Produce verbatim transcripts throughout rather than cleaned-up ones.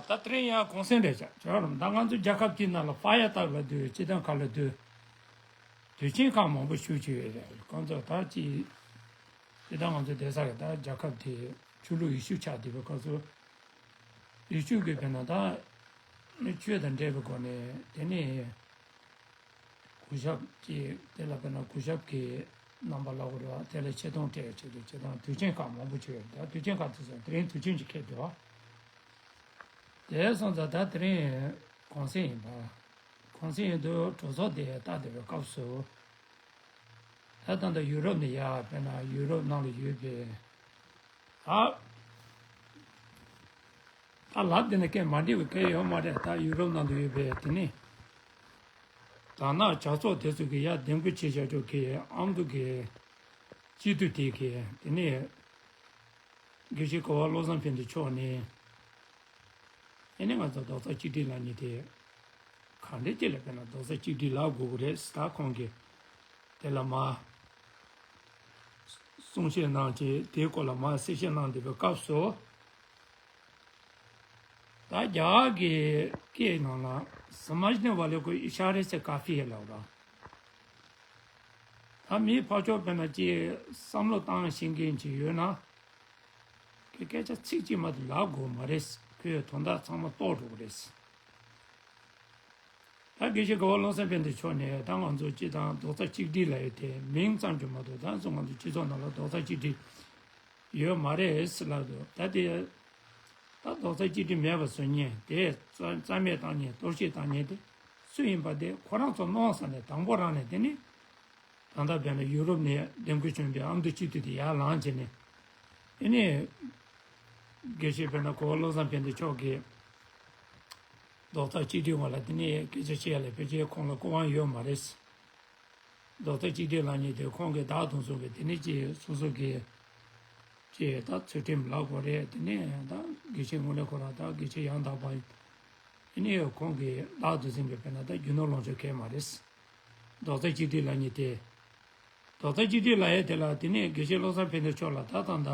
ད་དེ་རིང་ཡང་གུང་སེང་རེད་ཤག་ཇོ་རམ། ད་ང་ཚོ་རྒྱལ་ཁབ་ཀྱི་ནང་ལ་ཕ་ཡ་ཏག་ལ་སྡོད། སྤྱི་བཏང་ཁ་ལ་སྡོད། དུས་ཆེན་ཁག་མང་པོ་ཞུ་བྱས་ཡོད་རེད། ཁོང་ཚོ་ད་ཅི་སྤྱི་བཏང་ང་ཚོ་བསྡད་ས་གི་ད་རྒྱལ་ཁབ་དེ་ཆོས་ལུགས་ཡེ་ཤུ་ཆགས་བསྡད་པའི་སྐབས་སུ། ཡེ་ཤུ་གི་དཔེར་ན་ད་ཆོས་དང་འབྲེལ་བའི་སྒོ་ནས། དེ་ནས་གུས་ཞབས་ཀྱི་དེ་ལ་དཔེར་ན་གུས་ཞབས་ཀྱི་རྣམ་པ་ལ་གོ་ར་དེ་ལ་ཆེ་མཐོང་སྤྲད་བྱས་ཏེ་སྤྱི་བཏང་དུས་ཆེན་ཁག་མང་པོ་བྱས་ཡོད། ད་དུས་ཆེན་ཁག་དེ་ཚོ་དེ་རིང་དུས་ཆེན་གྱི་ཁེལ་འདུག་བ། དེ་སོང་ཙང་ད་དེ་རིང་གུང་སེང་ཡིན་པ། གུང་སེང་ཡིན་དུས་གྲོས་ཚོགས་དེ་ལྟ་བསྡད་པའི་སྐབས་སུ། ད་ད་ལྟ་ཡུ་རོབ་ནས་ཡར་དཔེར་ན་ཡུ་རོབ་ནང་ལ་ཡོད་པའི། ད་ད་ལབ་བསྡད་ན་སྐད་མ་འགྲིག་པའི་སྐད་ཡོད་མ་རེད། ད་ཡུ་རོབ་ནང་དུ་ཡོད་པའི་དེ་ནི་དར་ནག་ཇག་ཚོགས་དེ་ཚོ་གི་ཡར་འདེམས་བསྐོ་བྱེད་བྱ་ཆོག་གི་ཨ་མདོ་གི་སྤྱི་འཐུས་དེ་གི་དེ་ནི་དགེ་བཤེས་གོ་བ་བློ་བཟང་ཕན་བདེ་མཆོག་ནས། ཨེ་ནས་ང་ཚོ་རྡོག་རྩ་གཅིག་སྒྲིལ་ལབ་མཁན་དེ་ག་འདྲ་ཅིག་ལ་དཔེར་ན་རྡོག་རྩ་གཅིག་སྒྲིལ་ལབ་དགོས་ཀྱི་རེད་ཟེར། ད་ཁོང་གིས་དེ་ལ་མར་གསུང་བཤད་གནང་བྱས། དེའི་སྐོར་ལ་མར་གསལ་བཤད་གནང་བསྡད་པའི་སྐབས་སུ། ད་རྒྱ་གར་གྱི་སྐད་ནང་ལ་समझने वाले को इशारे से काफी है ལབ་ར། ད་མི་ཕར་ཕྱོགས་དཔེར་ན་ཅིག་བསམ་བློ་བཏང་ཤེས་མཁན་ཅིག་ཡོད་ན། ཁོས་སྐད་ཆ་ཚིག་གཅིག་མ་གཏོགས་ལབ་དགོས་མ་རེད། ཁོས་དོན་དག་ཚང་མ་རྟོགས་འགྲོ་གི་རེད། ད་དགེ་བཤེས་གོ་བ་བློ་བཟང་ཕན་བདེ་མཆོག་ནས་ད་ང་ཚོ་སྤྱི་བཏང་རྡོག་རྩ་གཅིག་སྒྲིལ་ལབ་ཡོད་དེ་མིང་ཙམ་གྱིས་མ་གཏོགས། ད་ང་ཚོ་ང་ཚོ་སྤྱི་ཚོགས་ནང་ལ་རྡོག་རྩ་གཅིག་སྒྲིལ་ཡོད་མ་རེད་ཟེར་ལབ་འདུག་ད་དེ་ད་རྡོག་རྩ་གཅིག་སྒྲིལ་མེད་པ་བཟོ་མཁན་དེ། རྩ་རྩ་མེད་བཏང་མཁན། གཏོར་བཤིག་བཏང་མཁན་དེ་སུ་ཡིན་པ་དེ་ཁོ་རང་ཚོ་མནོ་བསམ་ནས་དང་པོ་རང་ནས། དེ་ནི་ད་ལྟ་དཔེར་ན་ཡུ་རོབ་ནས་འདེམས་བསྐོ་བྱུང་བའི་ཨ་མདོ་སྤྱི་འཐུས་དེ་ཡར་ལངས་བྱས་ནས། ཨེ་ནས་དགེ་བཤེས་དཔེར་ན་གོ་བ་བློ་བཟང་ཕན་བདེ་མཆོག་གིས་རྡོག་རྩ་གཅིག་སྒྲིལ་སྐོར་ལ་དེ་ནས་སྐད་ཆ་བཤད་ཡ་ལ་ཕལ་ཆེར་ཁོང་ལ་སྐུ་དབང་ཡོད་མ་རེད། རྡོག་རྩ་གཅིག་སྒྲིལ་ལབ་མཁན་དེ་ཁོང་གིས་བདག་དང་སོང་གི་དེ་ནས་ཅིག་སོ་སོ་གི་ཅིག་ད་ཚུལ་ཁྲིམས་ལབ་དགོས་རེད། དེ་ནས་ད་དགེ་བཤེས་དངོས་གནས་ཁོ་རང་ད་དགེ་བཤེས་ཡང་དག་པ་ཡིན། དེ་ནས་ཁོང་གིས་བདག་དུ་འཛིན་པའི་དཔེར་ན་ད་རྒྱུ་ནོར་ལོངས་སྤྱོད་གང་ཡང་མ་རེད། རྡོག་རྩ་གཅིག་སྒྲིལ་ལབ་མཁན་དེ། རྡོག་རྩ་གཅིག་སྒྲིལ་ལབ་ཡས་དེ་ལ་དེ་ནས་དགེ་བཤེས་བློ་བཟང་ཕན་བདེ་མཆོག་ལ་ད་ད་ད་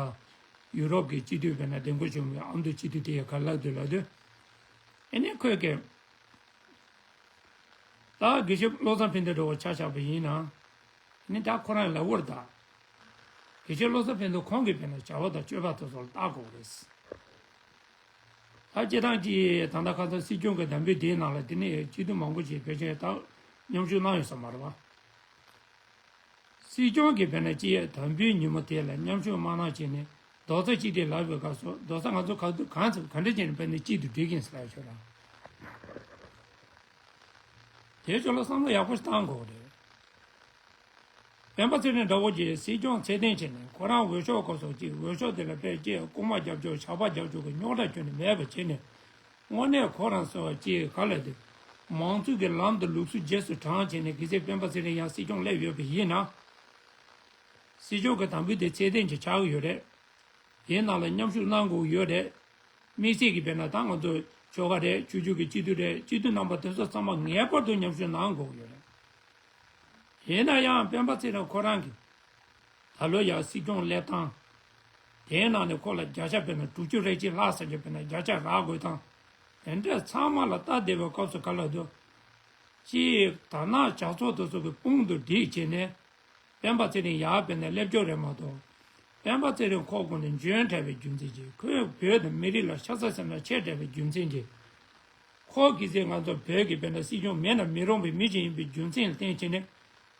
ཡུ་རོབ་ཀྱི་སྤྱི་འཐུས་དཔེར་ན་འདེམས་བསྐོ་བྱུང་བའི་ཨ་མདོ་སྤྱི་འཐུས་དེ་ཡང་ག་ལབ་འདུག་ལབ་དུས། ཨེ་ནས་ཁོས་ཀྱིས། ད་དགེ་བཤེས་བློ་བཟང་ཕན་བདེ་འདྲ་བོ་ཆ་བཞག་པ་ཡིན་ན། ནི་ད་ཁོ་རང་ལབ་དགོས་རེད་ད། དགེ་བཤེས་བློ་བཟང་ཕན་བདེ་ཁོང་གིས་དཔེར་ན་བྱ་བ་དང་སྤྱོད་པ་དེ་ཚོ་ལ་བལྟ་དགོས་རེད། ད་སྤྱིར་བཏང་གི་ད་ལྟ་ཁ་སང་སྲིད་སྐྱོང་གི་དམ་འབུལ་དེའི་ནང་ལ་དེ་ནས་སྤྱི་འཐུས་མང་པོ་ཞིག་ཕལ་ཆེར་ད་མཉམ་ཞུགས་གནང་ཡོད་ས་མ་རེད་བ། སྲིད་སྐྱོང་གིས་དཔེར་ན་ཅིག་དམ་འབུལ་ཉིན་མོ་དེ་ལ་མཉམ་ཞུགས་མ་གནང་བྱས་ནས་རྡོག་རྩ་གཅིག་སྒྲིལ་ལབ་པའི་སྐབས་སུ། རྡོག་རྩ་ང་ཚོ་ག་དུས་གང་ཚེ་ག་འདྲ་བྱས་ནས་དཔེར་ན་གཅིག་ཏུ་སྒྲིལ་གྱིན་ཟེར་ལབ་ཆོག་ར། དེའི་ཕྱོགས་ལ་བསམ་བློ་ཡག་པོ་ཞིག་བཏང་དགོས་རེད། སྤེན་པ་ཚེ་རིང་འདྲ་བོ་ཅིག་སྲིད་སྐྱོང་ཚད་ལྡན་བྱས་ནས་ཁོ་རང་འོས་ཤོག་སྐོར་སོགས་ཅིག་འོས་ཤོག་དེ་ལ་དཔེ་ཅིག་རྐུན་མ་རྒྱབ་ཆོག་ཇག་པ་རྒྱབ་ཆོག་གི་རྙོག་དྲ་ཁྱོན་ནས་མེད་པ་བྱས་ནས། དངོས་གནས་ཁོ་རང་ཚོ་ཅིག་ག་ལ་དེ་མང་གཙོ་གི་ལམ་དང་ལུགས་སྲོལ་རྗེས་སུ་འབྲངས་བྱས་ནས། གལ་སྲིད་སྤེན་པ་ཚེ་རིང་ཡང་སྲིད་སྐྱོང་སླེབས་ཡོད་པ་ཡིན་ན། སྲིད་སྐྱོང་གི་དམ་འབུལ་དེ་ཚད་ལྡན་ཅིག་ཆགས་ཀྱི་ཡོད་རེད། དེའི་ནང་ལ་མཉམ་ཞུགས་གནང་དགོས་ཀྱི་ཡོད་རེད། དམིགས་བསལ་གྱི་དཔེར་ན་ད་ང་ཚོ་ཆོལ་ཁ་རེད། ཆོས་བརྒྱུད་ཀྱི་སྤྱི་འཐུས་རེད། སྤྱི་འཐུས་རྣམ་པ་དེ་ཚོ་ཚང་མ་ངེས་པར་དུ་མཉམ་ཞུགས་གནང་དགོས་ཀྱི་ཡོད་རེད། ཡིན་ན་ཡང་སྤེན་པ་ཚེ་རིང་ཁོ་རང་གིས་ད་ལོ་ཡང་སྲིད་སྐྱོང་སླེབས་སྟངས། དེའི་ནང་ནས་ཁོ་ལ་བརྒྱ་ཆ་དཔེར་ན་དྲུག་ཅུ་རེ་གཅིག་ལྷག་ཙམ་ཅིག་དཔེར་ན་བརྒྱ་ཆ་རག་དགོས་སྟངས། དེ་འདྲ་ཚང་མ་ལ་ལྟ་བསྡད་པའི་སྐབས་སུ་ག་ལ་འདུག་ཅིག་དར་ནག་ཇག་ཚོགས་དེ་ཚོ་གི་དཔུང་དུ་བསྒྲིགས་བྱས་ནས། སྤེན་པ་ཚེ་རིང་ཡར་དཔེར་ན་སླེབས་ཕྱོགས་རེད་མ་གཏོགས། སྤེན་པ་ཚེ་རིང་ཁོ་དགོངས་ནས་འཇོན་དྲགས་པའི་རྒྱུ་མཚན་གྱིས། ཁོས་བོད་དང་མི་རིགས་ལ་ཤ་ཚ་སེམས་ལ་ཆེ་དྲགས་པའི་རྒྱུ་མཚན་གྱིས། ཁོ་གི་ཚེ་ང་ཚོ་བོད་ཀྱི་དཔེར་ན་སྲིད་སྐྱོང་མེད་ན་མི་རུང་བའི་མི་ཞིག་ཡིན་པའི་རྒྱུ་མཚན་ལ་བརྟེན་བྱས་ནས།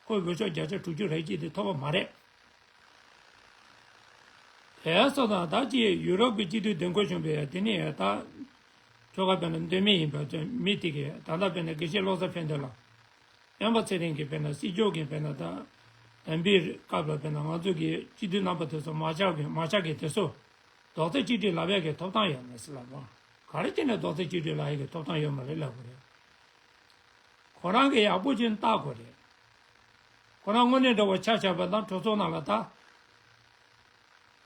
ཁོས་འོས་ཤོག་བརྒྱ་ཆ་དྲུག་ཅུ་རེ་གཅིག་དེ་ཐོབ་པ་མ་རེད། དེ་སོ་དང་ད་ཅི་ཡུ་རོབ་ཀྱི་སྤྱི་འཐུས་འདེམས་བསྐོ་བྱུང་བའི་དེ་ནས་ད་ཁྱོ་ག་དཔེར་ན་མདོ་སྨད་ཡིན་པའི་མི་དེ་གིས་ད་ལྟ་དཔེར་ན་དགེ་བཤེས་བློ་བཟང་ཕན་བདེ་ལ། སྤེན་པ་ཚེ་རིང་གིས་དཔེར་ན་སྲིད་སྐྱོང་གིས་དཔེར་ན་ད་དམ་འབུལ་སྐབས་ལ་དཔེར་ན་ང་ཚོ་གི་སྤྱི་འཐུས་རྣམ་པ་དེ་ཚོ་མ་ཆགས་གི་མ་ཆགས་གི་དེ་ཚོ་རྡོག་རྩ་གཅིག་སྒྲིལ་ལབ་ཡག་གི་ཐོབ་ཐང་ཡོད་མེད་ཟེར་ལབ་པ། ག་རེ་བྱས་ནས་རྡོག་རྩ་གཅིག་སྒྲིལ་ལབ་ཡག་གི་ཐོབ་ཐང་ཡོད་མ་རེད་ལབ་དགོས་རེད། ཁོ་རང་གིས་ཡག་པོ་བྱས་ནས་བལྟ་དགོས་རེད། ཁོ་རང་དངོས་གནས་འདྲ་བོ་ཆ་བཞག་པ་དང་གྲོས་ཚོགས་ནང་ལ་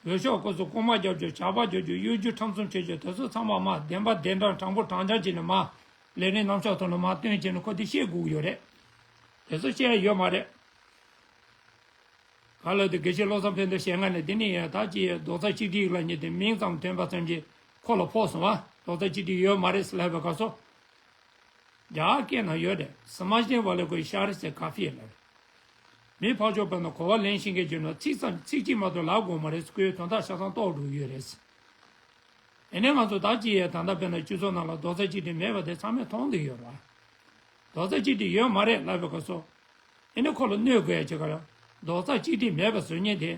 ད། འོས་ཤོག་སྐོར་ཚོ་རྐུན་མ་རྒྱབ་རྒྱུ། ཇག་པ་རྒྱབ་རྒྱུ། གཡོ་སྒྱུ་ཁྲམ་གསུམ་བྱེད་རྒྱུ་དེ་ཚོ་ཚང་མ་མར་བདེན་པ་བདེན་དྲང་དྲང་པོ་དྲང་རྐྱང་བྱས་ནས་མར་ལས་རིམ་རྣམ་གཞག་ཐོག་ལ་མར་སྟོན་བྱས་ནས་ཁོ་དེ་ཤེས་དགོས་ཀྱི་ཡོད་རེད། དེ་ཚོ་བཤད་ཡ་ཡོད་མ་རེད། ག་ལ་དེ་དགེ་བཤེས་བློ་བཟང་ཕན་བདེ་ཞལ་སྔ་ནས་དེ་ནས་ཡང་ད་ཅི་རྡོག་རྩ་གཅིག་སྒྲིལ་ལབ་མཁན་དེ་མིང་ཙམ་ཐོན་པ་ཙམ་གྱིས་ཁོ་ལ་ཕོག་སོང་བ། རྡོག་རྩ་གཅིག་སྒྲིལ་ཡོད་མ་རེད་ལབ་པའི་སྐབས་སུ། རྒྱ་སྐད་ནང་ཡོད་རེད། སམ་ཇ་ནེ་ཝ་ལེ་ཀོ་ཨི་ཤ་ར་ཏེ་ཀ་ཧྥི་ལབ་རེད། མི་ཕར་ཕྱོགས་པ་ན་གོ་བ་ལེན་ཤེས་མཁན་བྱུང་ན་ཚིག་ཙམ་ཚིག་གཅིག་མ་གཏོགས་ལབ་དགོས་མ་རེད། ཁོའི་དོན་དག་ཆ་ཚང་རྟོགས་འགྲོ་གི་ཡོད་རེད། ཨེ་ནས་ང་ཚོ་ད་ཅི་ཡས་ད་ལྟ་དཔེར་ན་སྤྱི་ཚོགས་ནང་ལ་རྡོག་རྩ་གཅིག་སྒྲིལ་མེད་པ་དེ་ཚང་མས་མཐོང་བསྡད་ཡོད་རེད་བ། རྡོག་རྩ་གཅིག་སྒྲིལ་ཡོད་མ་རེད་ལབ་པའི་སྐབས་སུ། ཨེ་ནས་ཁོ་ལ་གནོད་དགོས་ཡ་ཅིག་ག་རེ། རྡོག་རྩ་གཅིག་སྒྲིལ་མེད་པ་བཟོ་མཁན་དེ་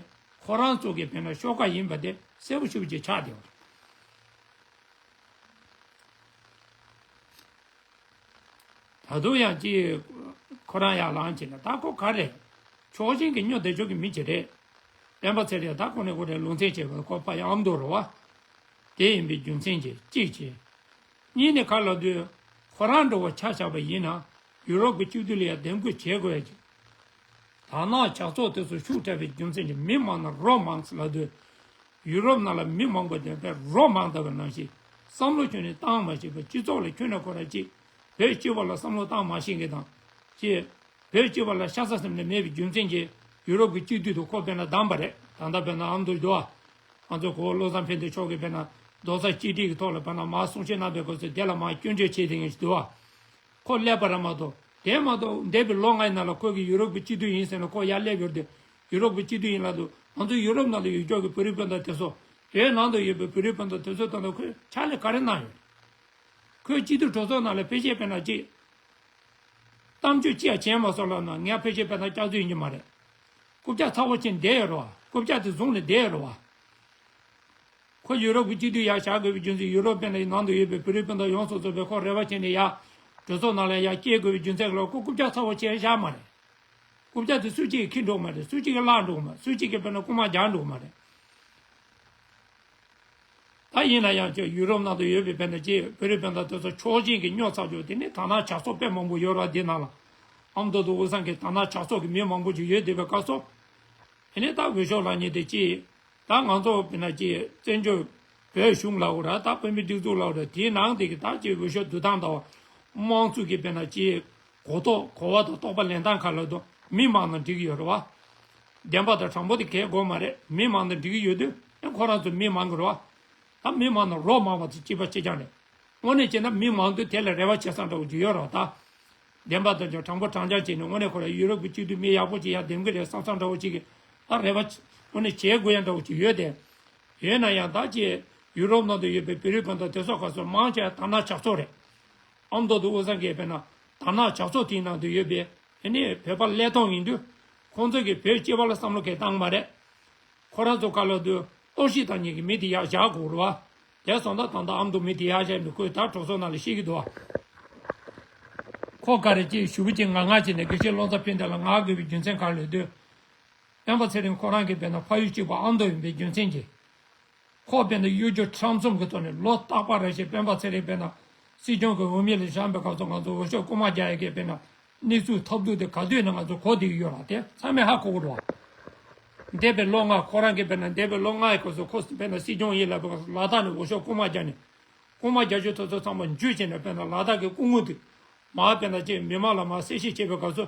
ཁོ་རང་ཚོ་གི་དཔེར་ན་ཤོག་ཁག་ཡིན་པ་དེ་གསལ་པོ་ཞེ་པོ་ཅིག་ཆགས་བསྡད་ཡོད་རེད། ད་དུང་ཡང་ཅིག་ཁོ་རང་ཡར་ལངས་བྱས་ན་ད་ཁོ་ག་རེ། ཕྱོགས་ཞེན་གྱི་སྨྱོ་བསྡད་ཆོག་གི་མི་ཅིག་རེད། སྤེན་པ་ཚེ་རིང་ད་ཁོ་ནས་ཁོ་རའི་ལུང་ཚན་བྱས་པ་ཁོ་ཕ་ཡི་ཨ་མདོ་རེད་བ། དེ་ཡིན་པའི་རྒྱུ་མཚན་གྱིས་གཅིག་བྱས། གཉིས་ནས་ག་ལབ་དུས། ཁོ་རང་འདྲ་བོ་ཆ་བཞག་པ་ཡིན་ན། ཡུ་རོབ་ཀྱི་སྤྱི་འཐུས་ལ་ཡང་འདེམས་བསྐོ་བྱེད་དགོས་ཡ་ཅིག་དར་ནག་ཇག་ཚོགས་དེ་ཚོ་ཤུགས་དྲག་པའི་རྒྱུ་མཚན་གྱིས་མི་མང་ན་རོ་མང་ལབ་དུས། ཡུ་རོབ་ནང་ལ་མི་མང་པོ་དེ་བས་རོ་མང་དར་བའི་ནང་བཞིན་བསམ་བློ་ཁྱོན་ནས་བཏང་མ་ཤེས་པ། སྤྱི་ཚོགས་ལ་ཁྱོན་ནས་ཁོ་རང་གཅིག་བོད་སྤྱི་བ་ལ་བསམ་བློ་བཏང་མ་ཤེས་མཁན་དང་། གཅིག་བོད་སྤྱི་བ་ལ་ཤ་ཚ་སེམས་ནས་མེད་པའི་རྒྱུ་མཚན་གྱིས་ཡུ་རོབ་ཀྱི་སྤྱི་འཐུས་དུ་ཁོ་དཔེར་ན་བདམས་པ་རེད། ད་ལྟ་དཔེར་ན་ཨ་མདོ་འདུག་བ། ང་ཚོ་གོ་བློ་བཟང་ཕན་བདེ་མཆོག་གིས་དཔེར་ན་རྡོག་རྩ་གཅིག་སྒྲིལ་གྱི་ཐོག་ལ་དཔེར་ན་མར་གསུང་བཤད་གནང་པའི་སྐབས་སུ་དེ་ལ་མར་སྐྱོན་བརྗོད་བྱེད་མཁན་ཞིག་འདུག་བ། ཁོ་སླེབས་པ་རེད་མ་གཏོགས། དེ་མ་གཏོགས་འདས་པའི་ལོ་ལྔའི་ནང་ལ་ཁོ་གིས་ཡུ་རོབ་ཀྱི་སྤྱི་འཐུས་ཡིན་ཟེར་ནས་ཁོ་ཡར་སླེབས་ཡོད་དེ། ཡུ་རོབ་ཀྱི་སྤྱི་འཐུས་ཡིན་ལབ་དུས་ང་ཚོ་ཡུ་རོབ་ནང་ལ་ཡོད་ཆོག་གི་བོད་རིགས་སྤུན་ཟླ་དེ་ཚོ། བོད་ནང་དུ་ཡོད་པའི་བོད་རིགས་སྤུན་ཟླ་དེ་ཚོའི་ཐོག་ལ་ཁོས་ཕྱག་ལས་ག་རེ་གནང་ཡོད། ཁོས་སྤྱི་འཐུས་གྲོས་ཚོགས་ནང་ལ་ཕལ་ཆེར་དཔེར་ན་ཅིག་གཏམ་བརྗོད་ཅི་ཡང་བྱས་མ་སོང་ལབ་ན་ངས་ཕལ་ཆེར་དཔེར་ན་སྐྱག་རྫུན་ཡིན་གྱི་མ་རེད། རྐུབ་བཀྱག་ཚ་བོ་ཅན་བསྡད་ཡོད་རེད་བ། རྐུབ་བཀྱག་དེ་བཟུང་ནས་བསྡད་ཡོད་རེད་བ། ཁོ་ཡུ་རོབ་ཀྱི་སྤྱི་འཐུས་ཡར་བཞག་དགོས་པའི་རྒྱུ་མཚན། ཡུ་རོབ་དཔེར་ན་ནང་དུ་ཡོད་པའི་བོད་རིགས་སྤུན་ཟླ་ཡོངས་སུ་རྫོགས་པའི་ཁོ་རེ་བ་བྱས་ནས་ཡར་གྲོས་ཚོགས་ནང་ལ་ཡར་སྐྱེལ་དགོས་པའི་རྒྱུ་མཚན་ལ་ཁོ་རྐུབ་བཀྱག་ཚ་བོ་ཅན་བཞག་མ་རེད། རྐུབ་བཀྱག་དེ་སུ་གཅིག་གིས་ཁྱེར་འགྲོ་མ་རེད། སུ་གཅིག་གིས་བརླག་འགྲོ་མ་རེད། སུ་གཅིག་གིས་དཔེར་ན་རྐུ་མ་རྒྱག་འགྲོ་མ་རེད། ད་ཡིན་ན་ཡང་ཁྱོད་ཡུ་རོབ་ནང་དུ་ཡོད་པའི་དཔེར་ན་ཅིག་བོད་རིགས་སྤུན་ཟླ་དེ་ཚོ་ཕྱོགས་ཞེན་གྱི་སྨྱོ་ཚ་རྒྱུ་དེ་ནི་དར་ནག་ཇག་ཚོགས་དཔེ་མང་པོ་ཡོད་རེད་བ། འདི་ནང་ལ་ཨ་མདོ་དང་དབུས་གཙང་གི་དར་ནག་ཇག་ཚོགས་ཀྱི་མི་མང་པོ་ཅིག་ཡོད་བསྡད་པའི་སྐབས་སུ། དེ་ནས་ད་འོས་ཤོག་ལེན་མཁན་དེ་ཅིག་ད་ང་ཚོ་དཔེར་ན་ཅིག་བཙན་བྱོལ་བོད་གཞུང་ལབ་དགོས་རེད། ད་བོད་མིའི་སྒྲིག་འཛུགས་ལབ་དགོས་རེད། དེའི་ནང་དེ་གི་ད་ཅིག་འོས་ཤོག་བསྡུ་སྟངས་དང་། དམངས་གཙོ་གི་དཔེར་ན་ཅིག་གོ་རྟོགས་གོ་བ་དང་རྟོགས་པ་ལེན་སྟངས་ཁག་ལ་དུ་མི་མང་ན་འགྲིག་གི་ཡོད་རེད་བ། བདེན་པ་དང་དྲང་པོ་དེ་གས་དགོས་མ་རེད། མི་མང་ན་འགྲིག་གི་ཡོད་དུས་ཨེ་ཁོ་རང་ཚོ་མི་མང་གི་རེད་བ། ད་མི་མང་ན་རོ་མང་བ་དེ་གཅིག་པ་གཅིག་རྐྱང་རེད། དངོས་གནས་བྱས་ན་མི་མང་དུས་དེ་ལ་རེ་བ་བྱེད་ས་འདྲ་བོ་ཅིག་ཡོད་རེད་བ་ད། བདེན་པ་དང་ཀྱང་དྲང་པོ་དྲང་བཞག་བྱས་ནས་དངོས་གནས་ཁོ་རང་ཡུ་རོབ་ཀྱི་སྤྱི་འཐུས་མི་ཡག་པོ་ཅིག་ཡར་འདེམས་གི་རེད་བསམ་བསམ་འདྲ་བོ་ཅིག་གི་ད་རེ་བ་དངོས་གནས་བྱེད་དགོས་ཡ་འདྲ་བོ་ཅིག་ཡོད་དེ། ཡོད་ན་ཡང་ད་ཅིག་ཡུ་རོབ་ནང་དུ་ཡོད་པའི་བོད་རིགས་སྤུན་ཟླ་དེ་ཚོ་ག་ཚོད་མང་ཆེ་བ་དར་ནག་ཇག་ཚོགས་རེད། ཨ་མདོ་དང་དབུས་གཙང་གི་དཔེར་ན་དར་ནག་ཇག་ཚོགས་དེའི་ནང་དུ་ཡོད་པའི་ཨ་ནི་བོད་པ་ཀླད་སྟོང་ཡིན་དུས། ཁོང་ཚོ་གིས་བོད་སྤྱི་པ་ལ་བསམ་བློ་གང་བཏང་མ་རེད། ཁོ་རང་ཚོ་ག་ལ་དུས་གཏོར་བཤིག་བཏང་མཁན་གྱི་མི་དེ་ཡར་བཞག་དགོས་རེད་བ། དེ་སོང་ཙང་ད་ལྟ་ཨ་མདོ་མི་དེ་ཡར་བཞག་མི་དགོས་ད་གྲོས་ཚོགས་ནང་ལ་བཤད་ཀྱི་འདུག་བ། ཁོ་ག་རེ་ཅིག་ཞུ་བ་ཅིག་ངག་ངག་བྱས་ནས་དགེ་བཤེས་བློ་བཟང་ཕན་བདེ་ལ་ངག་དགོས་པའི་རྒྱུ་མཚན་ག་རེ་ལབ་དུས། སྤེན་པ་ཚེ་རིང་ཁོ་རང་གིས་དཔེར་ན་ཕ་ཡུལ་གཅིག་པ་ཨ་མདོ་ཡིན་པའི་རྒྱུ་མཚན་གྱིས། ཁོ་དཔེར་ན་གཡོ་སྒྱུ་ཁྲམ་གསུམ་གྱི་ཐོག་ནས་ལོ་རྟག་པར་རེ་བཞིན་སྤེན་པ་ཚེ་རིང་དཔེར་ན་སྲིད་སྐྱོང་གི་འོས་མི་ལ་བཞེངས་པའི་སྐབས་སུ་ང་ཚོ་འོས་ཤོག་རྐུ་མ་རྒྱག་ཡ་གི་དཔེར་ན་གནས་ཚུལ་ཐབས་སྡུག་དེ་ག་དུས་ནས་ང་ཚོ་གོ་བསྡད་ཀྱི་ཡོད་རེད་དེ་ཚང་མས་ཧ་གོ་གི་རེད་བ། འདས་པའི་ལོ་ལྔ་ཁོ་རང་གིས་དཔེར་ན་འདས་པའི་ལོ་ལྔ་ཡི་སྐབས་སུ་ཁོ་དཔེར་ན་སྲིད་སྐྱོང་ཡིན་ལབ་པའི་སྐབས་སུ་ལ་དྭགས་ནས་འོས་ཤོག་རྐུ་མ་རྒྱག་ནས་རྐུ་མ་རྒྱག་རྒྱུ་དེ་ཚོ་ཚང་མ་འཇུས་བྱས་ནས་དཔེར་ན་ལ་དྭགས་ཀྱི་སྐུ་ངོ་དེ་མར་དཔེར་ན་ཅིག་མི་མང་ལ་མར་གསལ་བཤད་བྱེད་པའི་སྐབས་སུ།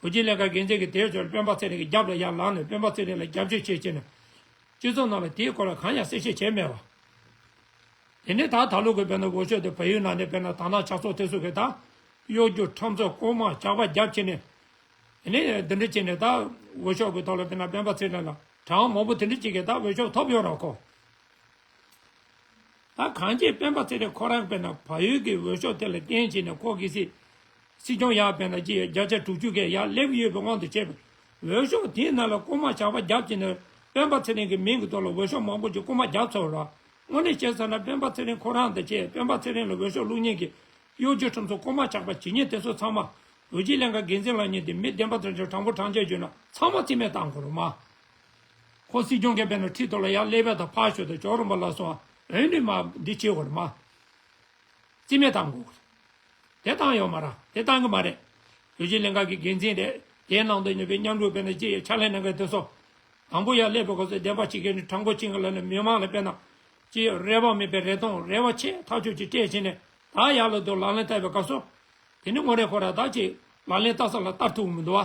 འུ་ཅག་ལྷན་ཁག་འགན་འཛིན་གྱིས་དེའི་ཕྱོགས་ལ་སྤེན་པ་ཚེ་རིང་གི་རྒྱབ་ལ་ཡར་ལངས་ནས་སྤེན་པ་ཚེ་རིང་ལ་རྒྱབ་སྐྱོར་བྱེད་ཅེས་ནས། སྤྱི་ཚོགས་ནང་ལ་དེའི་སྐོར་ལ་གང་ཡང་གསལ་བཤད་བྱས་མེད་པ། དེ་ནས་ད་ད་ལོ་གི་དཔེར་ན་འོས་ཤོག་དེ་བལ་ཡུལ་ནང་ནས་དཔེར་ན་དར་ནག་ཇག་ཚོགས་དེ་ཚོ་གིས་ད་གཡོ་སྒྱུ་ཁྲམ་ཚོགས་རྐུ་མ་ཇག་པ་རྒྱབ་བྱས་ནས། དེ་ནས་འདི་འདྲ་བྱས་ནས་ད་འོས་ཤོག་གི་ཐོག་ལ་དཔེར་ན་སྤེན་པ་ཚེ་རིང་ལ་གྲངས་མང་པོ་དེ་འདྲ་ཅིག་གིས་ད་འོས་ཤོག་ཐོབ་ཡོད་རེད་ཁོ། ད་གང་ཅི་སྤེན་པ་ཚེ་རིང་ཁོ་རང་དཔེར་ན་བལ་ཡུལ་གྱི་འོས་ཤོག་དེ་ལ་བརྟེན་བྱས་ནས་ཁོ་གི་སྲིད། སྲིད་སྐྱོང་ཡག་དཔེར་ན་ཅི་བརྒྱ་ཆ་དྲུག་ཅུ་གས་ཡར་སླེབས་ཡོད་པའི་དབང་དུ་བྱས་པའི་འོས་ཤོག་དེའི་ནང་ལ་རྐུ་མ་ཇག་པ་རྒྱབ་བྱས་ནས་སྤེན་པ་ཚེ་རིང་གི་མིང་གི་ཐོག་ལ་འོས་ཤོག་མང་པོ་ཅིག་རྐུ་མ་རྒྱབ་ཚར་བ་རེད། དངོས་གནས་བཤད་ཚར་ན་སྤེན་པ་ཚེ་རིང་ཁོ་རང་དང་བཅས་སྤེན་པ་ཚེ་རིང་ལ་འོས་ཤོག་བླུག་མཁན་གྱི་གཡོ་སྒྱུ་ཁྲམ་ཚོགས་རྐུ་མ་ཇག་པ་བྱེད་མཁན་དེ་ཚོ་ཚང་མ་འོས་བརྒྱུད་ལྷན་ཁག་འགན་འཛིན་ལངས་མཁན་དེ་མི་བདེན་པ་དང་དྲང་པོ་དྲང་བཞག་བརྗོད་ན་ཚང་མ་རྩིས་མེད་བཏང་དགོས་རེད་མ། ཁོ་སྲིད་སྐྱོང་གིས་དཔེར་ན་ཁྲི་ཐོག་ལ་ཡར་སླེབས་པ་དང་ཕར་ཞོག་དང་ཇོ་རིན་པོ་ལ་སོང་འོན་ནི་མ་འདི་བྱེད་དགོས་རེད་མ། རྩིས་མེད་བཏང་དགོས་རེད། དེ་བཏང་ཡོད་མ་རེད། དེ་བཏང་གི་མ་རེད། འོས་བརྒྱུད་ལྷན་ཁག་གི་འགན་འཛིན་རེད། དེའི་ནང་དུ་ཉོ་པའི་མཉམ་རུབ་དཔེར་ན་ཅི་ཡི་ཕྱག་ལས་གནང་མཁན་དེ་ཚོ། དང་པོ་ཡར་སླེབས་པའི་སྐབས་སུ་བདེན་པ་བྱེད་མཁན་ནི་དྲང་པོ་བྱེད་མཁན་ལ་ནི་མི་མང་ལ་དཔེར་ན། ཅི་རེ་བ་མེད་པའི་རེ་སྟོང་རེ་བ་ཆེ་ཐག་ཆོད་ཅིག་སྤྲད་བྱས་ནས་ད་ཡར་ལ་དུ་ལག་ལེན་བསྟར་བའི་སྐབས་སུ། དེ་ནི་དངོས་གནས་ཁོ་རང་ད་ཅིག་ལག་ལེན་བསྟར་ས་ལ་བསྟར་ཐུབ་མི་འདུག་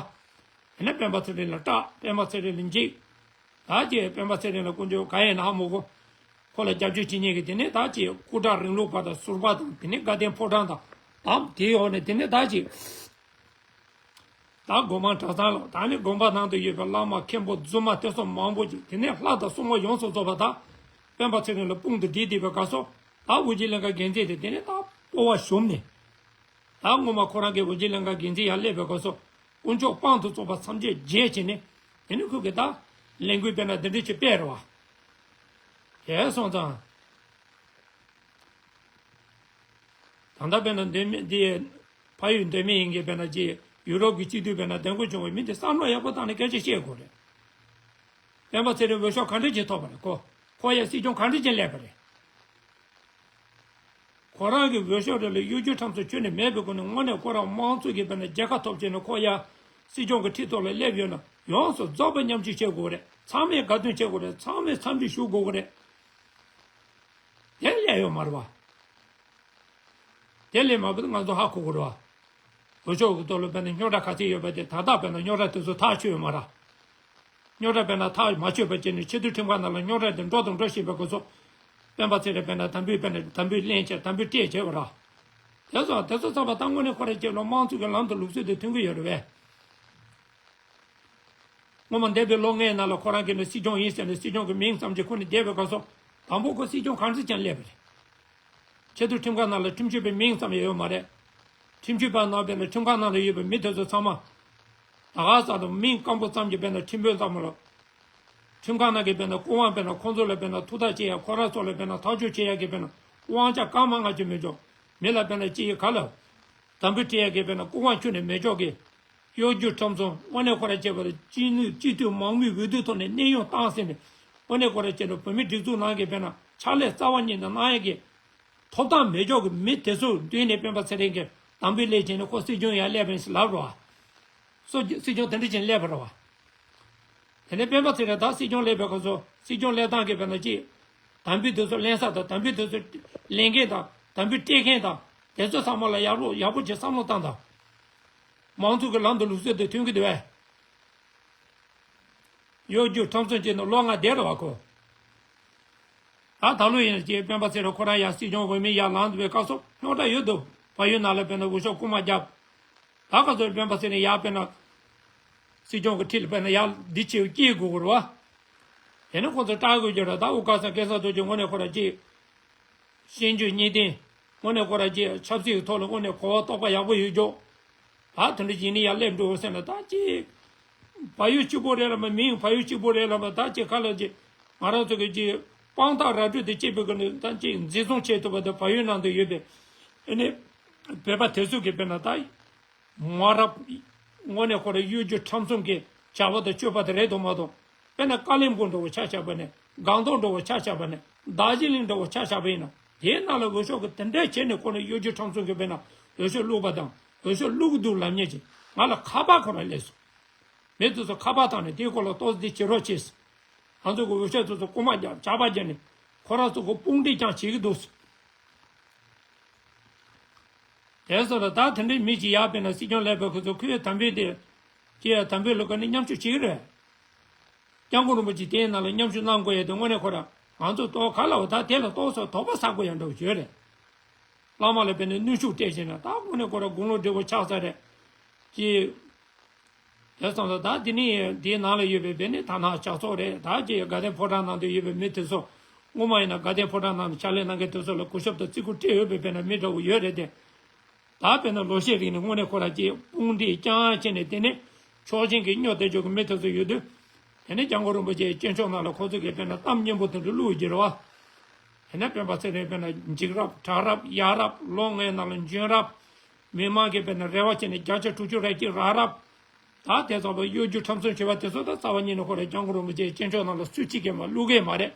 བ། དེ་ནས་སྤེན་པ་ཚེ་རིང་ལ་སྐྲག་སྤེན་པ་ཚེ་རིང་ལ་འཇིགས། ད་ཅིག་སྤེན་པ་ཚེ་རིང་ལ་དཀོན་མཆོག་ག་ཡིན་ན་ཧ་མ་གོ། ཁོ་ལ་རྒྱབ་སྐྱོར་བྱེད་མཁན་གྱི་དེ་ནས་ད་ཅིག་སྐུ་དྲག་རིང་ལུགས་པ་དང་ཟུར་པ་དང་དེ་ནས་དགའ་ལྡན་ཕོ་བྲང་དང་ད་དེའི་འོག་ནས་དེ་ནས་ད་ཅིག་ད་དགོན་པ་གྲྭ་ཚང་ལ་ད་ནི་དགོན་པ་ནང་དུ་ཡོད་པའི་བླ་མ་མཁན་པོ་རྫུན་མ་དེ་ཚོ་མང་པོ་ཅིག་དེ་ནས་ལྷ་དང་སྲུང་མ་ཡོངས་སུ་རྫོགས་པ་ད་སྤེན་པ་ཚེ་རིང་ལ་དཔུང་དུ་བསྡུས་བསྡད་པའི་སྐབས་སུ་ད་དབུ་འབྱེད་ལྷན་ཁང་འགན་འཛིན་དེ་དེ་ནས་ད་སྤོབས་པ་ཞུམ་ནས། ད་སྔོན་མ་ཁོ་རང་གི་དབུ་འབྱེད་ལྷན་ཁང་འགན་འཛིན་ཡར་སླེབས་པའི་སྐབས་སུ་དཀོན་མཆོག་དཔང་དུ་ཚོགས་པ་ཐམས་ཅད་བརྗེད་བྱས་ནས་དེ་ནི་ཁོ་གི་ད་ལས་འགུལ་སྤེལ་ན་འདི་འདྲ་ཅིག་སྤེལ་རེད་བ། དེ་སོང་ཙང་། ད་ལྟ་སྤེལ་ན་འདོད་མི་འདི་ཕ་ཡུལ་འདོད་མི་ཡིན་གྱི་སྤེལ་ན་ཅི་ཡུ་རོབ་ཀྱི་སྤྱི་འཐུས་སྤེལ་ན་འདེམས་བསྐོ་བྱུང་བའི་མི་འདི་བསམ་བློ་ཡག་པོ་བཏང་ནས་སྐད་ཆ་བཤད་དགོས་རེད། སྤེན་པ་ཚེ་རིང་འོས་ཤོག་ག་འདྲ་ཅིག་ཐོབ་པ་རེད་ཁོ། ཁོ་ཡ་སྲིད་སྐྱོང་ག་འདྲ་ཅིག་སླེབས་པ་རེད། ཁོ་རང་གི་འོས་ཤོག་རེ་ལ་གཡོ་སྒྱུ་ཁྲམ་གསོ་ཁྱོན་ནས་མེད་པའི་སྒོ་ནས་དངོས་གནས་ཁོ་རང་དམངས་གཙོ་གི་སྤེལ་ན་རྒྱལ་ཁ་ཐོབ་བྱས་ནས་ཁོ་ཡ་སྲིད་སྐྱོང་གི་ཁྲི་ཐོག་ལ་སླེབས་ཡོད་ན་ཡོངས་སུ་རྫོགས་པ་མཉམ་ཞུགས་བྱེད་དགོས་རེད། ཚང་མས་དགའ་སྟོན་བྱེད་དགོས་རེད། ཚང་མས་འཚམས་འདྲི་ཞུ་དགོས་རེད། དེ་སླེབས་ཡོད་མ་རེད་བ། དེ་སླེབས་མ་བུ་ང་ཚོ་ཧ་གོ་དགོས་རེད་བ། འོས་ཤོག་གི་ཐོག་ལ་སྤེལ་ན་རྙོག་དྲ་ག་ཚད་ཡོད་པ་དེ་ད་ལྟ་སྤེལ་ན་རྙོག་དྲ་དེ་ཚོ་ཐག་ཆོད་ཡོད་མ་རེད། རྙོག་དྲ་སྤེལ་ན་ཐག་མ་ཆོད་པ་བྱས་ནས་ཆེས་མཐོའི་ཁྲིམས་ཁང་ནང་ལ་རྙོག་དྲ་དེ་འགྲོ་དང་འགྲོ་བཞིན་པའི་སྐབས་སུ། སྤེན་པ་ཚེ་རིང་སྤེལ་ན་དམ་འབུལ་སྤེལ་ན་དམ་འབུལ་ལེན་བྱས་དམ་འབུལ་སྤྲད་བྱས་པ་ར། དེ་ཚོ་དེ་ཚོ་ཚང་མ་ད་དངོས་གནས་ཁོ་རང་ཅིག་ལ་དམངས་གཙོ་གི་ལམ་དུ་ལུགས་སྲོལ་དེ་མཐུན་གྱི་ཡོད་རེད་བས། སྔོན་མ་འདས་པའི་ལོ་ལྔའི་ནང་ལ་ཁོ་རང་གིས་ནི་སྲིད་སྐྱོང་ཡིན་ཟེར་ནས་སྲིད་སྐྱོང་གི་མིང་ཙམ་གྱིས་ཁོ་ནི་བསྡད་པའི་སྐབས་སུ། དང་པོ་ཁོ་སྲིད་སྐྱོང་གང་འཚམ་ཀྱང་སླེབས་པ་རེད། ཆེས་མཐོའི་ཁྲིམས་ཁང་ནང་ལ་ཁྲིམས་ཞིབ་པའི་མིང་ཙམ་ཡང་ཡོད་མ་རེད། ཁྲིམས་ཞིབ་པ་ནང་བས་ན་ཁྲིམས་ཁང་ནང་ལ་ཡོད་པའི་མི་དེ་ཚོ་ཚང་མ། ད་ག་ས་དང་མིང་སྐམ་པོ་ཙམ་གྱིས་བས་ན་ཁྲིམས་དཔོན་ཙམ་མ་ལ། ཁྲིམས་ཁང་ནང་གི་བས་ན་སྐུ་དབང་བས་ན་ཁོང་ཚོ་ལ་བས་ན་ཐུགས་ཐག་བཅད་ཡ་ཁོ་རང་ཚོ་ལ་བས་ན་ཐག་གཅོད་བྱེད་ཡ་གི་བས་ན་དབང་ཆ་གང་མང་ང་ཅི་མི་འཇོག་མི་ལ་བས་ན་ཅི་ཡི་ག་ལ། དམ་འབུལ་སྤྲད་ཡ་གི་བས་ན་སྐུ་དབང་ཁྱོན་ནས་མི་འཇོག་གི། གཡོ་སྒྱུ་ཁྲམ་གསུམ་དངོས་གནས་ཁོ་ར་བྱས་པ་ལ་སྤྱི་ནུས་སྤྱི་འཐུས་མང་མོས་འོས་བསྡུ་ཐོག་ནས་གནས་དབྱུང་བཏང་ཟིན་ནས་དངོས་གནས་ཁོ་ར་བྱས་ན་བོད་མི་སྒྲིག་འཛུགས་ནང་གི་བས་ན་ཕྱག་ལས་རྩ་བ་ཉིད་ནས་གནང་ཡ་གི་ཐོབ་ཐང་མེད་ཅོག་གི་མི་དེ་ཚོ་མདུན་ནས་སྤེན་པ་ཚེ་རིང་གིས་དམ་འབུལ་སླེབས་བྱས་ནས་ཁོ་སྲིད་སྐྱོང་ཡར་སླེབས་པ་ཡིན་ཟེར་ལབ་རོགས། སྲིད་སྐྱོང་དེ་འདྲ་བྱས་ནས་སླེབས་པ་རེད་བ། དེ་ནས་སྤེན་པ་ཚེ་རིང་ད་སྲིད་སྐྱོང་སླེབས་པའི་སྐབས་སུ་སྲིད་སྐྱོང་སླེབས་སྟངས་ཀྱི་བས་ན་ཅི། དམ་འབུལ་དེ་ཚོ་ལེན་ས་དང་དམ་འབུལ་དེ་ཚོ་ལེན་མཁན་དང་དམ་འབུལ་སྤྲད་མཁན་དང་དེ་ཚོ་ཚང་མ་ལ་ཡག་པོ་ཡག་པོ་ཅིག་བསམ་བློ་བཏང་དང་། མང་ཚོགས་ཀྱི་ལམ་དུ་ལུགས་སྲོལ་དེ་མཐུན་གྱི་འདུག་བས། གཡོ་སྒྱུ་ཁྲམ་གསུམ་བྱས་ནས་ལོ་ལྔ་བསྡད་རེད་བ་ཁོ། ད་ད་ལོ་ཡིན་ཅེས་སྤེན་པ་ཚེ་རིང་ཁོ་རང་ཡར་སྲིད་སྐྱོང་འོས་མི་ཡར་ལངས་འདུག་པའི་སྐབས་སུ་རྙོག་དྲ་ཡོད་འདུག་བལ་ཡུལ་ནང་ལ་སྤེན་ན་འོས་ཤོག་རྐུ་མ་བརྒྱབ། ད་ག་ཚོད་སྤེན་པ་ཚེ་རིང་ཡར་སྤེན་ན། སྲིད་སྐྱོང་གི་ཁྲི་ལ་སྤེན་ན་ཡར་འདི་བྱེད་སྐྱེལ་དགོས་རེད་བ། དེ་ནས་ཁོ་ཚོ་སྐྲག་དགོས་ཀྱི་རེད་ད་དབུ་དཀར་ཚང་སྐལ་བཟང་རྡོ་རྗེ་དངོས་གནས་ཁོ་རང་ཅིག་ཤེས་འཇོན་གཉིས་ལྡན། དངོས་གནས་ཁོ་རང་ཅིག་ཆབ་སྲིད་ཀྱི་ཐོག་ལ་དངོས་གནས་གོ་བ་རྟོགས་པ་ཡག་པོ་ཡོད་ཀྱོག་ད་དེ་འདྲ་ཡིན་ནི་ཡར་སླེབས་འགྲོ་ཟེར་ན་ད་ཅིག་བལ་ཡུལ་གཅིག་པོ་རེད་ལ་མ་མིང་བལ་ཡུལ་གཅིག་པོ་རེད་ལ་མ་ད་ཅིག་ཁ་ལ་ཅིག་ང་རང་ཚོ་གི་ཅིག་དཔང་རྟགས་ར་སྤྲོད་དེ་སྐྱེས་པའི་སྒང་ནས་ད་ཅིག་འཛིན་བཟུང་བྱེད་ཐུབ་པ་དང་བལ་ཡུལ་ནང་དུ་ཡོད་པའི་ཨ་ནི་བོད་པ་དེ་ཚོ་གི་དཔེར་ན་ད་མ་རབས་དངོས་གནས་ཁོ་རང་གཡོ་སྒྱུ་ཁྲམ་གསུམ་གྱི་བྱ་བ་དང་སྤྱོད་པ་དེ་རེད་དོ་མ་གཏོགས། དཔེར་ན་ཀ་ལིམ་པོང་འདྲ་བོ་ཆ་བཞག་པ་ནས་སྒང་ཏོག་འདྲ་བོ་ཆ་བཞག་པ་ནས་རྡོ་རྗེ་གླིང་འདྲ་བོ་ཆ་བཞག་པ་ཡིན་ན་དེའི་ནང་ལ་འོས་ཤོག་གི་དེ་འདྲའི་བྱས་ནས་ཁོ་ནས་གཡོ་སྒྱུ་ཁྲམ་གསུམ་གྱི་དཔེར་ན་འོས་ཤོག་བླུགས་པ་དང་འོས་ཤོག་བླུགས་འདུག་ལབ་མཁན་ཅིག་ང་ལ་ཁ་པར་ཁོ་རང་སླེབས་སོང་། མི་དེ་ཚོ་ཁ་པར་བཏང་ནས་དེའི་སྐོར་ལ་ཏོག་ཙམ་དེ་བྱེད་རོགས་བྱས། ང་ཚོ་གི་འོས་ཤོག་དེ་ཚོ་རྐུ་མ་རྒྱབ་ཇག་པ་རྒྱབ་ནས་ཁོ་རང་ཚོ་གི་དཔུང་སྒྲིག་ཀྱང་བྱེད་ཀྱི་འདུག་དེ་ཚོ་ལ་ད་དེ་འདྲའི་མི་ཅིག་ཡར་སྤེལ་ན་སྲིད་སྐྱོང་སླེབས་པའི་ཁོ་ཚོ་ཁོའི་དམ་འབུལ་དེ། ཀྱེ་དམ་འབུལ་ལ་ཁོ་ནི་མཉམ་ཞུགས་བྱེད་ཀྱི་རེད། སྐྱབས་མགོན་རིན་པོ་ཆེ་དེའི་ནང་ལ་མཉམ་ཞུགས་གནང་དགོས་ཡ་དེ་དངོས་གནས་ཁོ་རང་ང་ཚོ་ལྟོ་ག་ལ་བ་ད་དེ་ལ་ལྟོགས་སོགས་དོགས་པ་ཟ་དགོས་ཡ་འདྲ་བོ་ཡོད་རེད། བླ་མ་ལ་དཔེར་ན་གནོན་ཤུགས་སྤྲད་བྱས་ན་ད་དངོས་གནས་ཁོ་རང་དགུང་ལོ་བགྲེས་པོ་ཆགས་ས་རེད། ཀྱེ། དེ་སོང་ཙང་ད་འདི་ནི་འདིའི་ནང་ལ་ཡོད་པའི་བེ་ནི་ད་ནང་ཇག་ཚོགས་རེད་ད་ཅེས་དགའ་ལྡན་ཕོ་བྲང་ནང་དུ་ཡོད་པའི་མི་དེ་ཚོ་སྔོན་མ་ཡིན་ན་དགའ་ལྡན་ཕོ་བྲང་ནང་ནས་ཕྱག་ལས་གནང་མཁན་དེ་ཚོ་ལ་གུས་ཞབས་དང་བརྩི་བཀུར་སྤྲད་ཡོད་པའི་བེ་ན་མི་འདྲ་བོ་ཡོད་རེད་དེ། ད་བེ་ན་ལོ་ཤས་རིང་ནས་དངོས་གནས་ཁོ་རང་ཅེས་དཔུང་སྒྲིག་རྐྱང་བྱས་ནས་དེ་ནས་ཕྱོགས་ཞེན་གྱི་སྨྱོ་སྟེར་རྒྱུ་གི་མི་དེ་ཚོ་ཡོད་དུས། དེ་ནས་སྐྱབས་མགོན་རིན་པོ་ཆེའི་སྤྱན་ཕྱོགས་ནང་ལ་ཁོ་ཚོ་གིས་བེ་ན་གཏམ་སྙན་པོ་དེ་འདྲ་བླུགས་ཡོད་ཀྱི་རེད་བ། དེ་ནས་སྤེན་པ་ཚེ་རིང་བེ་ན་འཇིགས་རབས་དྲག་རབས་ཡག་རབས་ལོ་ལྔའི་ནང་ལ་འཇོན་རབས། མི་མང་གིས་དཔེར་ན་རེ་བ་བྱས་ནས་བརྒྱ་ཆ་དྲུག་ཅུ་རེ་གཅིག་རག་རབས། ད་དེ་ཚོ་ལ་གཡོ་སྒྱུ་ཁྲམ་གསུམ་བྱས་པ་དེ་ཚོ་ད་རྩ་བ་ཉིད་ནས་ཁོ་རང་སྐྱབས་མགོན་རིན་པོ་ཆེའི་སྤྱན་ཕྱོགས་ནང་ལ་སུ་གཅིག་གིས་མ་བླུག་གི་མ་རེད།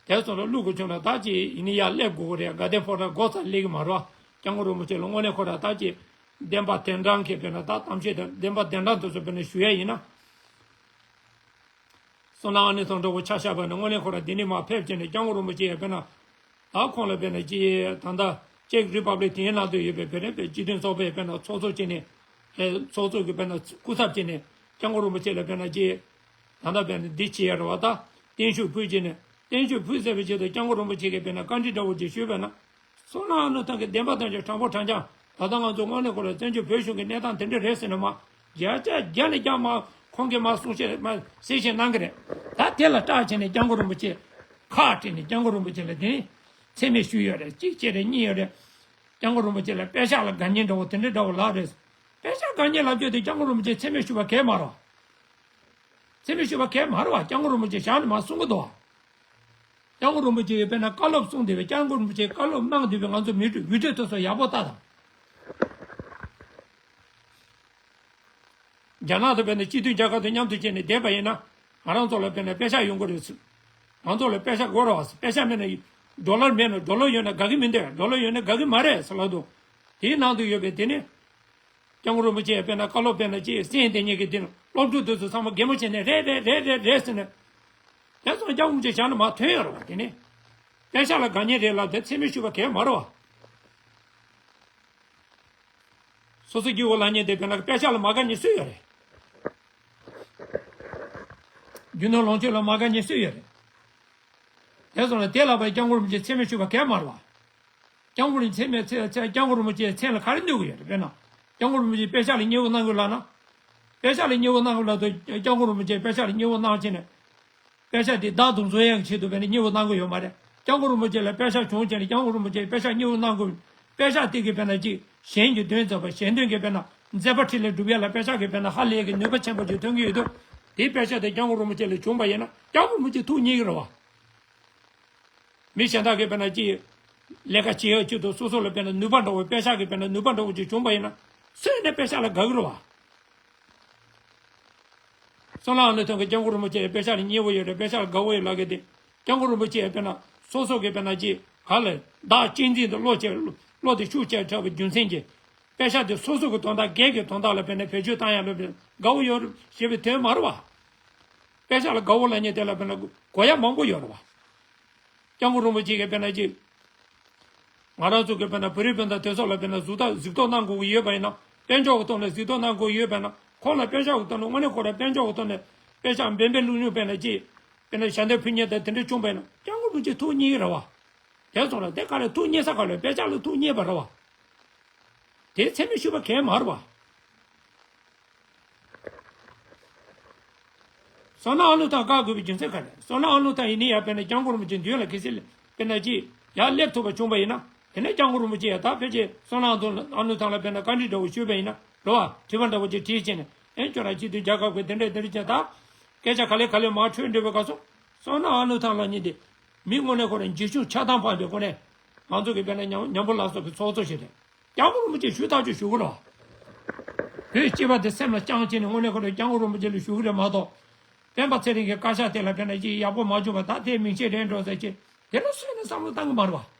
དེ་ཚོ་ལ་བླུག་དགོས་བྱུང་ན་ད་ཅི་ཡིན་ནི་ཡར་སླེབས་དགོས་ཀྱི་རེད། དགའ་ལྡན་ཕོ་བྲང་སྒོ་རྩར་སླེབས་ཀྱི་མ་རེད་བ། སྐྱབས་མགོན་རིན་པོ་ཆེ་ལ་དངོས་གནས་ཁོ་རང་ད་ཅི་བདེན་པ་དོན་དྲང་གི་དཔེར་ན་ད་གཏམ་བཤད་དང་བདེན་པ་དོན་དྲང་དེ་ཚོ་དཔེར་ན་ཞུ་ཡ་ཡིན་ན། བསོད་ནམས་ཨ་ནེ་ཚང་འདྲ་བོ་ཆ་བཞག་པ་ན་དངོས་གནས་ཁོ་རང་འདི་ནས་མར་ཕེབས་བྱས་ནས་སྐྱབས་མགོན་རིན་པོ་ཆེ་ཡ་དཔེར་ན། ད་ཁོང་ལ་དཔེར་ན་ཅི་ད་ལྟ་ཅེག་རི་པབ་ལིག་དེའི་ནང་དུ་ཡོད་པའི་དཔེར་ན་དཔེ་སྤྱི་མཐུན་ཚོགས་པའི་དཔེར་ན་ཚོགས་གཙོ་བྱས་ནས་ཨེ་ཚོགས་གཙོ་གི་དཔེར་ན་སྐུ་ཚབ་བྱས་ནས་སྐྱབས་མགོན་རིན་པོ་ཆེ་ལ་དཔེར་ན་ཅི་ད་ལྟ་དཔེར་ན་འདི་བྱེད་ཡ་རེད་བ། ད་བརྟན་བཞུགས་ཕུལ་བྱས་ནས་ བརྟན་བཞུགས་ཕུལ་ཟེར་བའི་ཆེད་དུ་སྐྱབས་མགོན་རིན་པོ་ཆེ་གིས་དཔེར་ན་བཀའ་འདྲི་འདྲ་བོ་ཅིག་ཞུས་པ་ན། བསོད་ནམས་ཨ་ནུ་ཐང་གི་བདེན་པ་དང་ཆ་དྲང་པོ་དྲང་རྐྱང་། ད་ལྟ་ང་ཚོ་དངོས་གནས་ཁོ་ལ་བཙན་བྱོལ་བོད་གཞུང་གི་གནས་སྟངས་དེ་འདྲ་རེད་ཟེར་ན་མ། བརྒྱ་ཆ་བརྒྱ་ནས་བརྒྱ་མ་ཁོང་གིས་མ་གསུང་བཤད་མ་གསལ་བཤད་གནང་གི་རེད། ད་དེ་ལ་སྐྲག་བྱས་ནས་སྐྱབས་མགོན་རིན་པོ་ཆེ་ཁག་དཀྲིས་ནས་སྐྱབས་མགོན་རིན་པོ་ཆེ་ལ་དེ་ནི་མཚན་སྨད་ཞུས་ཡོད་རེད། གཅིག་བྱས་རེད། གཉིས་ཡོད་རེད། སྐྱབས་མགོན་རིན་པོ་ཆེ་ལ་པད་ཤག་ལ་དགའ་ཉེ་འདྲ་བོ་དེ་འདྲ་འདྲ་བོ་ལབ་རེད། པད་ཤག་དགའ་ཉེ་ལབ་རྒྱུ་དེ་སྐྱབས་མགོན་རིན་པོ་ཆེ་མཚན་སྨད་ཞུས་པ་གས་མ་རེད། མཚན་སྨད་ཞུས་པ་གས་མ་རེད་བ། སྐྱབས་མགོན་རིན་པོ་ཆེ་བཞག་ནས་མ་གསུང་གི་འདུག་བ། སྐྱབས་མགོན་རིན་པོ་ཆེ་ཡིས་དཔེར་ན་བཀའ་སློབ་གསུངས་བསྡད་པའི། སྐྱབས་མགོན་རིན་པོ་ཆེས་བཀའ་སློབ་གནང་བསྡད་པའི་ང་ཚོ་མི་འགྲོ་བི་ཌིའོ་དེ་ཚོ་ཡག་པོ་ལྟ་དང་། རྒྱ་ནག་དང་དཔེར་ན་སྤྱི་མཐུན་རྒྱལ་ཁབ་དང་མཉམ་དུ་བྱས་ནས་བསྡད་པ་ཡིན་ན། ང་རང་ཚོ་ལ་དཔེར་ན་པད་ཤག་ཡོང་གི་རེད་ཟེར། ང་ཚོ་ལ་པད་ཤག་དགོས་རེད་བ་ཟེར། པད་ཤག་མེད་ན་ཡི་ཌོ་ལར་མེད་ན། ཌོ་ལར་ཡོད་ན་དགའ་གི་མི་འདུག་ཌོ་ལར་ཡོད་ན་དགའ་གི་མ་རེད་ཟེར་ལབ་འདུག་དེའི་ནང་དུ་ཡོད་པའི་དེ་ནི། སྐྱབས་མགོན་རིན་པོ་ཆེས་དཔེར་ན་བཀའ་སློབ་དཔེར་ན་ཅིག་གསན་བསྡད་མཁན་གྱི་དེ་ནི་སློབ་ཕྲུག་དེ་ཚོ་ཚང་མ་གད་མོ་བྱས་ནས་རེད་རེད་རེད་རེད་རེད་ཟེར་ནས། དེ་ཚོ་སྐྱབས་མགོན་རིན་པོ་ཆེ་བཞག་ནས་མར་ཐོན་ཡོད་རེད་བ། དེ་ནི། པད་ཤག་ལ་དགའ་ཉེ་རེད་ལབ་དེ་མཚན་སྨད་ཞུས་པ་གས་མ་རེད་བ། སོ་སོ་སྐྱིད་པོ་ལབ་མཁན་དེ་དཔེར་ན་པད་ཤག་ལ་མ་དགའ་མཁན་སུ་ཡོད་རེད། རྒྱུ་ནོར་ལོངས་སྤྱོད་ལ་མ་དགའ་མཁན་སུ་ཡོད་རེད། དེ་སོང་ལ་དེ་ལ་བས་སྐྱབས་མགོན་རིན་པོ་ཆེ་མཚན་སྨད་ཞུས་པ་གས་མ་རེད་བ། སྐྱབས་མགོན་རིན་མཚན་སྨད་ཚེ་ཚེ་སྐྱབས་མགོན་རིན་པོ་ཆེའི་མཚན་ལ་ག་རེ་གནོད་ཀྱི་ཡོད་རེད། དཔེར་ན། སྐྱབས་མགོན་རིན་པོ་ཆེས་པད་ཤག་ལ་མཉེས་པོ་གནང་དགོས་ལབ་ན། པད་ཤག་ལ་མཉེས་པོ་གནང་དགོས་ལབ་དུས་སྐྱབས་མགོན་རིན་པོ་ཆེས་པད་ཤག་ལ་མཉེས་པོ་གནང་བྱས་ནས། པད་ཤག་དེ་བདག་ཏུ་འཛིན་ཡག་ཆེད་དུ་དཔེར་ན་མཉེས་པོ་གནང་གི་ཡོད་མ་རེད། སྐྱབས་མགོན་རིན་པོ་ཆེ་ལ་པད་ཤག་བྱུང་བྱས་ནས་སྐྱབས་མགོན་རིན་པོ་ཆེས་པད་ཤག་མཉེས་པོ་གནང་དགོས། པད་ཤག་དེ་གིས་དཔེར་ན་ཅིག་གཞན་གྱི་དོན་མཛད་པ། གཞན་དོན་གྱིས་དཔེར་ན་མཛད་པ་འཕྲིན་ལས་སྒྲུབ་ཡག་ལ་པད་ཤག་གིས་དཔེར་ན་ཧ་ལས་ཀྱི་ནུས་པ་ཆེན་པོ་ཅིག་ཐོན་གྱི་ཡོད་དུས། དེའི་པད་ཤག་དེ་སྐྱབས་མགོན་རིན་པོ་ཆེ་ལ་བྱུང་བ་ཡིན་ན་སྐྱབས་མགོན་རིན་པོ་ཆེ་ཐུགས་མཉེས་ཀྱི་རེད་བ། མི་གཞན་དག་གིས་དཔེར་ན་ཅིག་ལས་ཀ་བྱེད་ཡག་ཆེད་དུ་སོ་སོ་ལ་དཔེར་ན་ནུས་པ་འདྲ་བོ། པད་ཤག་གིས་དཔེར་ན་ནུས་པ་འདྲ་བོ་ཅིག་བྱུང་བ་ཡིན་ན། སུ་ཡིན་ནའི་པད་ཤག་ལ་དགའ་གི་རེད་བ། བསོད་ནམས་ཨ་ནུ་ཐང་གིས་སྐྱབས་མགོན་རིན་པོ་ཆེ་པད་ཤག་ལ་མཉེས་པོ་ཡོད་རེད། པད་ཤག་ལ་དགའ་བོ་ཡོད་ལབ་མཁན་དེ། སྐྱབས་མགོན་རིན་པོ་ཆེ་དཔེར་ན་སོ་སོ་གིས་དཔེར་ན་ཅིག་ག་ལ་བདག་གཅེས་འཛིན་དུ་བློ་བྱས། བློ་དེ་ཤུགས་ཆེ་དྲགས་པའི་རྒྱུ་མཚན་གྱིས། པད་ཤག་དེ་སོ་སོ་གི་དོན་དག་སྒེར་གྱི་དོན་དག་ལ་དཔེར་ན་བེད་སྤྱོད་བཏང་ཡག་ལ་དཔེར་ན་དགའ་བོ་ཡོད་ཞེས་པའི་དོན་མ་རེད་བ། པད་ཤག་ལ་དགའ་བོ་ལབ་མཁན་དེ་ལ་དཔེར་ན་གོ་ཡག་མང་པོ་ཡོད་རེད་བ། སྐྱབས་མགོན་རིན་པོ་ཆེ་གིས་དཔེར་ན་ཅིག་ང་རང་ཚོ་གི་དཔེར་ན་བོད་རིགས་སྤུན་ཟླ་དེ་ཚོ་ལ་དཔེར་ན་གཟིགས་རྟོག་གཟིགས་རྟོག་གནང་དགོས་ཀྱི་ཡོད་པ་ཡིན་ན། དཔལ་འབྱོར་གྱི་ཐོག་ནས་གཟིགས་རྟོག་གནང་དགོས་ཀྱི་ཡོད་པ་ཡིན་ན། ཁོང་ལ་པད་ཤག་གི་ཐོག་ནས་དངོས་གནས་ཁོ་རང་དཔལ་འབྱོར་གྱི་ཐོག་ནས་པད་ཤག་འབེན་འབེན་ལུག་ལུག་དཔེར་ན་ཅིག་དཔེར་ན་ཞལ་འདེབས་ཕུལ་མཁན་དང་དེ་འདྲ་བྱུང་བ་ཡིན་ན་སྐྱབས་མགོན་རིན་པོ་ཆེ་ཐུགས་མཉེས་ཀྱི་རེད་བ། དེ་སོང་ལ་དེ་ག་རེ་ཐུགས་མཉེས་ས་ག་ལ་པད་ཤག་ལ་ཐུགས་མཉེས་པ་རེད་བ། དེ་མཚན་སྨད་ཞུས་པ་གས་མ་རེད་བ། བསོད་ནམས་ཨ་ནུ་ཐང་བཀག་དགོས་པའི་རྒྱུ་མཚན་ག་རེ། བསོད་ནམས་ཨ་ནུ་ཐང་ཡིན་ནའི་ཡང་དཔེར་ན་སྐྱབས་མགོན་རིན་པོ་ཆེ་མདུན་ལ་གལ་སྲིད་དཔེར་ན་ཅིག་ཡར་སླེབས་ཐུབ་པ་བྱུང་བ་ཡིན་ན། དེ་ནས་སྐྱབས་མགོན་རིན་པོ་ཆེ་ཡང་ད་ཕལ་ཆེར་བསོད་ནམས་ཨ་ནུ་ཐང་ལ་དཔེར་ན་བཀའ་འདྲི་འདྲ་བོ་ཞུས་པ་ཡིན་ན་རེད་བ། དྲི་བ་འདྲ་བོ་ཅིག་དྲིས་བྱས་ནས། ཨེ་ཁྱོད་རང་སྤྱི་མཐུན་རྒྱལ་ཁབ་ཀྱི་དེ་འདྲས་དེ་འདྲས་བྱས། ད་སྐད་ཆ་ག་ལེ་ག་ལེ་མར་འཕྲོས་འགྲོ་བའི་སྐབས་སུ། བསོད་ནམས་ཨ་ནུ་ཐང་ལབ་མཁན་དེ་མི་དངོས་གནས་ཁོ་རང་འཇིགས་ཞུམ་ཆགས་སྡང་སྤངས་པའི་སྒོ་ནས། ང་ཚོ་གི་དཔེར་ན་ཉམ་ཉམ་པོ་ལ་སོགས་ཀྱི་ཚོགས་གཙོ་ཞིག་རེད། སྐྱབས་མགོན་རིན་པོ་ཆེས་ཞུ་ཐག་ཆོད་ཞུ་གི་རེད། བོད་སྤྱི་པ་དེ་སེམས་ལ་བཅངས་བྱས་ནས་དངོས་གནས་ཁོ་རང་སྐྱབས་མགོན་རིན་པོ་ཆེ་ལ་ཞུ་གི་རེད་མ་གཏོགས། སྤེན་པ་ཚེ་རིང་གི་བཀའ་ཤག་དེ་ལ་དཔེར་ན་ཅིག་ཡག་པོ་མ་བྱུང་བ། ད་དེ་མིང་ཆད་རན་འགྲོ་ཟེར་གྱི་དེ་ལ་སུས་ནས་བསམ་བློ་བཏང་གི་མ་རེད་བ།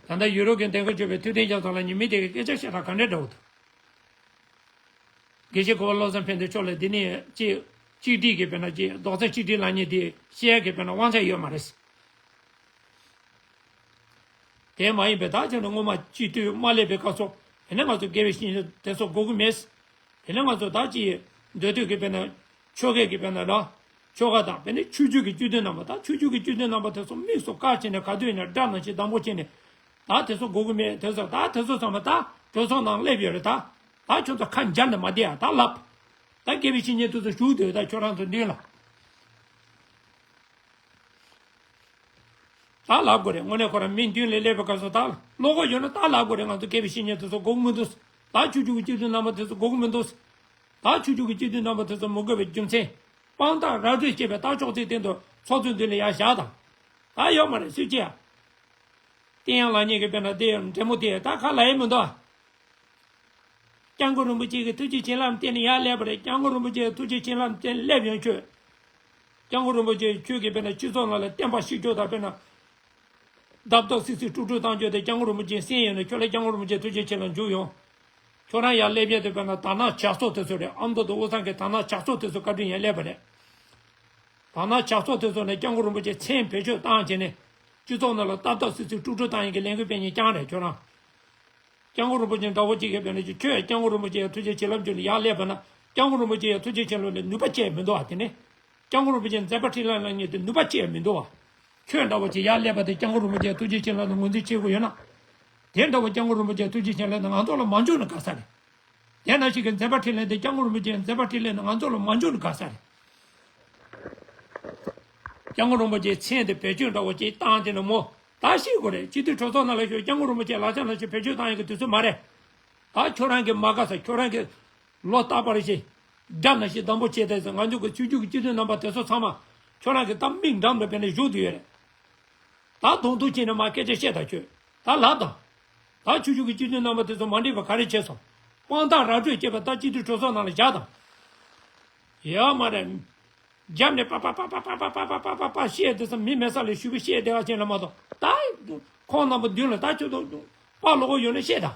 ད་ལྟ་ཡུ་རོབ་ཀྱི་འདེམས་ཁོངས་གཅོད་པའི་ཐུབ་བསྟན་རྒྱ་མཚོ་ལགས་ཉིད་མི་དེ་གི་སྐད་ཆ་བཤད་སྟངས་ག་འདྲ་འདྲ་བོ་འདུག་དགེ་བཤེས་གོ་བ་བློ་བཟང་ཕན་བདེ་མཆོག་ལ་འདི་ནས་གཅིག་གཅིག་སྒྲིལ་གྱི་དཔེར་ན་ཅིག་རྡོག་རྩ་གཅིག་སྒྲིལ་ལབ་མཁན་དེ་བཤད་ཡག་གི་དཔེར་ན་དབང་ཆ་ཡོད་མ་རེད། དེ་མ་ཡིན་པའི་ད་ཅིག་ནས་སྔོན་མ་སྤྱི་འཐུས་མ་སླེབས་པའི་སྐབས་སུ་དེ་ནས་ང་ཚོ་དགེ་བའི་བཤེས་གཉེན་དེ་ཚོ་དགོས་ཀྱི་མེད། དེ་ནས་ང་ཚོ་ད་ཅིག་མདོ་སྟོད་ཀྱི་དཔེར་ན་ཆོལ་ཁའི་གི་དཔེར་ན་ལ་ཆོལ་ཁ་དང་། དཔེར་ན་ཆོས་བརྒྱུད་ཀྱི་སྤྱི་འཐུས་རྣམ་པ། ད་ཆོས་བརྒྱུད་ཀྱི་སྤྱི་འཐུས་རྣམ་པ་དེ་ཚོ་དམིགས་སུ་བཀར་བྱས་ནས་ག་དུས་ཡིན་ན་དགྲ་ནང་བཞིན་སྡང་པོ་བྱས་ནས། ད་དེ་ཚོ་དགོས་ཀྱི་མེད། དེ་ཚོ་ད་དེ་ཚོ་ཚང་མ་ད་གྲོས་ཚོགས་ནང་སླེབས་ཡོད་རེད། ད་ད་ཁྱོད་ཚོ་ཁ་འབྱར་ནས་མ་བསྡད་ཨ། ད་ལབ། ད་དགེ་བའི་བཤེས་གཉེན་དེ་ཚོ་བཞུགས་འདུག་ད་ཁྱོད་རང་ཚོ་མདུན་ལ། ད་ལབ་དགོས་རེད། དངོས་གནས་ཁོ་རང་མི་མདུན་ལ་སླེབས་པའི་སྐབས་སུ་ད་བློ་ཁོག་ཡོད་ན་ད་ལབ་དགོས་རེད། ང་ཚོ་དགེ་བའི་བཤེས་གཉེན་དེ་ཚོ་དགོས་ཀྱི་མི་འདུག་ད་ཆོས་བརྒྱུད་ཀྱི་སྤྱི་འཐུས་རྣམ་པ་དེ་ཚོ་དགོས་ཀྱི་མི་འདུག་ད་ཆོས་བརྒྱུད་ཀྱི་སྤྱི་འཐུས་རྣམ་པ་དེ་ཚོ་མི་དགོས་པའི་རྒྱུ་མཚན། དཔང་རྟགས་ར་སྤྲོད་བྱས་པའི་ད་ཅོག་ཙེའི་སྟེང་དུ་ཚོགས་གཙོའི་མདུན་ལ་ཡར་བཞག་དང་། ད་ཡོད་མ་རེད་སུས་བྱས་ཨ། བསྟན་དབྱངས་ལགས་གཉིས་ཀྱི་དཔེར་ན་དེ་འདྲེ་མོ་དེ་ད་ཁ་ལ་ཡེ་མི་འདུག་ཨ། སྐྱབས་མགོན་རིན་པོ་ཆེ་གི་ཐུགས་རྗེ་བྱིན་རླབས་བརྟེན་ནས་ཡར་སླེབས་པ་རེད། སྐྱབས་མགོན་རིན་པོ་ཆེ་གི་ཐུགས་རྗེ་བྱིན་རླབས་བརྟེན་སླེབས་ཡོང་ཁྱོད། སྐྱབས་མགོན་རིན་པོ་ཆེ་ཁྱོད་ཀྱིས་དཔེར་ན་སྤྱི་ཚོགས་ནང་ལ་བསྟན་པ་བཤིག་རྒྱུ་དང་། དཔེར་ན་བརྡབ་བརྡབ་སིག་སིག་དཀྲུག་དཀྲུག་བཏང་རྒྱུ་དེ་སྐྱབས་མགོན་རིན་པོ་ཆེས་གསན་ཡོང་ན་ཁྱོད་ལ་སྐྱབས་མགོན་རིན་པོ་ཆེ་ཐུགས་རྗེ་ཆེ་ལ་འཇུག་ཡོང་། ཁྱོད་རང་ཡར་སླེབས་ཡས་དེ་དཔེར་ན་དར་ནག་ཇག་ཚོགས་དེ་ཚོ་རེད། ཨ་མདོ་དང་དབུས་གཙང་གི་དར་ནག་ཇག་ཚོགས་དེ་ཚོ་བཀའ་དྲིན་ཡར་སླེབས་པ་རེད། དར་ནག་ཇག་ཚོགས་དེ་ཚོ་ནས་སྐྱབས་མགོན་རིན་པོ་ཆེ་མཚན་བེད་སྤྱོད་བཏང་བྱས་ནས་སྤྱི་ཚོགས་ནང་ལ་བརྡབ་བརྡབ་སིག་སིག་དཀྲུག་དཀྲུག་བཏང་ཡས་ཀྱི་ལས་འགུལ་སྤེལ་མཁན་རྐྱང་རེད་ཁྱོད་རང་། སྐྱབས་མགོན་རིན་པོ་ཆེ་འདྲ་བོ་གཅིག་གིས་དཔེར་ན་ཅིག་ཁྱོད་སྐྱབས་མགོན་རིན་པོ་ཆེ་ཐུགས་རྗེ་བྱིན་རླབས་བརྒྱུད་ནས་ཡར་སླེབས་པ་ན་ སྐྱབས་མགོན་རིན་པོ་ཆེ་ཡང་ཐུགས་རྗེ་ཆེ་ལབ་ནས་ནུས་པ་ཅི་ཡང་མི་འདུག་བ། དེ་ནི་སྐྱབས་མགོན་རིན་པོ་ཆེ་མཛད་པ་འཕྲིན་ལས་ལབ་མཁན་དེ་ནུས་པ་ཅི་ཡང་མི་འདུག་བ། ཁྱོད་འདྲ་བོ་ཅིག་ཡར་སླེབས་པ་དེ་སྐྱབས་མགོན་རིན་པོ་ཆེ་ཐུགས་རྗེ་ཆེ་ལབ་ནས་ངོས་འཛིན་བྱེད་དགོས་ཡོད་ན། དེ་འདྲ་བོ་སྐྱབས་མགོན་རིན་པོ་ཆེ་ཐུགས་རྗེ་ཆེ་ལབ་ནས་ང་ཚོ་ལ་མ་འཇུག་ན་དགའ་ས་རེད། དེ་ནང་བཞིན་གྱི་མཛད་པ་འཕྲིན་ལས་དེ་སྐྱབས་མགོན་རིན་པོ་ཆེའི་མཛད་པ་འཕྲིན་ལས་ནི་ང་ཚོ་ལ་མ་འཇུག་ན་དགའ་ས་རེད། སྐྱབས་མགོན་རིན་པོ་ཆེའི་མཚན་དེ་བེད་སྤྱོད་འདྲ་བོ་ཅིག་བཏང་དེ་ནི་མོ་ད་ཤེས་དགོས་རེད། སྤྱི་འཐུས་གྲོས་ཚོགས་ནང་ལ་ཞུགས། སྐྱབས་མགོན་རིན་པོ་ཆེའི་ལག་ཆ་ནང་བཞིན་བེད་སྤྱོད་བཏང་ཡག་གི་དུས་ཚོད་མ་རེད། ད་ཁྱོད་རང་གི་མ་དགའ་ས། ཁྱོད་རང་གི་ལོ་རྟག་པར་བཞིན་དགྲ་ནང་བཞིན་སྡང་པོ་བྱས་ཏེ། ང་ཚོ་གི་ཆོས་བརྒྱུད་ཀྱི་སྤྱི་འཐུས་རྣམ་པ་དེ་ཚོ་ཚང་མ་ཁྱོད་རང་གི་ད་མིག་འགྲམ་དུ་བྱས་ནས་བཞུགས་བསྡད་ཡོད་རེད། ད་གདོང་ཐུག་བྱས་ནས་མར་སྐད་ཆ་བཤད་དང་། ཁྱོད་ད་ལབ་དང་། ད་ཆོས་བརྒྱུད་ཀྱི་སྤྱི་འཐུས་རྣམ་པ་དེ་ཚོ་མ་འགྲིག་པ་ག་རེ་བྱས་སོང་། དཔང་རྟགས་ར་སྤྲོད་བྱས་པ་ད་སྤྱི་འཐུས་གྲོས་ཚོགས་ནང་ལ་བཞག་དང་། ཡོད་མ་རེད། རྒྱབ་ནས་པ་པ་པ་པ་པ་པ་པ་བཤད་དེ་ཚོ་མི་མེད་ས་ལ་ཞུ་གི་བཤད་བསྡད་པ་ཅན་ལ་མ་གཏོགས། ད་ཁོང་རྣམ་པ་མདུན་ལ་ད་ཁྱོད་ཚོ་དཔའ་ལོ་གོ་ཡོད་ན་བཤད་དང་།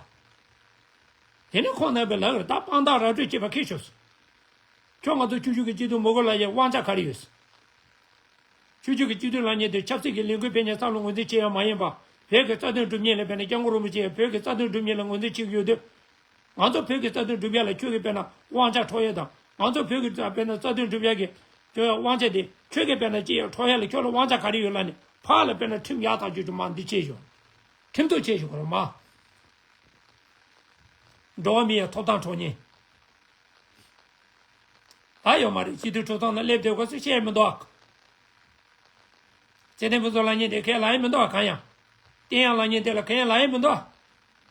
དེ་ནས་ཁོང་རྣམ་པས་ལབ་ཡོད་རེད། ད་དཔང་རྟགས་ར་སྤྲོད་བྱས་པ་ཁེལ་ཤོར་སོང་། ཁྱོད་ང་ཚོ་ཆོས་བརྒྱུད་ཀྱི་སྤྱི་འཐུས་མི་དགོས་ལབ་ཡག་དབང་ཆ་ག་རེ་ཡོད། ཆོས་བརྒྱུད་ཀྱི་སྤྱི་འཐུས་ལབ་མཁན་དེ་ཆབ་སྲིད་ཀྱི་ལས་འགུལ་སྤེལ་མཁན་ཙམ་ལ་ངོས་འཛིན་བྱེད་ཡག་མ་ཡིན་པ། བོད་ཀྱི་རྩ་དོན་སྒྲུབ་མཁན་ལ་དཔེར་ན་སྐྱབས་མགོན་རིན་པོ་ཆེ་བོད་ཀྱི་རྩ་དོན་སྒྲུབ་མཁན་ལ་ངོས་འཛིན་བྱེད་ཀྱི་ཡོད་དུས། ང་ཚོ་བོད་ཀྱི་རྩ་དོན་སྒྲུབ་ཡག་ལ་ཁྱོད་ཀྱིས་དཔེར་ན་དབང་ཆ་འཕྲོག་ཡག་དང་། ང་ཚོ་བོད་ཀྱི་རྩ་དཔེར་ན་རྩ་དོན་སྒྲུབ་ཡག་གི་ཁྱོད་ཡང་དབང་ཆ་དེ་ཁྱོད་ཀྱིས་དཔེར་ན་ཅི་ཡང་འཕྲོག་ཡག་ལ་ཁྱོད་ལ་དབང་ཆ་ག་རེ་ཡོད་ལབ་ནས། ཕར་ལ་དཔེར་ན་ཁྲིམས་ཡག་ཐག་ཆོད་ཅིག་མར་འདི་བྱས་ཤོག་ཁྲིམས་གཏུག་བྱས་ཤོག་རོགས་མ། འགྲོ་བ་མི་ཡི་ཐོབ་ཐང་འཕྲོག་མཁན། ད་ཡོད་མ་རེད། སྤྱི་འཐུས་གྲོས་ཚོགས་ནང་སླེབས་དུས་སྐབས་སུ་བཤད་མི་འདུག་ཨ། ཚེ་བརྟན་ཕུན་ཚོགས་ལབ་མཁན་དེ་ཁས་ལེན་མི་འདུག་ཨ། གང་ཡང་། བསྟན་དབྱངས་ལབ་མཁན་དེ་ལ་གང་ཡང་ལབ་ཡག་མི་འདུག་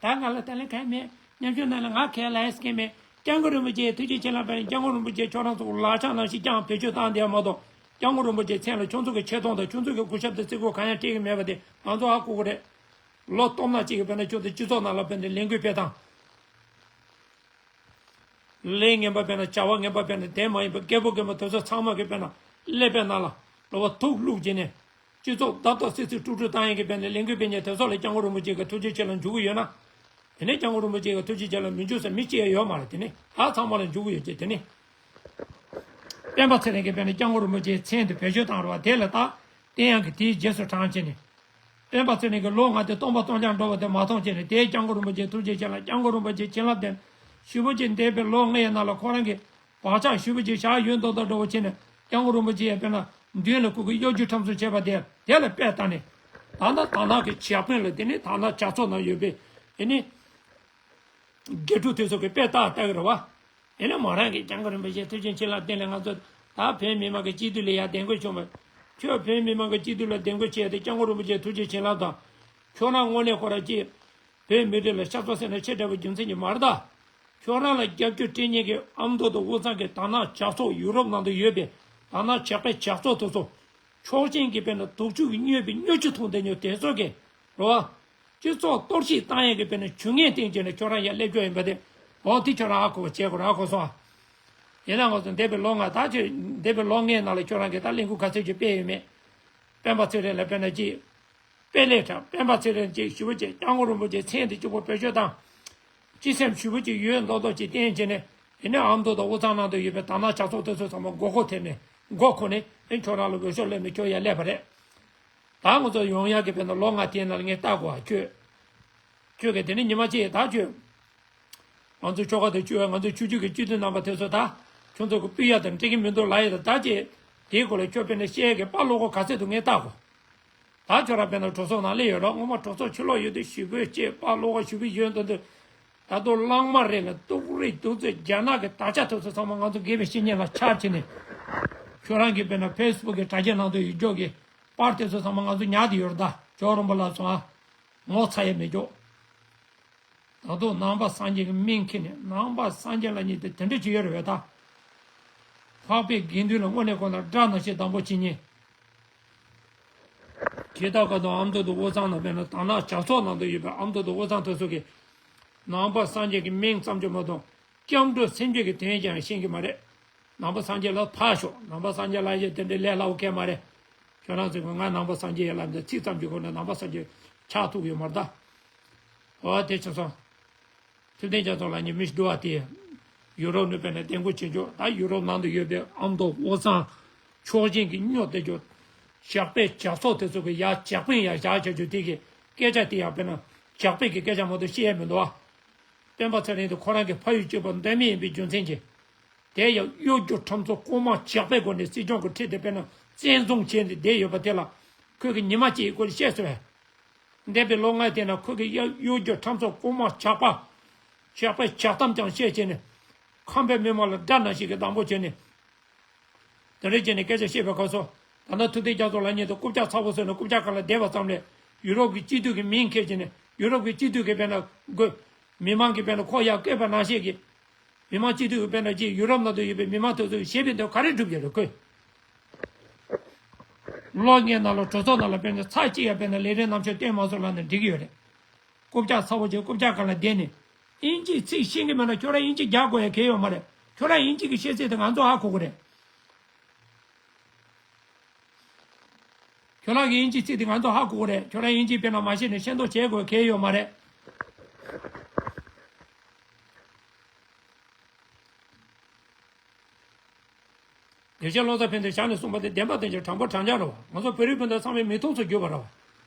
ཨ། ད་ང་ལ་ད་ལན་གང་ཡང་མེད། མཉམ་ཞུགས་ནང་ལ་ང་གང་ཡང་ལབ་ཡག་གང་ཡང་མེད། སྐྱབས་མགོན་རིན་པོ་ཆེ་ཐུགས་རྗེ་ཆེ་ལབ་པ་ནི། སྐྱབས་མགོན་རིན་པོ་ཆེ་ཁྱོད་རང་ཚོ་ལག་ཆ་ནང་བཞིན་རྐྱང་བེད་སྤྱོད་བཏང་བསྡད་ཡག་མ་གཏོགས། སྐྱབས་མགོན་རིན་པོ་ཆེའི་མཚན་ལ་ཁྱོད་ཚོ་གི་ཆེ་མཐོང་དང་ཁྱོད་ཚོ་གི་གུས་ཞབས་དང་བརྩི་བཀུར་གང་ཡང་སྤྲད་ཀྱི་མེད་པ་དེ་ང་ཚོ་ཧ་གོ་གི་རེད། ལོ་སྟོང་ཕྲག་གཅིག་གི་དཔེར་ན་ཁྱོད་ཚོ་སྤྱི་ཚོགས་ནང་ལ་དཔེར་ན་ལས་འགུལ་སྤེལ་སྟངས། ལས་ངན་པ་དཔེར་ན། བྱ་བ་ངན་པ་དཔེར་ན། དེ་མ་ཡིན་པ་རྒད་པོ་རྒན་མོ་དེ་ཚོ་ཚང་མ་གི་དཔེར་ན་ཀླད་པའི་ནང་ལ་ལོ་བ་དུག་བླུགས་བྱས་ནས་སྤྱི་ཚོགས་བརྡབ་བརྡབ་སིག་སིག་དཀྲུག་དཀྲུག་བཏང་ཡག་གི་དཔེར་ན་ལས་འགུལ་སྤེལ་མཁན་དེ་ཚོ་ལ་སྐྱབས་མགོན་རིན་པོ་ཆེ་གི་ཐུགས་རྗེ་ཆེ་ལབ་འཇུག་གི་ཡོད་ན། དེ་ནས་སྐྱབས་མགོན་རིན་པོ་ཆེ་གི་ཐུགས་རྗེ་ཆེ་ལབ་མི་འཇུག་ས་མི་གཅིག་ཡང་ཡོད་མ་རེད། དེ་ནས་ད་ཚང་མ་ལ་འཇུག་གི་ཡོད་ཅེས། དེ་ནས་སྤེན་པ་ཚེ་རིང་གིས་དཔེར་ན་སྐྱབས་མགོན་རིན་པོ་ཆེའི་མཚན་དེ་བེད་སྤྱོད་བཏང་རེད་བ། དེ་ལ་ད་བསྟན་དབྱངས་ཀྱིས་དེའི་རྗེས་སུ་འབྲང་བྱས་ནས། སྤེན་པ་ཚེ་རིང་གིས་ལོ་ལྔ་དེ་སྟོང་པ་སྟོང་རྐྱང་འགྲོ་བ་དེ་མ་མཐོང་བྱས་ནས། དེའི་སྐྱབས་མགོན་རིན་པོ་ཆེ་ཐུགས་རྗེ་ཆེ་ལ། སྐྱབས་མགོན་རིན་པོ་ཆེ་བྱིན་རླབས་ལྡན་ཞུ་བོ་ཅིག་འདས་པའི་ལོ་ལྔའི་ནང་ལ་ཁོ་རང་གིས་བག་ཆགས་ཞུ་བོ་ཅིག་བཞག་ཡོད་མདོག་མདོག་འདྲ་བོ་བྱས་ནས། སྐྱབས་མགོན་རིན་པོ་ཆེ་ཡང་དཔེར་ན་མདུན་ལ་སྐུ་གི་གཡོ་སྒྱུ་ཁྲམ་གསོ་བྱས་པ་དེ་དེ་ལ་དཔེ་བལྟས་ནས། ད་ལྟ་དར་ནག་གི་ཇག་དཔོན་ལ། དེ་ནས་དར་ནག་ཇག་ཚོགས་ནང་ཡོད་པའི་དེ་ནས་དགེ་ཕྲུག་དེ་ཚོ་གིས་དཔེ་བལྟས་བལྟས་ཀྱི་རེད་བ། ཡིན་ན་མོ་རང་གིས་སྐྱབས་མགོན་རིན་པོ་ཆེ་ཐུགས་རྗེ་ཆེ་ལབ། དེ་ལས་ང་ཚོ་ད་བོད་མི་མང་གི་སྐྱིད་སྡུག་ལ་ཡར་བདེན་དགོས་བྱུང་བ། ཁྱོད་བོད་མི་མང་གི་སྐྱིད་སྡུག་ལ་བདེན་དགོས་བྱས་ཏེ་སྐྱབས་མགོན་རིན་པོ་ཆེ་ཐུགས་རྗེ་ཆེ་ལབ་དང་། ཁྱོད་རང་དངོས་གནས་ཁོ་རང་ཅིག་བོད་མི་རིགས་ལ་ཤ་ཚ་སེམས་ལ་ཆེ་དྲགས་པའི་རྒྱུ་མཚན་གྱིས་མ་རེད་ད། ཁྱོད་རང་ལ་རྒྱབ་སྐྱོར་སྤྲད་མཁན་གྱི་ཨ་མདོ་དང་དབུས་གཙང་གི་དར་ནག་ཇག་ཚོགས། ཡུ་རོབ་ནང་དུ་ཡོད་པའི་དར་ནག་ཇག་པའི་ཇག་ཚོགས་དེ་ཚོ། ཕྱོགས་ཞེན་གྱིས་དཔེར་ན་དུག་ཆུ་གིས་མྱོས་པའི་སྨྱོ་ཆུ་འཐུང་བསྡད་མྱོང་དེ་ཚོ་གིས་རེད་བ། སྤྱི་ཚོགས་གཏོར་བཤིག་བཏང་ཡག་གི་དཔེར་ན་ཇུས་ངན་བསྟན་བྱས་ནས་ཁྱོད་རང་ཡར་སླེབས་རྒྱུ་ཡིན་པ་དེ། འོ་དེ་ཁྱོད་རང་ཧ་གོ་བ་བྱེད་དགོས་རེད། ཧ་གོ་སོང་ཨ། ཡིན་ན་ང་ཚོ་འདས་པའི་ལོ་ལྔ། ད་ཁྱོད་འདས་པའི་ལོ་ལྔའི་ནང་ལ་ཁྱོད་རང་གིས་ད་ལས་འགུལ་ག་ཚོད་ཅིག་སྤེལ་ཡོད་མེད། སྤེན་པ་ཚེ་རིང་ལ་དཔེར་ན་ཅིག་དཔེ་ལས་དྲག་སྤེན་པ་ཚེ་རིང་ཅིག་ཞུ་བོ་ཅིག་སྐྱབས་མགོན་རིན་པོ་ཆེའི་མཚན་དེ་གཅིག་པོ་བེད་སྤྱོད་བཏང་། སྤྱི་སེམས་ཞུ་བོ་ཅིག་ཡོད་མདོག་མདོག་ཅིག་བསྟན་བྱས་ནས། ཡིན་ནའི་ཨ་མདོ་དང་དབུས་གཙང་ནང་དུ་ཡོད་པའི་དར་ནག་ཇག་ཚོགས་དེ་ཚོ་ཚང་མ་མགོ་སྐོར་ཐེབས་ནས། མགོ་འཁོར་ནས། ཨེ་ཁྱོད་རང་ལ་འོས་ཤོག་སླེབས་ནས་ཁྱོད་ཡར་སླེབས་པ་རེད། ད་ང་ཚོ་ཡོང་ཡག་གི་དཔེར་ན་ལོ་ལྔ་དེའི་ནང་ལ་ངས་བལྟ་དགོས་ཨ། ཁྱོད་ཁྱོད་ཀྱིས་དེ་ནས་ཉི་མ་གཅིག་ད་ཁྱོད། ང་ཚོ་ཆོལ་ཁ་དང་ཆོས། ང་ཚོ་ཆོས་བརྒྱུད་ཀྱི་སྤྱི་འཐུས་རྣམ་པ་དེ་ཚོ་ད་ཁྱོད་ཚོ་གི་སྤུས་ཡག་དང་འགྲིག་གི་མི་འདུག་ལབ་ཡག་དང་། ད་ཅིག་དེའི་སྐོར་ལ་ཁྱོད་དཔེར་ན་བཤད་ཡག་གི་དཔའ་བློ་ཁོག་ག་ཚད་འདུག་ངས་བལྟ་དགོས། ད་ཁྱོད་རང་དཔེར་ན་གྲོས་ཚོགས་ནང་སླེབས་ཡོད་རོགས། སྔོན་མ་གྲོས་ཚོགས་ཕྱི་ལོགས་ཡོད་དུས་ཞུ་བོ་ཅིག་དཔའ་བློ་ཁོག་ཞུ་བོ་ཡོད་འདུག་འདུག་ད་དུང་གླང་དམར་རེད་ལ་སྟུག་རིགས་སྡུག་ཚོད་རྒྱ་ནག་གི་དར་ཆ་དེ་ཚོ་ཚང་མ་ང་ཚོ་དགེ་བའི་བཤེས་གཉེན་ལ་ཆགས་བྱས་ནས། ཁྱོད་རང་གིས་དཔེར་ན་ཕེ་སི་བུག་གི་དྲ་རྒྱ་ནང་དུ་ཡོད་རྒྱུ་གི་པར་དེ་ཚོ་ཚང་མ་ང་ཚོ་ཉར་བསྡད་ཡོད་རེད་ད། ཇོ་རོང་པ་ལགས་སོང་ཨ། ངོ་ཚ་ཡག་མེད་རྒྱུ། ད་དུང་ནང་པ་སངས་རྒྱས་ཀྱི་མིང་འཁྱེར་ནས། ནང་པ་སངས་རྒྱས་ལབ་མཁན་དེ་དེ་འདྲ་ཅིག་ཡོད་རེད་པས་ད། འཕགས་པའི་དགེ་འདུན་ལ་དངོས་གནས་ཁོ་ན་དགྲ་ནང་བཞིན་སྡང་པོ་བྱེད་མཁན། དེ་དག་ག་དང་ཨ་མདོ་དང་དབུས་གཙང་ནང་དཔེར་ན་དར་ནག་ཇག་ཚོགས་ནང་དུ་ཡོད་པའི་ཨ་མདོ་དང་དབུས་གཙང་དེ་ཚོ་གིས་ནང་པ་སངས་རྒྱས་ཀྱི་མིང་ཙམ་གྱིས་མ་གཏོགས་སྐྱབས་འགྲོ་སེམས་བསྐྱེད་ཀྱི་དོན་ཀྱང་ཤེས་ཀྱི་མ་རེད། ནང་པ་སངས་རྒྱས་ལ་ཕར་ཞོག་ནང་པ་སངས་རྒྱས་ལབ་ཡག་དེ་འདྲའི་ལས་སླ་བོ་གང་ཡང་མ་རེད། ཁྱོད་རང་ཚོས་ང་ནང་པ་སངས་རྒྱས་ཡིན་ལབ་ནས་ཚིག་ཙམ་གྱི་སྒོ་ནས་ནང་པ་སངས་རྒྱས་ཆགས་ཐུབ་ཡོད་མ་རེད་ད། འོ་དེ་བྱས་སོང་། ཐུབ་བསྟན་རྒྱ་མཚོ་ལབ་མཁན་མི་ཞིག་འདུག་པ་དེ། ཡུ་རོབ་ནས་དཔེར་ན་བདེ་འགོད་བྱེད་རྒྱུ། ད་ཡུ་རོབ་ནང་དུ་ཡོད་པའི་ཨ་མདོ་དབུས་གཙང་ཕྱོགས་ཞེན་གྱིས་སྨྱོ་བསྡད་རྒྱུ། ཇག་པའི་ཇག་ཚོགས་དེ་ཚོ་གི་ཡར་ཇག་དཔོན་ཡར་བཞག་བྱ་རྒྱུ་དེ་གི་སྐད་ཆ་དེ་ཡང་དཔེར་ན་ཇག་པའི་གི་སྐད་ཆ་མ་གཏོགས་བཤད་ཡག་མི་འདུག་པ། སྤེན་པ་ཚེ་རིང་དེ་ཁོ་རང་གི་ཕ་ཡུལ་གཅིག་པ་མདོ་སྨད་ཡིན་པའི་རྒྱུ་མཚན་གྱིས། དེ་ཡང་གཡོ་སྒྱུ་ཁྲམ་ཚོགས་རྐུན་མ་ཇག་པའི་སྒོ་ནས་སྲིད་སྐྱོང་གི་ཁྲི་དེ་དཔེར་ན་བཙན་བཟུང་བྱས་ནས་བསྡད་ཡོད་པ་དེ་ལ་ཁོས་ཀྱི་ཉི་མ་གཅིག་སྐོར་བཤད་སོང་བས། འདས་པའི་ལོ་ལྔའི་སྟེང་ན་ཁོས་ཀྱི་གཡོ་གཡོ་སྒྱུ་ཁྲམ་ཚོགས་རྐུན་མ་ཇག་པ། ཇག་པའི་ཇག་གཏམ་ཀྱང་བཤད་བྱས་ནས། ཁམས་པའི་མི་མང་ལ་དགྲ་ནང་བཞིན་གྱི་སྡང་པོ་བྱས་ནས། དེ་འདྲ་བྱས་ནས་སྐད་ཆ་བཤད་པའི་སྐབས་སུ། ད་ལྟ་ཐུབ་བསྟན་རྒྱ་མཚོ་ལབ་མཁན་དེ་རྐུབ་བཀྱག་ཚ་པོ་བཟོས་ནས་རྐུབ་བཀྱག་སྒང་ལ་བསྡད་པ་ཙམ་ལས་ཡུ་རོབ་ཀྱི་སྤྱི་འཐུས་ཀྱི་མིང་འཁྱེར་བྱས་ནས་ཡུ་རོབ་ཀྱི་སྤྱི་འཐུས་ཀྱི་དཔེར་ན་དགོས། མི་མང་གི་དཔེར་ན་ཁོ་ཡར་བསྐོས་པ་ནང་བཞིན་གྱི། མི་མང་སྤྱི་འཐུས་ཀྱི་དཔེར་ན་ཅིག་ཡུ་རོབ་ནང་དུ་ཡོད་པའི་མི་མང་དེ་ཚོས་བཞེད་པའི་དོན་ག་རེ་བསྒྲུབས་ཡོད་རེད་ཁོས། ལོ་ལྔའི་ནང་ལ་གྲོས་ཚོགས་ནང་ལ་དཔེར་ན་ཚར་གཅིག་ཡང་དཔེར་ན་ལས་རིམ་རྣམ་དཔྱོད་བསྟན་མ་སོང་ལབ་ན་འགྲིག་གི་ཡོད་རེད། རྐུབ་བཀྱག་ཚ་པོ་ཅིག་རྐུབ་བཀྱག་སྒང་ལ་བསྡད་ནས། དབྱིན་ཇིའི་ཚིག་ཤེས་ཀྱི་མེད་ན་ཁྱོད་རང་དབྱིན་ཇི་རྒྱག་དགོས་ཡ་གལ་ཡོད་མ་རེད། ཁྱོད་རང་དབྱིན་ཇི་གི་ཤེས་ཚད་དེ་ང་ཚོ་ཧ་གོ་གི་རེད། ཁྱོད་རང་གི་དབྱིན་ཇི་ཚིག་དེ་ང་ཚོ་ཧ་གོ་གི་རེད། ཁྱོད་རང་དབྱིན་ཇི་དཔེར་ན་མ་ཤེས་ནས་ཤེས་མདོག་བྱེད་དགོས་གལ་ཡོད་མ་རེད། དེ་བཞིན་བློ་བཟང་ཕན་ཚུན་ཞལ་ནས་གསུངས་པ་དེ་བདེན་པ་དེ་ཅིག་དྲང་པོ་དྲང་འཇགས་རེད་བ། ང་ཚོ་བོད་རིགས་སྤུན་ཟླ་ཚང་མའི་མིག་མཐོང་དུ་གྱུར་པ་རེད་བ།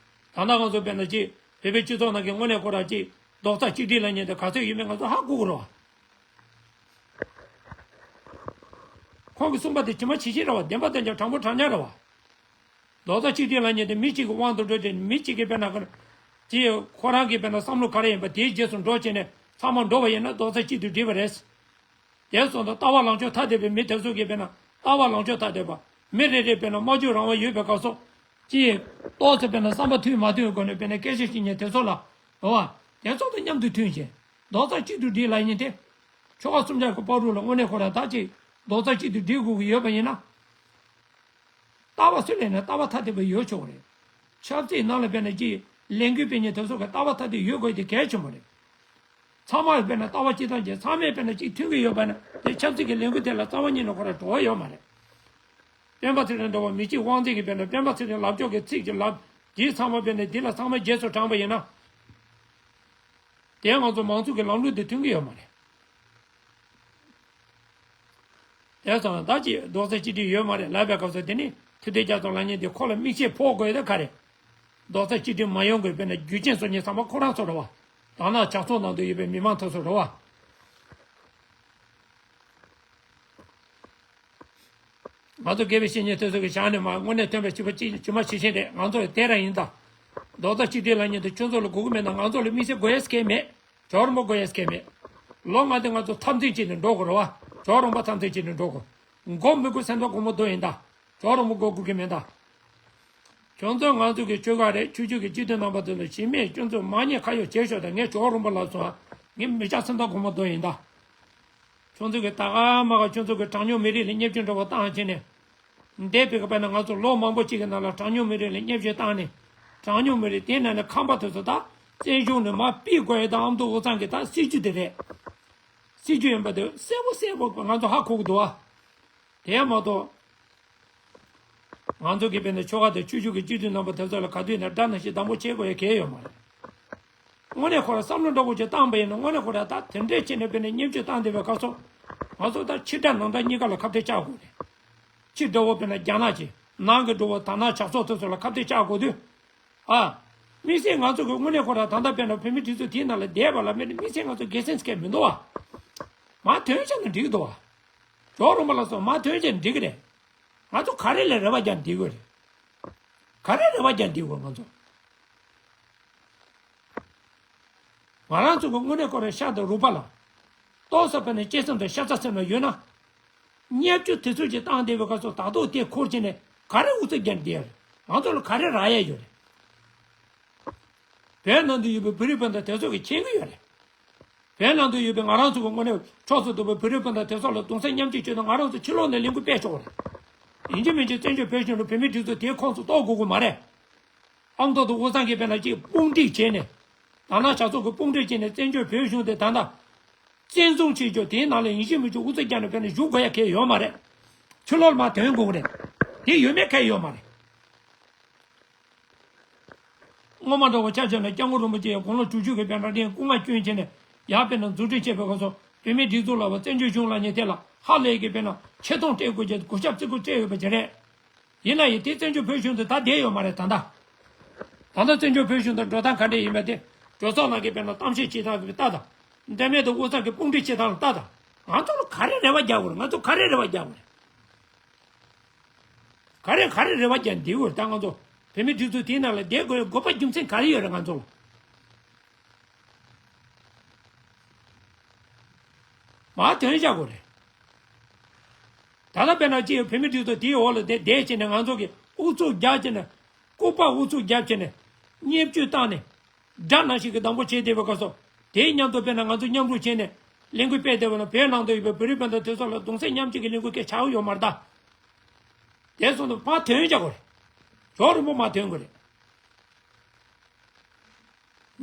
ད་ལྟ་ང་ཚོ་དཔེར་ན་ཅིག་བོད་པའི་སྤྱི་ཚོགས་ནང་གི་དངོས་གནས་ཁོ་རང་ཅིག་རྡོག་རྩ་གཅིག་སྒྲིལ་ལབ་མཁན་དེ་ག་ཚོད་ཡོད་མེད་ང་ཚོ་ཧ་གོ་གི་རེད་བ། ཁོང་གིས་གསུངས་པ་དེ་ཇི་མ་ཇི་བཞིན་རེད་བ། བདེན་པ་དེ་ཅིག་དྲང་པོ་དྲང་འཇགས་རེད་བ། རྡོག་རྩ་གཅིག་སྒྲིལ་ལབ་མཁན་དེ་མི་གཅིག་གི་དབང་དུ་འགྲོ་དེ་མི་གཅིག་གིས་དཔེར་ན་ཁོ་ཅིག་ཁོ་རང་གི་དཔེར་ན་བསམ་བློ་ག་རེ་ཡིན་པ་དེའི་རྗེས་སུ་འགྲོ་བྱས་ནས་ཚང་མ་འགྲོ་བ་ཡིན་ན་རྡོག་རྩ་གཅིག་ཏུ་སྒྲིལ་བ་རེད། དེ་སོང་ཙང་ལྟ་བ་ལངས་ཕྱོགས་ཐ་དད་པའི་མི་དེ་ཚོ་གིས་དཔེར་ན་ལྟ་བ་ལངས་ཕྱོགས་ཐ་དད་པ། མི་རེ་རེ་དཔེར་ན་སྨྲ་བརྗོད་རང་དབང་ཡོད་པའི་སྐབས་སུ། ཅིག་ཏོག་ཙམ་དཔེར་ན་བསམ་པ་མཐུན་མ་མཐུན་སྒོ་ནས་དཔེར་ན་སྐད་ཆ་བཤད་མཁན་དེ་ཚོ་ལ། འོ་བ། དེ་ཚོ་དང་མཉམ་དུ་མཐུན་ཞིང་། རྡོག་རྩ་གཅིག་ཏུ་སྒྲིལ་ལབ་མཁན་དེ། ཆོལ་ཁ་གསུམ་ཆར་གྱི་བར་དུ་ལ་དངོས་གནས་ཁོ་རང་ད་ཅིག་རྡོག་རྩ་གཅིག་ཏུ་སྒྲིལ་དགོས་ཀྱི་ཡོད་པ་ཡིན་ན། ལྟ་བ་སུ་ལས་ན་ལྟ་བ་ཐ་དད་པ་ཡོད་ཆོག་རེད། ཆབ་སྲིད་ནང་ལ་དཔེར་ན་ཅིག་ལས་འགུལ་སྤེལ་མཁན་དེ་ཚོ་གི་ལྟ་བ་ཐ་དད་ཡོད་དགོས་དེ་གལ་ཆེན་པོ་རེད། ཚང་མ་དཔེར་ན་ལྟ་བ་གཅིག་དང་གཅིག་ཚང་མས་དཔེར་ན་གཅིག་མཐུན་གྱི་ཡོད་པ་ན་དེ་ཆབ་སྲིད་ཀྱི་ལས་འགུལ་དེ་ལ་རྩ་བ་ཉིད་ནས་ཁོ་རང་འགྲོ་བ་ཡོད་མ་རེད། སྤེན་པ་ཚེ་རིང་འདྲ་བོ་མི་གཅིག་དབང་འཛིན་གྱི་དཔེར་ན་སྤེན་པ་ཚེ་རིང་ལབ་ཕྱོགས་ཀྱི་ཚིག་ཅིག་ལབ་རྗེས་ཚང་མ་དཔེར་ན་འདི་ལ་ཚང་མ་རྗེས་སུ་འབྲངས་པ་ཡིན་ན། དེ་ང་ཚོ་མང་གཙོ་གི་ལམ་ལུགས་དེ་མཐུན་གྱི་ཡོད་མ་རེད། དེ་ཙང་ད་ཅིག་རྡོག་རྩ་གཅིག་སྒྲིལ་ཡོད་མ་རེད་ལབ་པའི་སྐབས་སུ་དེ་ནི་ཐུབ་བསྟན་རྒྱ་མཚོ་ལབ་མཁན་དེ་ཁོ་ལ་མིག་ཤེལ་ཕོག་དགོས་དེ་ག་རེད། རྡོག་རྩ་གཅིག་སྒྲིལ་མ་ཡོང་དགོས་དཔེར་ན་རྒྱུ་རྐྱེན་སོགས་ཉིད་ཚང་མ་ཁོ་རང་ཚོ་རེད་བ། དང་ན་ཇག་ཚོགས་ནང་དུ་ཡོད་པའི་མི་མང་དེ་ཚོ་རེད་བ། ང་ཚོ་དགེ་བའི་བཤེས་གཉེན་དེ་ཚོ་གི་ཞལ་ནས་མར་དངོས་གནས་སྟོན་པའི་སྤྱི་པ་གཅིག་ཇི་མ་ཇི་བཞིན་རེད། ང་ཚོ་ཡི་དེ་རང་ཡིན་ད། རྡོག་རྩ་གཅིག་སྒྲིལ་ལབ་མཁན་དེ་ཁྱོད་ཚོ་ལ་དགོས་ཀྱི་མེད་ན་ང་ཚོ་ལ་དམིགས་བསལ་དགོས་ཡས་སྐད་མེད། ཇོ་རིན་པོ་དགོས་ཡས་སྐད་མེད། ལོ་ལྔ་དེ་ང་ཚོ་འཐབ་འཛིང་བྱས་ནས་འགྲོ་དགོས་རེད་བ། ཇོ་རིན་པོ་འཐབ་འཛིང་བྱས་ནས་འགྲོ་དགོས། མགོ་མི་སྒུར་སེམས་ཐག་གོང་མོ་རྡོ་ཡིན་ད། ཇོ་རིན་པོ་མགོ་སྒུར་གི་མེད་ད། ཁྱོད་ཚོ་ང་ཚོ་གི་ཆོལ་ཁ་རེད། ཆོས་བརྒྱུད་ཀྱི་སྤྱི་འཐུས་རྣམ་པ་ཚོ་ལ་གཞི་མེད་སྐྱོན་འཛུགས་མ་ཉེས་ཁ་གཡོགས་བྱེད་ཤོག་ད། ངས་ཇོ་རིན་པོ་ལབ་སོང་ཨ། ངས་མི་ཆགས་སེམས་ཐག་གོང་མོ་རྡོ་ཡིན་ད། ཁྱོད་ཚོ་གི་ད་ག་མ་ག་ཁྱོད་ཚོ་གི་གྲངས་ཉུང་མི་རིགས་ལ་བརྙས་བཅོས་འདྲ་བོ་བཏང་བྱས་ནས། འདས་པའི་གི་བར་ན་ང་ཚོ་ལོ་མང་པོ་གཅིག་གི་ནང་ལ་གྲངས་ཉུང་མི་རིགས་ལ་བརྙས་བཅོས་བཏང་ནས། གྲངས་ཉུང་མི་རིགས་དེའི་ནང་ནས་ཁམས་པ་དེ་ཚོ་ད་བཙན་བྱོལ་ནས་མར་ཕུད་དགོས་ཡས་ད་ཨ་མདོ་དབུས་གཙང་གི་ད་སྲིད་ཇུས་དེ་རེད། སྲིད་ཇུས་ཡིན་པ་དེ་གསལ་པོ་གསལ་པོ་ང་ཚོ་ཧ་གོ་གི་འདུག་ཨ། དེ་མ་གཏོགས། ང་ཚོ་གི་དཔེར་ན་ཆོལ་ཁ་དང་ཆོས་བརྒྱུད་ཀྱི་སྤྱི་འཐུས་རྣམ་པ་དེ་ཚོ་ལ་ག་དུས་ནས་དགྲ་ནང་བཞིན་སྡང་པོ་བྱེད་དགོས་ཡ་གལ་ཡོད་མ་རེད། དངོས་གནས་ཁོ་ར་བསམ་བློ་འདྲ་བོ་ཅིག་བཏང་པ་ཡིན་ན་དངོས་གནས་ཁོ་ར་ད་དེ་འདྲས་བྱས་ནས་དཔེར་ན་བརྙས་བཅོས་བཏང་བསྡད་པའི་སྐབས་སུ། ང་ཚོ་ད་ཕྱི་དགྲ་ནང་དགྲ་གཉིས་ཀ་ལ་ཁ་གཏད་བཅག་དགོས་རེད། ཕྱི་དགྲ་བོ་དཔེར་ན་རྒྱ་ནག་ཅིག་ནང་གི་དགྲ་བོ་དར་ནག་ཇག་ཚོགས་དེ་ཚོ་ལ་ཁ་གཏད་བཅག་དགོས་དུས། ཨ། དམིགས་བསལ་ང་ཚོ་གི་དངོས་གནས་ཁོ་ར་ད་ལྟ་དཔེར་ན་བོད་མི་སྒྲིག་འཛུགས་དེའི་ནང་ལ་བསྡད་པ་ལ་དམིགས་བསལ་ང་ཚོ་དགེ་མཚན་ཅིག་མི་འདུག་བ། མར་ཐོན་བྱས་ན་འགྲིག་གི་འདུག་བ། ཇོ་རིན་པོ་ལགས་སོགས་མར་ཐོན་བྱས་ན་འགྲིག་གི་རེད། ང་ཚོ་ག་རེ་ལ་རེ་བ་རྒྱག་འདི་དགོས་རེད། ག་རེ་རེ་བ་རྒྱག་འདི་དགོས་ང་ཚོ། ང་རང་ཚོ་གི་དངོས་གནས་ཁོ་རང་ཤ་དང་རུས་པ་ལ། ཏོག་ཙམ་དཔེར་ན་གཅེས་སེམས་དང་ཤ་ཚ་སེམས་ལ་ཡོད་ན། བརྙས་བཅོས་དེ་ཚོ་ཅིག་བཏང་བསྡད་པའི་སྐབས་སུ་ད་དུང་དེ་འཁོར་བྱས་ནས་ག་རེ་ཨུ་ཚུགས་རྒྱག་འདི་ཡོད་རེད། ང་ཚོ་ལ་ག་རེ་རག་ཡ་ཡོད་རེད། བོད་ནང་དུ་ཡོད་པའི་བོད་རིགས་སྤུན་ཟླ་དེ་ཚོ་གིས་མཁྱེན་གྱི་ཡོད་རེད། བོད་ནང་དུ་ཡོད་པའི་ང་རང་ཚོ་གི་དངོས་གནས་ཕྱོགས་སུ་གཏོགས་པའི་བོད་རིགས་སྤུན་ཟླ་དེ་ཚོ་ལ་གདུང་སེམས་མཉམ་སྐྱེད་བྱས་ན་ང་རང་ཚོ་ཕྱི་ལོགས་ནས་ལས་འགུལ་སྤེལ་ཆོག་རེད། ཡིན་གཅིག་མིན་གཅིག་བཙན་བྱོལ་བོད་གཞུང་ལ་བོད་མིའི་སྒྲིག་འཛུགས་དེའི་ཁོངས་སུ་གཏོགས་དགོས་ཀྱི་མ་རེད། ཨ་མདོ་དང་དབུས་གཙང་གིས་དཔེར་ན་ཅིག་དཔུང་སྒྲིག་བྱས་ནས། དར་ནག་ཇག་ཚོགས་ཀྱིས་དཔུང་སྒྲིག་བྱས་ནས་བཙན་བྱོལ་བོད་གཞུང་དེ་ད་ལྟ་བཙན་བཟུང་བྱེད་རྒྱུ་དེའི་ནང་ལ་ཡིན་གཅིག་མིན་གཅིག་ཨུ་ཚུགས་རྒྱག་ནས་དཔེར་ན་བཞུགས་དགོས་ཡ་གལ་ཡོད་མ་རེད། ཕྱི་ལོགས་ལ་མར་ཐོན་དགོས་ཀྱི་རེད། དེ་ཡོད་མེད་གལ་ཡོད་མ་རེད། སྔོན་མ་འདྲ་བོ་ཆ་བཞག་ན་སྐྱབས་མགོན་རིན་པོ་ཆེ་དགུང་ལོ་དྲུག་ཅུ་གི་དཔེར་ན་རིང་སྐུ་ལྔ་བསྐྱོན་བྱས་ནས་ཡར་དཔེར་ན་མཛུབ་ཁྲིད་བྱས་པའི་སྐབས་སུ་བོད་མིའི་སྒྲིག་འཛུགས་ལ་བ་བཙན་བྱོལ་གཞུང་ལ་ཉེ་ཐད་ལ་ཧ་ལས་ཀྱི་དཔེར་ན་ཆེ་མཐོང་སྤྲད་དགོས་ཀྱི་གུས་ཞབས་བརྩི་དགོས་སྤྲད་ཡོད་པ་ཅིག་རེད། ཡིན་ན་ཡང་དེ་བཙན་བྱོལ་བོད་གཞུང་དུ་ད་བསྡད་ཡོད་མ་རེད་ད་ལྟ། ད་ལྟ་བཙན་བྱོལ་བོད་གཞུང་དུ་འགྲོ་སྟངས་ག་འདྲས་ཡིན་པ་དེ་གྲོས་ཚོགས་ནང་གི་དཔེར་ན་གཏམ་བཤད་བྱེད་སྟངས་ཀྱི་ལྟ་དང་། འབྲེལ་མེད་དུ་དབུས་གཙང་གི་དཔུང་སྒྲིག་བྱེད་སྟངས་ལ་ལྟ་དང་། ང་ཚོ་ལ་ག་རེ་རེ་བ་རྒྱག་དགོས་རེད། ང་ཚོ་ག་རེ་རེ་བ་རྒྱག་དགོས་རེད། ག་རེ་ག་རེ་རེ་བ་རྒྱག་འདི་དགོས་རེད། ད་ང་ཚོ་བོད་མི་སྒྲིག་འཛུགས་དེའི་ནང་ལ་བསྡད་དགོས་དགོས་པ་རྒྱུ་མཚན་ག་རེ་ཡོད་རེད། ང་ཚོ་ལ་མར་དོན་བཞག་དགོས་རེད། ད་ལྟ་དཔེར་ན་ཅིག་བོད་མི་སྒྲིག་འཛུགས་དེའི་འོག་ལ་བསྡད་བསྡད་བྱས་ནས་ང་ཚོ་གི་ཨུ་ཚུགས་རྒྱག་བྱས་ནས་ལྐུགས་པ་ཨུ་ཚུགས་རྒྱབ་བྱས་ནས་བརྙས་བཅོས་བཏང་ནས། དགྲ་ནང་བཞིན་གྱི་སྡང་པོ་བྱས་བསྡད་པའི་སྐབས་སུ། དེའི་མཉམ་དུ་དཔེར་ན་ང་ཚོ་མཉམ་རུབ་བྱས་ནས་ལས་འགུལ་སྤེལ་བསྡད་པ་ན་བོད་ནང་དུ་ཡོད་པའི་བོད་རིགས་སྤུན་ཟླ་དེ་ཚོ་ལ་གདུང་སེམས་མཉམ་སྐྱེད་ཀྱི་ལས་འགུལ་སྐད་ཆགས་ཀྱི་ཡོད་མ་རེད་ད། དེ་སོང་དུ་མར་དོན་བྱ་དགོས་རེད། ཇོ་རིན་པོ་མར་དོན་དགོས་རེད།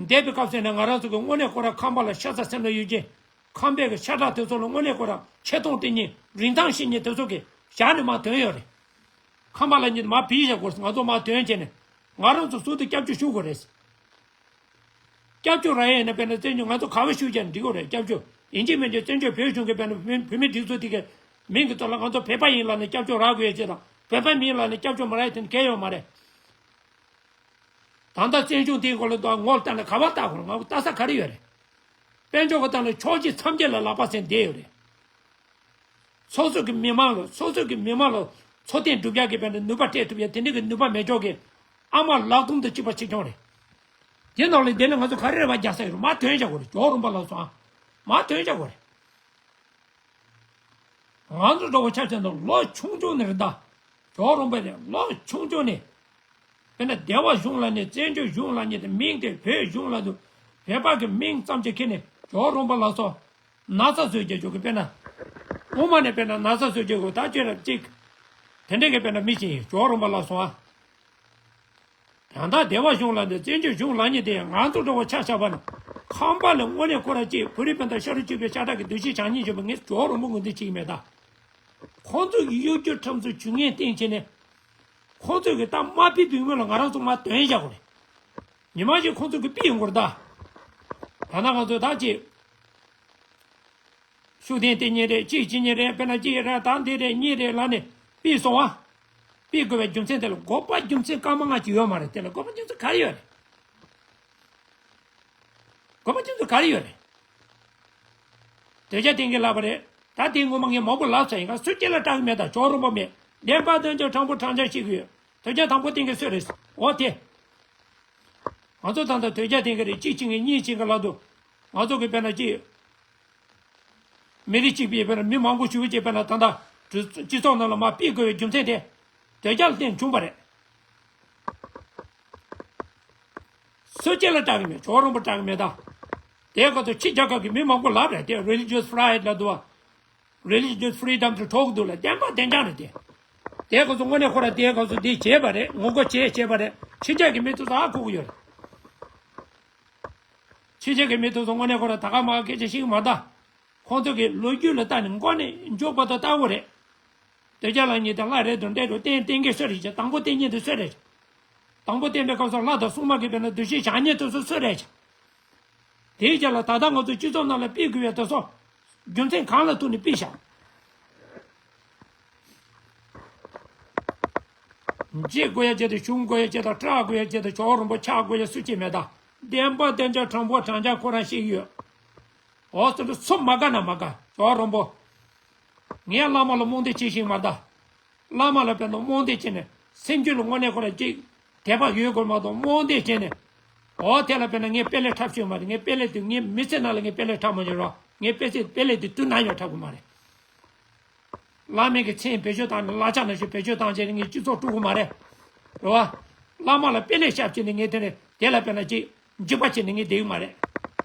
འདས་པའི་སྐབས་སུ་ནས་ང་རང་ཚོ་གི་དངོས་གནས་ཁོ་རང་ཁམས་པ་ལ་ཤ་ཚ་སེམས་ལ་ཡོད་ཅིང་། ཁམས་པའི་གི་ཤ་ཁྲག་དེ་ཚོ་ལ་དངོས་གནས་ཁོ་རང་ཆེ་མཐོང་སྟེར་མཁན་རིན་ཐང་ཤེས་མཁན་དེ་ཚོ་གི་ཞག་ནས་མར་དོན་ཡོད་རེད། ཁམས་པ་ལ་ཉིད་མར་བིས་བཞག་དགོས། ང་ཚོ་མར་དོན་བྱས་ནས་ང་རང་ཚོ་ཟུར་དུ་སྐྱབས་བཅོལ་ཞུ་དགོས་རེད། སྐྱབས་བཅོལ་རག་ཡས་ཡིན་ན་དཔེར་ན་བཙན་བྱོལ་ང་ཚོ་ག་བ་བཞུགས་ཀྱང་འགྲིག་གི་རེད། སྐྱབས་བཅོལ་ཡིན་གཅིག་མིན་གཅིག་བཙན་བྱོལ་བོད་གཞུང་གི་དཔེར་ན་བོད་མི་བོད་མི་སྒྲིག་འཛུགས་དེ་གའི་མིང་གི་ཐོག་ལ་ང་ཚོ་བོད་པ་ཡིན་ལབ་ནས་སྐྱབས་བཅོལ་རག་དགོས་ཡས་ཅིག་དང་། བོད་པ་མིན་ལབ་ནས་སྐྱབས་བཅོལ་མ་རག་ཡས་དེ་གལ་ཡོད་མ་རེད། ད་ལྟ་བཙན་བྱོལ་དེའི་སྐོར་ལ་ད་ངོ་ལ་བལྟ་ན་ག་བ་བལྟ་དགོས་རེད། ང་ལྟ་ས་ག་རེ་ཡོད་རེད། དཔལ་འབྱོར་གྱི་སྟེང་ལ་ཕྱོགས་བཞི་མཚམས་བརྒྱད་ལ་ལག་པ་འཚེམ་བསྡད་ཡོད་རེད། སོ་སོ་གི་མི་མང་ལ་སོ་སོ་གི་མི་མང་ལ་འཚོ་རྟེན་སྒྲུབ་ཡག་གི་དཔེར་ན་ནུས་པ་སྤྲད་ཐུབ་ཡ་དེ་འདྲ་གི་ནུས་པ་མེད་ཅོག་གི་ཨ་མ་ལག་སྟོང་དང་གཅིག་པ་ཆེ་ཆུང་རེད། དེ་ནང་ལ་དེ་ནས་ང་ཚོ་ག་རེ་རེ་བ་རྒྱག་ས་ཡོད་རེད། མར་དོན་བྱ་དགོས་རེད། ཇོ་རིན་པོ་ལགས་སོ་ཨ། མར་དོན་བྱ་དགོས་རེད། ང་ཚོ་འགྲོ་བ་ཆ་ཆེན་དང་ལོ་ཆུང་ཆུང་ནས་རེད་ད། ཇོ་རིན་པོ་རེད། ལོ་ཆུང་ཆུང་ནས། དཔེར་ན་སྡེ་བ་གཞུང་ལབ་ནས་བཙན་བྱོལ་གཞུང་ལབ་ནས་དེ་མིང་དེ་བོད་གཞུང་ལབ་དུས་བོད་པ་གི་མིང་ཙམ་ཅིག་ཁྱེར་ནས་ཇོ་རིན་པོ་ལགས་སོ། ན་ཚ་བཟོས་རྒྱུ་ཅོག་གི་དཔེར་ན། དབུ་མ་ནས་དཔེར་ན་ན་ཚ་བཟོས་རྒྱུ་གོ་ད་ཁྱོད་རང་གཅིག་དེ་འདྲ་གི་དཔེར་ན་མི་ཅིག་ཡིན། ཇོ་རིན་པོ་ལགས་སོ་ཨ། ད་ལྟ་སྡེ་བ་གཞུང་ལབ་ནས་བཙན་བྱོལ་གཞུང་ལབ་མཁན་དེ་ང་ཚོ་འདྲ་བོ་ཆ་བཞག་པ་ན། ཁམས་པ་ལ་དངོས་གནས་ཁོ་རང་གཅིག་བོད་རིགས་སྤུན་ཟླ་ཤ་རུས་གཅིག་པའི་ཤ་ཁྲག་གི་འདུ་ཤེས་བྱང་ཉེན་ཡོད་པ་ངས་ཇོ་རིན་པོ་ངོས་འཛིན་བྱེད་ཀྱི་མེད་ད། ཁོང་ཚོ་གི་གཡོ་སྒྱུ་ཁྲམ་ཚུགས་བྱུས་ངན་བསྟན་བྱས་ནས། ཁོང་ཚོ་གི་ད་མ་ཕི་བུད་མེད་ལ་ང་རང་ཚོ་མར་དོན་བཞག་དགོས་རེད། ཉི་མ་ཞིག་ཁོང་ཚོ་གི་ཕི་ཡོང་དགོས་རེད་ད། ད་ན་ང་ཚོ་ད་ཅིག་ཤུགས་ལྡན་དེ་གཉིས་རེད། གཅིག་གཅིག་གཉིས་རེད། དཔེར་ན་གཅིག་རེད། ད་འདི་རེད། གཉིས་རེད་ལབ་ནས་ཕུད་སོང་བ། ཕུད་དགོས་པའི་རྒྱུ་མཚན་དེ་ལ་དགོས་པ་རྒྱུ་མཚན་སྐར་མ་ལྔ་ཅིག་ཡོད་མ་རེད། དེ་ལ་དགོས་པ་རྒྱུ་མཚན་ག་རེ་ཡོད་རེད། དགོས་པ་རྒྱུ་མཚན་ག་རེ་ཡོད་རེད། དོལ་རྒྱལ་བསྟེན་མཁན་ལབ་པ་རེད། ད་དེ་ངོ་མ་ངས་མང་པོ་ལབ་ཚར་ཡིན། ག་སུ་གཅིག་ལ་སྐྲག་གི་མེད། ད་ཇོ་རིན་པོ་མེད། བདེན་པ་བདེན་རྐྱང་དྲང་པོ་དྲང་བཞག་བཤད་གི་ཡོད། དོལ་རྒྱལ་དང་པོ་བསྟེན་མཁན་སུ་རེད། འོ་དེ། ང་ཚོ་ད་ལྟ་དོལ་རྒྱལ་བསྟེན་གི་རེད། གཅིག་བྱེད་མཁན་གཉིས་བྱེད་མཁན་ལབ་དུས། ང་ཚོ་གི་དཔེར་ན་གཅིག་མི་རིགས་གཅིག་པའི་དཔེར་ན་མི་མང་པོ་ཞིག་གི་དཔེར་ན་ད་ལྟ་སྤྱི་ཚོགས་ནང་ལ་མར་ཕུད་དགོས་པའི་རྒྱུ་མཚན་དེ། དོལ་རྒྱལ་བརྟེན་བྱུང་བ་རེད། སུ་གཅིག་ལ་སྐྲག་གི་མེད། ཇོ་རིན་པོ་སྐྲག་གི་མེད་ད། དེའི་སྐབས་སུ་ཕྱི་རྒྱལ་ཁབ་ཀྱི་མི་མང་པོ་ལབ་རེད། དེ་religious pride ལབ་འདུག་བ། religious freedom དེ་འཕྲོག་གི་འདུག་ལ། བདེན་པ་བདེན་རྐྱང་རེད་དེ། དེའི་སྐབས་སུ་དངོས་གནས་ཁོ་ར་དེའི་སྐབས་སུ་དེ་བྱས་པ་རེད། ངོ་རྒོལ་བྱས་བྱས་པ་རེད། ཕྱི་རྒྱལ་གྱི་མི་ཚོ་ཚོ་ཧ་གོ་གི་ཡོད་རེད། ཕྱི་རྒྱལ་གྱི་མི་ཚོ་ཚོ་དངོས་གནས་ཁོ་ར་ད་ག་མ་ག་སྐད་ཆ་བཤད་གི་མ་རེད་ད། ཁོང་ཚོ་གི་ལོ་རྒྱུས་ལ་བལྟས་ནས་མགོ་ནས་མཇུག་བར་དུ་ལྟ་དགོས་རེད། དོལ་རྒྱལ་ལབ་མཁན་དེ་བླ་རེད་དང་འདྲེ་རུ་བསྟེན་བསྟེན་མཁན་སུ་རེད་ཅེ། དང་པོ་བསྟེན་མཁན་དེ་སུ་རེད། དང་པོ་བསྟེན་པའི་སྐབས་སུ་ལྷ་དང་སྲུང་མ་གི་དཔེར་ན་འདུ་ཤེས་བྱང་ཉེས་དེ་ཚོ་སུ་རེད་ཅེ། དེའི་རྗེས་ལ་ད་ལྟ་ང་ཚོ་སྤྱི་ཚོགས་ནང་ལ་ཕུད་དགོས་པའི་དེ་ཚོ་རྒྱུ་མཚན་གང་ལ་ཐུག་ནས་ཕུད་བཞག་འཇིགས་དགོས་ཡ་ཅེ་དང་། ཞུམ་དགོས་ཡ་ཅེ་དང་། སྐྲག་དགོས་ཡ་ཅེ་དང་། ཇོ་རིན་པོ་ཆགས་དགོས་ཡ་སུ་གཅིག་མེད་ད། བདེན་པ་བདེན་རྐྱང་དྲང་པོ་དྲང་རྐྱང་ཁོ་རང་ཤེས་ཀྱི་ཡོད། འོ་ཙི་ལ་སུ་མ་དགའ་ན་མ་དགའ། ཇོ་རིན་པོ། ངས་བླ་མ་ལ་རྨོངས་དད་བྱེད་ཤེས་མ་རེད་ད། བླ་མ་ལ་དཔེར་ན་རྨོངས་དད་བྱས་ནས་སེམས་རྒྱུད་ལ་དངོས་གནས་ཁོ་རང་གཅིག་དད་པ་ཡོད་དགོས་མ་གཏོགས་རྨོངས་དད་བྱས་ནས། འོ་དེ་ལ་དཔེར་ན་ངས་དཔེ་ལེགས་འཁྲབ་ཤེས་མ་རེད། ངས་དཔེ་ལེགས་དེ་ངའི་མི་ཚེ་ནང་ལ་ངས་དཔེ་ལེགས་འཁྲབ་མ་མྱོང་རོགས། ངས་དཔེ་ཚེ་དཔེ་ལེགས་དེ་དུས་ནམ་ཡང་འཁྲབ་གི་མ་རེད། བླ་མའི་གི་མཚན་བེད་སྤྱོད་བཏང་ནས་གླ་ཆ་ནང་བཞིན་བེད་སྤྱོད་བཏང་བྱས་ནས་ངས་སྤྱི་ཚོགས་དཀྲུག་གི་མ་རེད། རེད་བ། བླ་མ་ལ་དཔེ་ལེགས་བཤད་བྱས་ནས་ངས་དེ་ནས་དེ་ལ་དཔེར་ན་ཅིག་འཇིགས་པ་བྱས་ནས་ངས་བསྡད་ཀྱི་མ་རེད།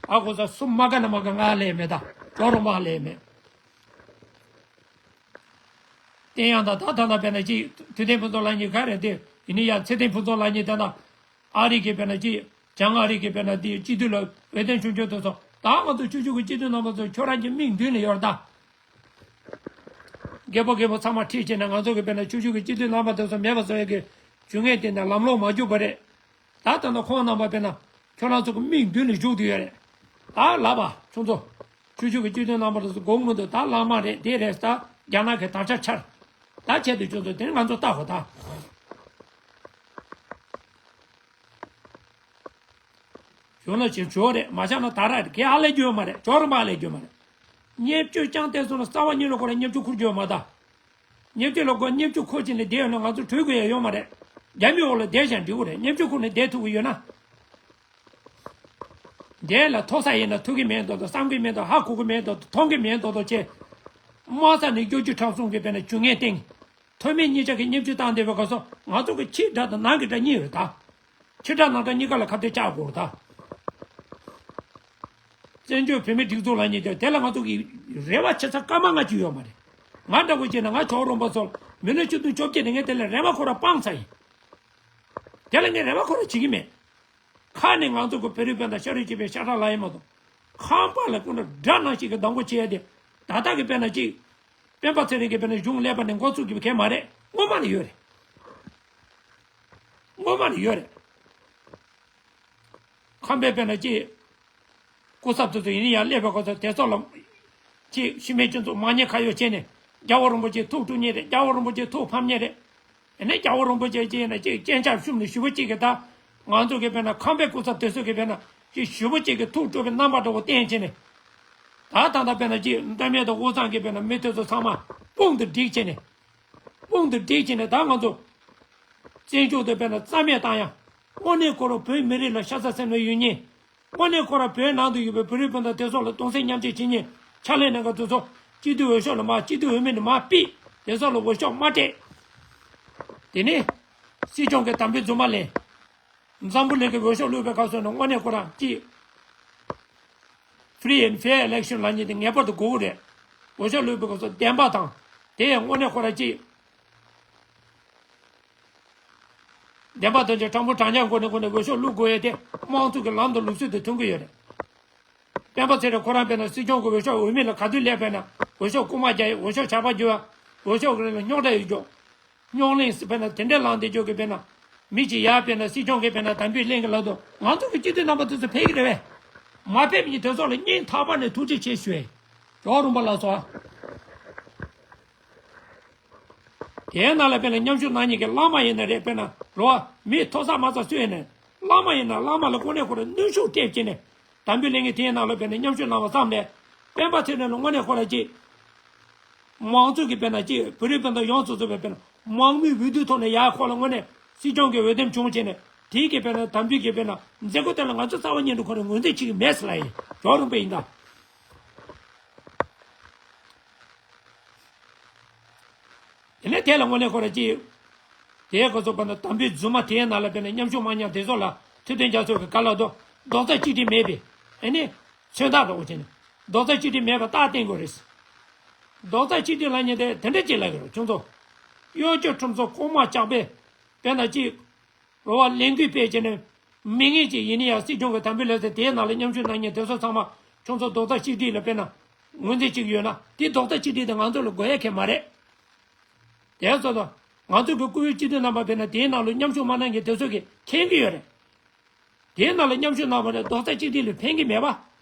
ཨ་ཁུ་ཚ་སུ་མ་དགའ་ན་མ་དགའ། ང་ལས་མེད་ད། ཇོ་རིན་པོ་ལས་མེད། བསྟན་ཡང་དང་ད་ད་ལྟ་དཔེར་ན་ཅིག་དུས་ཐེངས་ཕུན་ཚོགས་ལགས་གཉིས་ག་རེ་དེ་ཡིན་ནི་ཡང་ཚེ་ཐེངས་ཕུན་ཚོགས་ལགས་གཉིས་དེ་ན་ཨ་རི་གི་དཔེར་ན་ཅིག་བྱང་ཨ་རི་གི་དཔེར་ན་དེ་སྤྱི་འཐུས་ལ་འོས་ཐོན་བྱུང་ཆོག་དུ་སོང་། ད་ང་ཚོ་ཆུ་ཆུ་གི་སྤྱི་འཐུས་རྣམ་པ་ཚོ་ཁྱོད་རང་གི་མིག་མདུན་ལ་ཡོད་རེད་ད། རྒད་པོ་རྒད་པོ་ཚང་མ་ཁྲིད་བྱས་ནས་ང་ཚོ་གི་དཔེར་ན་ཆུ་ཆུ་གི་སྤྱི་འཐུས་རྣམ་པ་དེ་ཚོ་མེད་པ་བཟོ་ཡས་ཀྱི་རྒྱུ་ངན་དེ་ནས་ལམ་ལྷོང་མ་བཅུག་པ་རེད། ད་ལྟ་ན་ཁོང་རྣམ་པ་དཔེར་ན་ཁྱོད་རང་ཚོ་གི་མིག་མདུན་ལ་བཞུགས་བསྡད་ཡོད་རེད། ད་ལབ་པ་ཁྱོད་ཚོ། ཆུ་ཆུ་གི་སྤྱི་འཐུས་རྣམ་པ་དེ་ཚོ་དགོངས་མི་འདུག་ད་ལམ་མ་རེད། དེ་རེད། ད་རྒྱ་ནག་གི་དར་ཆ་འཕྱར། ད་བྱས་དུས་ཁྱོད་ཚོ་དེ་ང་ཚོ་ལྟ་དགོས་ད། ཞོར་ལ་ཞིག་ཞོར་རེད། མ་བཞག་ན་ད་ར་རེད། གལ་ཨ་ལས་རྒྱུ་ཡོད་མ་རེད། ཇོ་རིན་པོ་ཨ་ལས་རྒྱུ་མ་རེད། བརྙས་བཅོས་བསྐྱངས་བསྡད་སོང་ན་རྩ་བ་ཉིད་ལ་ཁོ་རང་བརྙས་བཅོས་འཁུར་རྒྱུ་ཡོད་མ་རེད། བརྙས་བཅོས་ལ་ཁོ་བརྙས་བཅོས་འཁུར་བྱས་ནས་བསྡད་ཡོད་ན་ང་ཚོ་གྲོལ་དགོས་ཡ་ཡོད་མ་རེད། རྒྱ་མི་འོག་ལ་བསྡད་ཀྱང་འགྲིག་གི་རེད། བརྙས་བཅོས་འཁུར་ནས་བསྡད་ཐུབ་ཀྱི་ཡོད་ན། དེ་ལ་མཐོ་ས་ཡིན་ན་ཐུབ་ཀྱི་མེད་མདོག་མདོག་བསམ་གྱི་མེད་མདོག་མདོག་མཐོང་གི་མེད་མདོག་མདོག་མཐོང་གི་མེད་མདོག་མདོག་བྱས། དམག་ས་ནས་གཡོ་སྒྱུ་ཁྲམ་གསུམ་གྱི་དཔེར་ན་ཇུས་ངན་བསྟན། ཐོན་མིས་གཉིས་ཆ་གི་བརྙས་བཅོས་བཏང་བསྡད་པའི་སྐབས་སུ་ང་ཚོ་གི་ཕྱིའི་དགྲ་དང་ནང་གི་དགྲ་གཉིས་ཡོད་ད། ཕྱི་དགྲ་ནང་དགྲ་གཉིས་ཀ་ལ་ཁ་གཏད་བཅག་དགོས་ད། བཙན་བྱོལ་བོད་མིའི་སྒྲིག་འཛུགས་ལབ་མཁན་དེ་དེ་ལ་ང་ཚོ་གི་རེ་བ་བྱེད་ས་སྐར་མ་ལྔ་གཅིག་ཡོད་མ་རེད། ང་འདྲ་བོ་བྱས་ན་ང་ཇོ་བོ་རོན་པོ་ཚོ་མི་ལོ་ཆིག་སྟོང་བཅོ་བརྒྱད་ནས་ངས་དེ་ལ་རེ་བ་ཁོ་རང་སྤངས་ཚར་ཡིན། དེ་ལ་ངས་རེ་བ་ཁོ་རང་བྱེད་ཀྱི་མེད། ཁ་ནས་ང་ཚོ་གི་བོད་རིགས་སྤུན་ཟླ་ཤ་རུས་གཅིག་པའི་ཤ་ཁྲག་ལག་ཡིན་མ་གཏོགས། ཁང་པ་ལ་ཀུན་ཏུ་དགྲ་ནང་བཞིན་གྱི་སྡང་པོ་བྱེད་ཡ་དེ། ད་ལྟ་གི་དཔེར་ན་གཅིག་སྤེན་པ་ཚེ་རིང་གི་དཔེར་ན་གཞུང་ཀླད་པ་ནས་འགོ་བཙུགས་ཀྱི་མཁན་མ་རེད། སྔོན་མ་ནས་ཡོད་རེད། སྔོན་མ་ནས་ཡོད་རེད། ཁམས་པའི་དཔེར་ན་གཅིག་སྐུ་ཚབ་དེ་ཚོ་ཡིན་ཡང་སླེབས་པའི་སྐབས་སུ་དེ་ཚོ་ལ་གཅིག་ཤི་མེད་སྤྱི་ཚོགས་མ་ཉེས་ཁ་གཡོག་བྱས་ནས་རྒྱལ་བ་རིན་པོ་ཆེ་ཐུགས་དཀྲུགས་མཁན་རེད། རྒྱལ་བ་རིན་པོ་ཆེ་ཐུགས་ཕམ་མཁན་རེད། ཡིན་ནའི་རྒྱལ་བ་རིན་པོ་ཆེ་གཅིག་ཡིན་ན་གཅིག་སྤྱན་ཆབ་བཤུམས་ནས་ཞུ་བ་གཅིག་གིས་ད་ང་ཚོ་གི་དཔེར་ན་ཁམས་པའི་སྐུ་ཚབ་དེ་ཚོ་གི་དཔེར་ན་གཅིག་ཞུ་བ་གཅིག་གིས་ཐུགས་དཀྲུགས་པའི་རྣམ་པ་འདྲ་བོ་བསྟན་བྱས་ནས། ད་ད་ལྟ་དཔེར་ན་གཅིག་མདོ་སྨད་དང་དབུས་གཙང་གི་དཔེར་ན་མི་དེ་ཚོ་ཚང་མ་དཔུང་དུ་བསྒྲིགས་བྱས་ནས། དཔུང་དུ་བསྒྲིགས་བྱས་ནས་ད་ང་ཚོ་བཙན་བྱོལ་དུ་དཔེར་ན་རྩ་མེད་བཏང་ཡ། དངོས་གནས་ཁོ་རང་བོད་མི་རིགས་ལ་ཤ་ཚ་སེམས་ལ་ཡོད་མཁན། དངོས་གནས་ཁོ་རང་བོད་ནང་དུ་ཡོད་པའི་བོད་རིགས་སྤུན་ཟླ་དེ་ཚོ་ལ་གདུང་སེམས་མཉམ་སྐྱེད་བྱེད་མཁན་ཕྱག་ལས་གནང་མཁན་དེ་ཚོ་སྤྱི་འཐུས་འོས་ཤོག་ལ་མར་སྤྱི་འཐུས་འོས་མི་ནས་མར་ཕུད། དེ་ཚོ་ལ་འོས་ཤོག་མ་སྤྲད། དེ་ནས་སྲིད་སྐྱོང་གི་དམ་འབུལ་རྫུན་མ་ལེན། འཛམ་བུ་གླིང་གི་འོས་ཤོག་བླུགས་པའི་སྐབས་སུ་ནི་དངོས་གནས་ཁོ་རང་གཅིག Free and fair election ལབ་མཁན་དེ་ངེས་པར་དུ་དགོས་ཀྱི་རེད། འོས་ཤོག་བླུགས་པའི་སྐབས་སུ་བདེན་པ་དང་། དེ་ཡང་དངོས་གནས་ཁོ་རང་གཅིག་བདེན་པ་དང་གཅིག་དྲང་པོ་དྲང་སྙོམས་སྒོ་ནས་སྒོ་ནས་འོས་ཤོག་བླུགས་དགོས་ཡ་དེ་དམངས་གཙོ་གི་ལམ་དང་ལུགས་སྲོལ་དེ་མཐུན་གྱི་ཡོད་རེད། སྤེན་པ་ཚེ་རིང་ཁོ་རང་དཔེར་ན་སྲིད་སྐྱོང་གི་འོས་ཤོག་འོས་མི་ལ་ག་དུས་སླེབས་པས་ན་འོས་ཤོག་རྐུ་མ་རྒྱག་ཡ། འོས་ཤོག་ཇག་པ་རྒྱུག་ཡ། འོས་ཤོག་གི་རིང་ལ་རྙོག་དྲ་ཡོད་རྒྱུ། རྙོག་གླེང་སི་དཔེར་ན་དེ་འདྲ་ལངས་བསྡད་རྒྱུ་གི་དཔེར་ན། མི་གཅིག་ཡར་དཔེར་ན་སྲིད་སྐྱོང་གི་དཔེར་ན་དམ་འབུལ་ལེན་གི་ལབ་དུས་ང་ཚོ་གི་སྤྱི་འཐུས་རྣམ་པ་དེ་ཚོ་ཕེབས་ཀྱི་རེད་བས། མ་ཕེབས་མཁན་དེ་ཚོ་ལ་སྙིང་ཐག་པ་ནས་ཐུགས་རྗེ་ཆེ་ཞུ་ཡས། ཇོ་བོ་རོན་པོ་ལགས་སོ། དེའི་ནང་ལ་དཔེར་ན་མཉམ་ཞུགས་གནང་མཁན་གྱི་བླ་མ་ཡིན་ན་རེད། དཔེར་ན་རོ་བ་མི་མཐོ་ས་དམའ་ས་སུ་ཡིན་ནའི་བླ་མ་ཡིན་ན་བླ་མ་ལ་དངོས་གནས་ཁོ་རང་གནོན་ཤུགས་སྤྲད་བྱས་ནས་དམ་འབུལ་ལེན་མཁན་དེའི་ནང་ལ་དཔེར་ན་མཉམ་ཞུགས་གནང་བ་ཙམ་ལས་སྤེན་པ་ཚེ་རིང་ལ་དངོས་གནས་ཁོ་རང་གཅིག་མང་གཙོ་གི་དཔེར་ན་གཅིག་བོད་རིགས་སྤུན་ཟླ་ཡོངས་སུ་རྫོགས་པའི་དཔེར་ན་མང་མོས་འོས་བསྡུ་ཐོག་ནས་ཡར་ཁོ་ལ་དངོས་གནས་སྲིད་སྐྱོང་གི་འོས་འདེམས་བྱུང་བྱས་ནས་དེའི་གི་དཔེར་ན་དམ་འབུལ་གྱི་དཔེར་ན་མཛད་སྒོ་དེ་ལ་ང་ཚོ་རྩ་བ་ཉིད་དུ་ཁོ་རང་ངོས་འཛིན་བྱེད་ཀྱི་མེད་ཟེར་ལབ་ཡིན། ཇོ་བོ་རོན་པོ་ཡིན་ད། དེ་ནས་དེ་ལ་དངོས་གནས་ཁོ་རང་གཅིག་དེའི་སྐབས་སུ་དཔེར་ན་དམ་འབུལ་རྫུན་མ་དེའི་ནང་ལ་དཔེར་ན་མཉམ་ཞུགས་མ་མཉམ་དེ་ཚོ་ལ་ཚུལ་ཁྲིམས་རྒྱ་མཚོ་གིས་ག་ལབ་འདུག་རྡོག་རྩ་གཅིག་སྒྲིལ་མེད་པའི་ཨེ་ནི་མཚོན་རྟགས་འདྲ་བོ་བྱས་ནས་རྡོག་རྩ་གཅིག་སྒྲིལ་མེད་པ་རྟགས་བསྟན་དགོས་རེད། རྡོག་རྩ་གཅིག་སྒྲིལ་ལབ་མཁན་དེ་དེ་འདྲ་ཅིག་ལབ་ཀྱི་རེད། ཁྱོད་ཚོ་གཡོ་སྒྱུ་ཁྲམ་གསུམ་ལྐོག་མ་ཇག་པས་དཔེར་ན་གཅིག་རོ་བ་ལས་འགུལ་སྤེལ་བྱས་ནས་མི་ངན་ཅིག་ཡིན་ན་ཡང་སྲིད་སྐྱོང་གི་དམ་འབུལ་ལེན་ས་དེའི་ནང་ལ་མཉམ་ཞུགས་གནང་མཁན་དེ་ཚོ་ཚང་མ་ཁྱོད་ཚོ་རྡོག་རྩ་གཅིག་སྒྲིལ་ལ་དཔེར་ན་ངོས་འཛིན་བྱེད་ཀྱི་ཡོད་ན་དེ་རྡོག་རྩ་གཅིག་སྒྲིལ་དེ་ང་ཚོ་ལ་དགོས་ཡ་གང་མ་རེད། དེ་ཚོ་དང་ང་ཚོ་གི་བཀུར་འོས་སྤྱི་འཐུས་རྣམ་པ་དཔེར་ན་དེའི་ནང་ལ་མཉམ་ཞུགས་མ་གནང་མཁན་དེ་ཚོ་གིས་མཁྱེན་གྱི་ཡོད་རེད། དེའི་ནང་ལ་མཉམ་ཞུགས་གནང་བ་ལས་རྡོག་རྩ་གཅིག་སྒྲིལ་ལ་ཕན་གྱི་མེད་པ། རོ།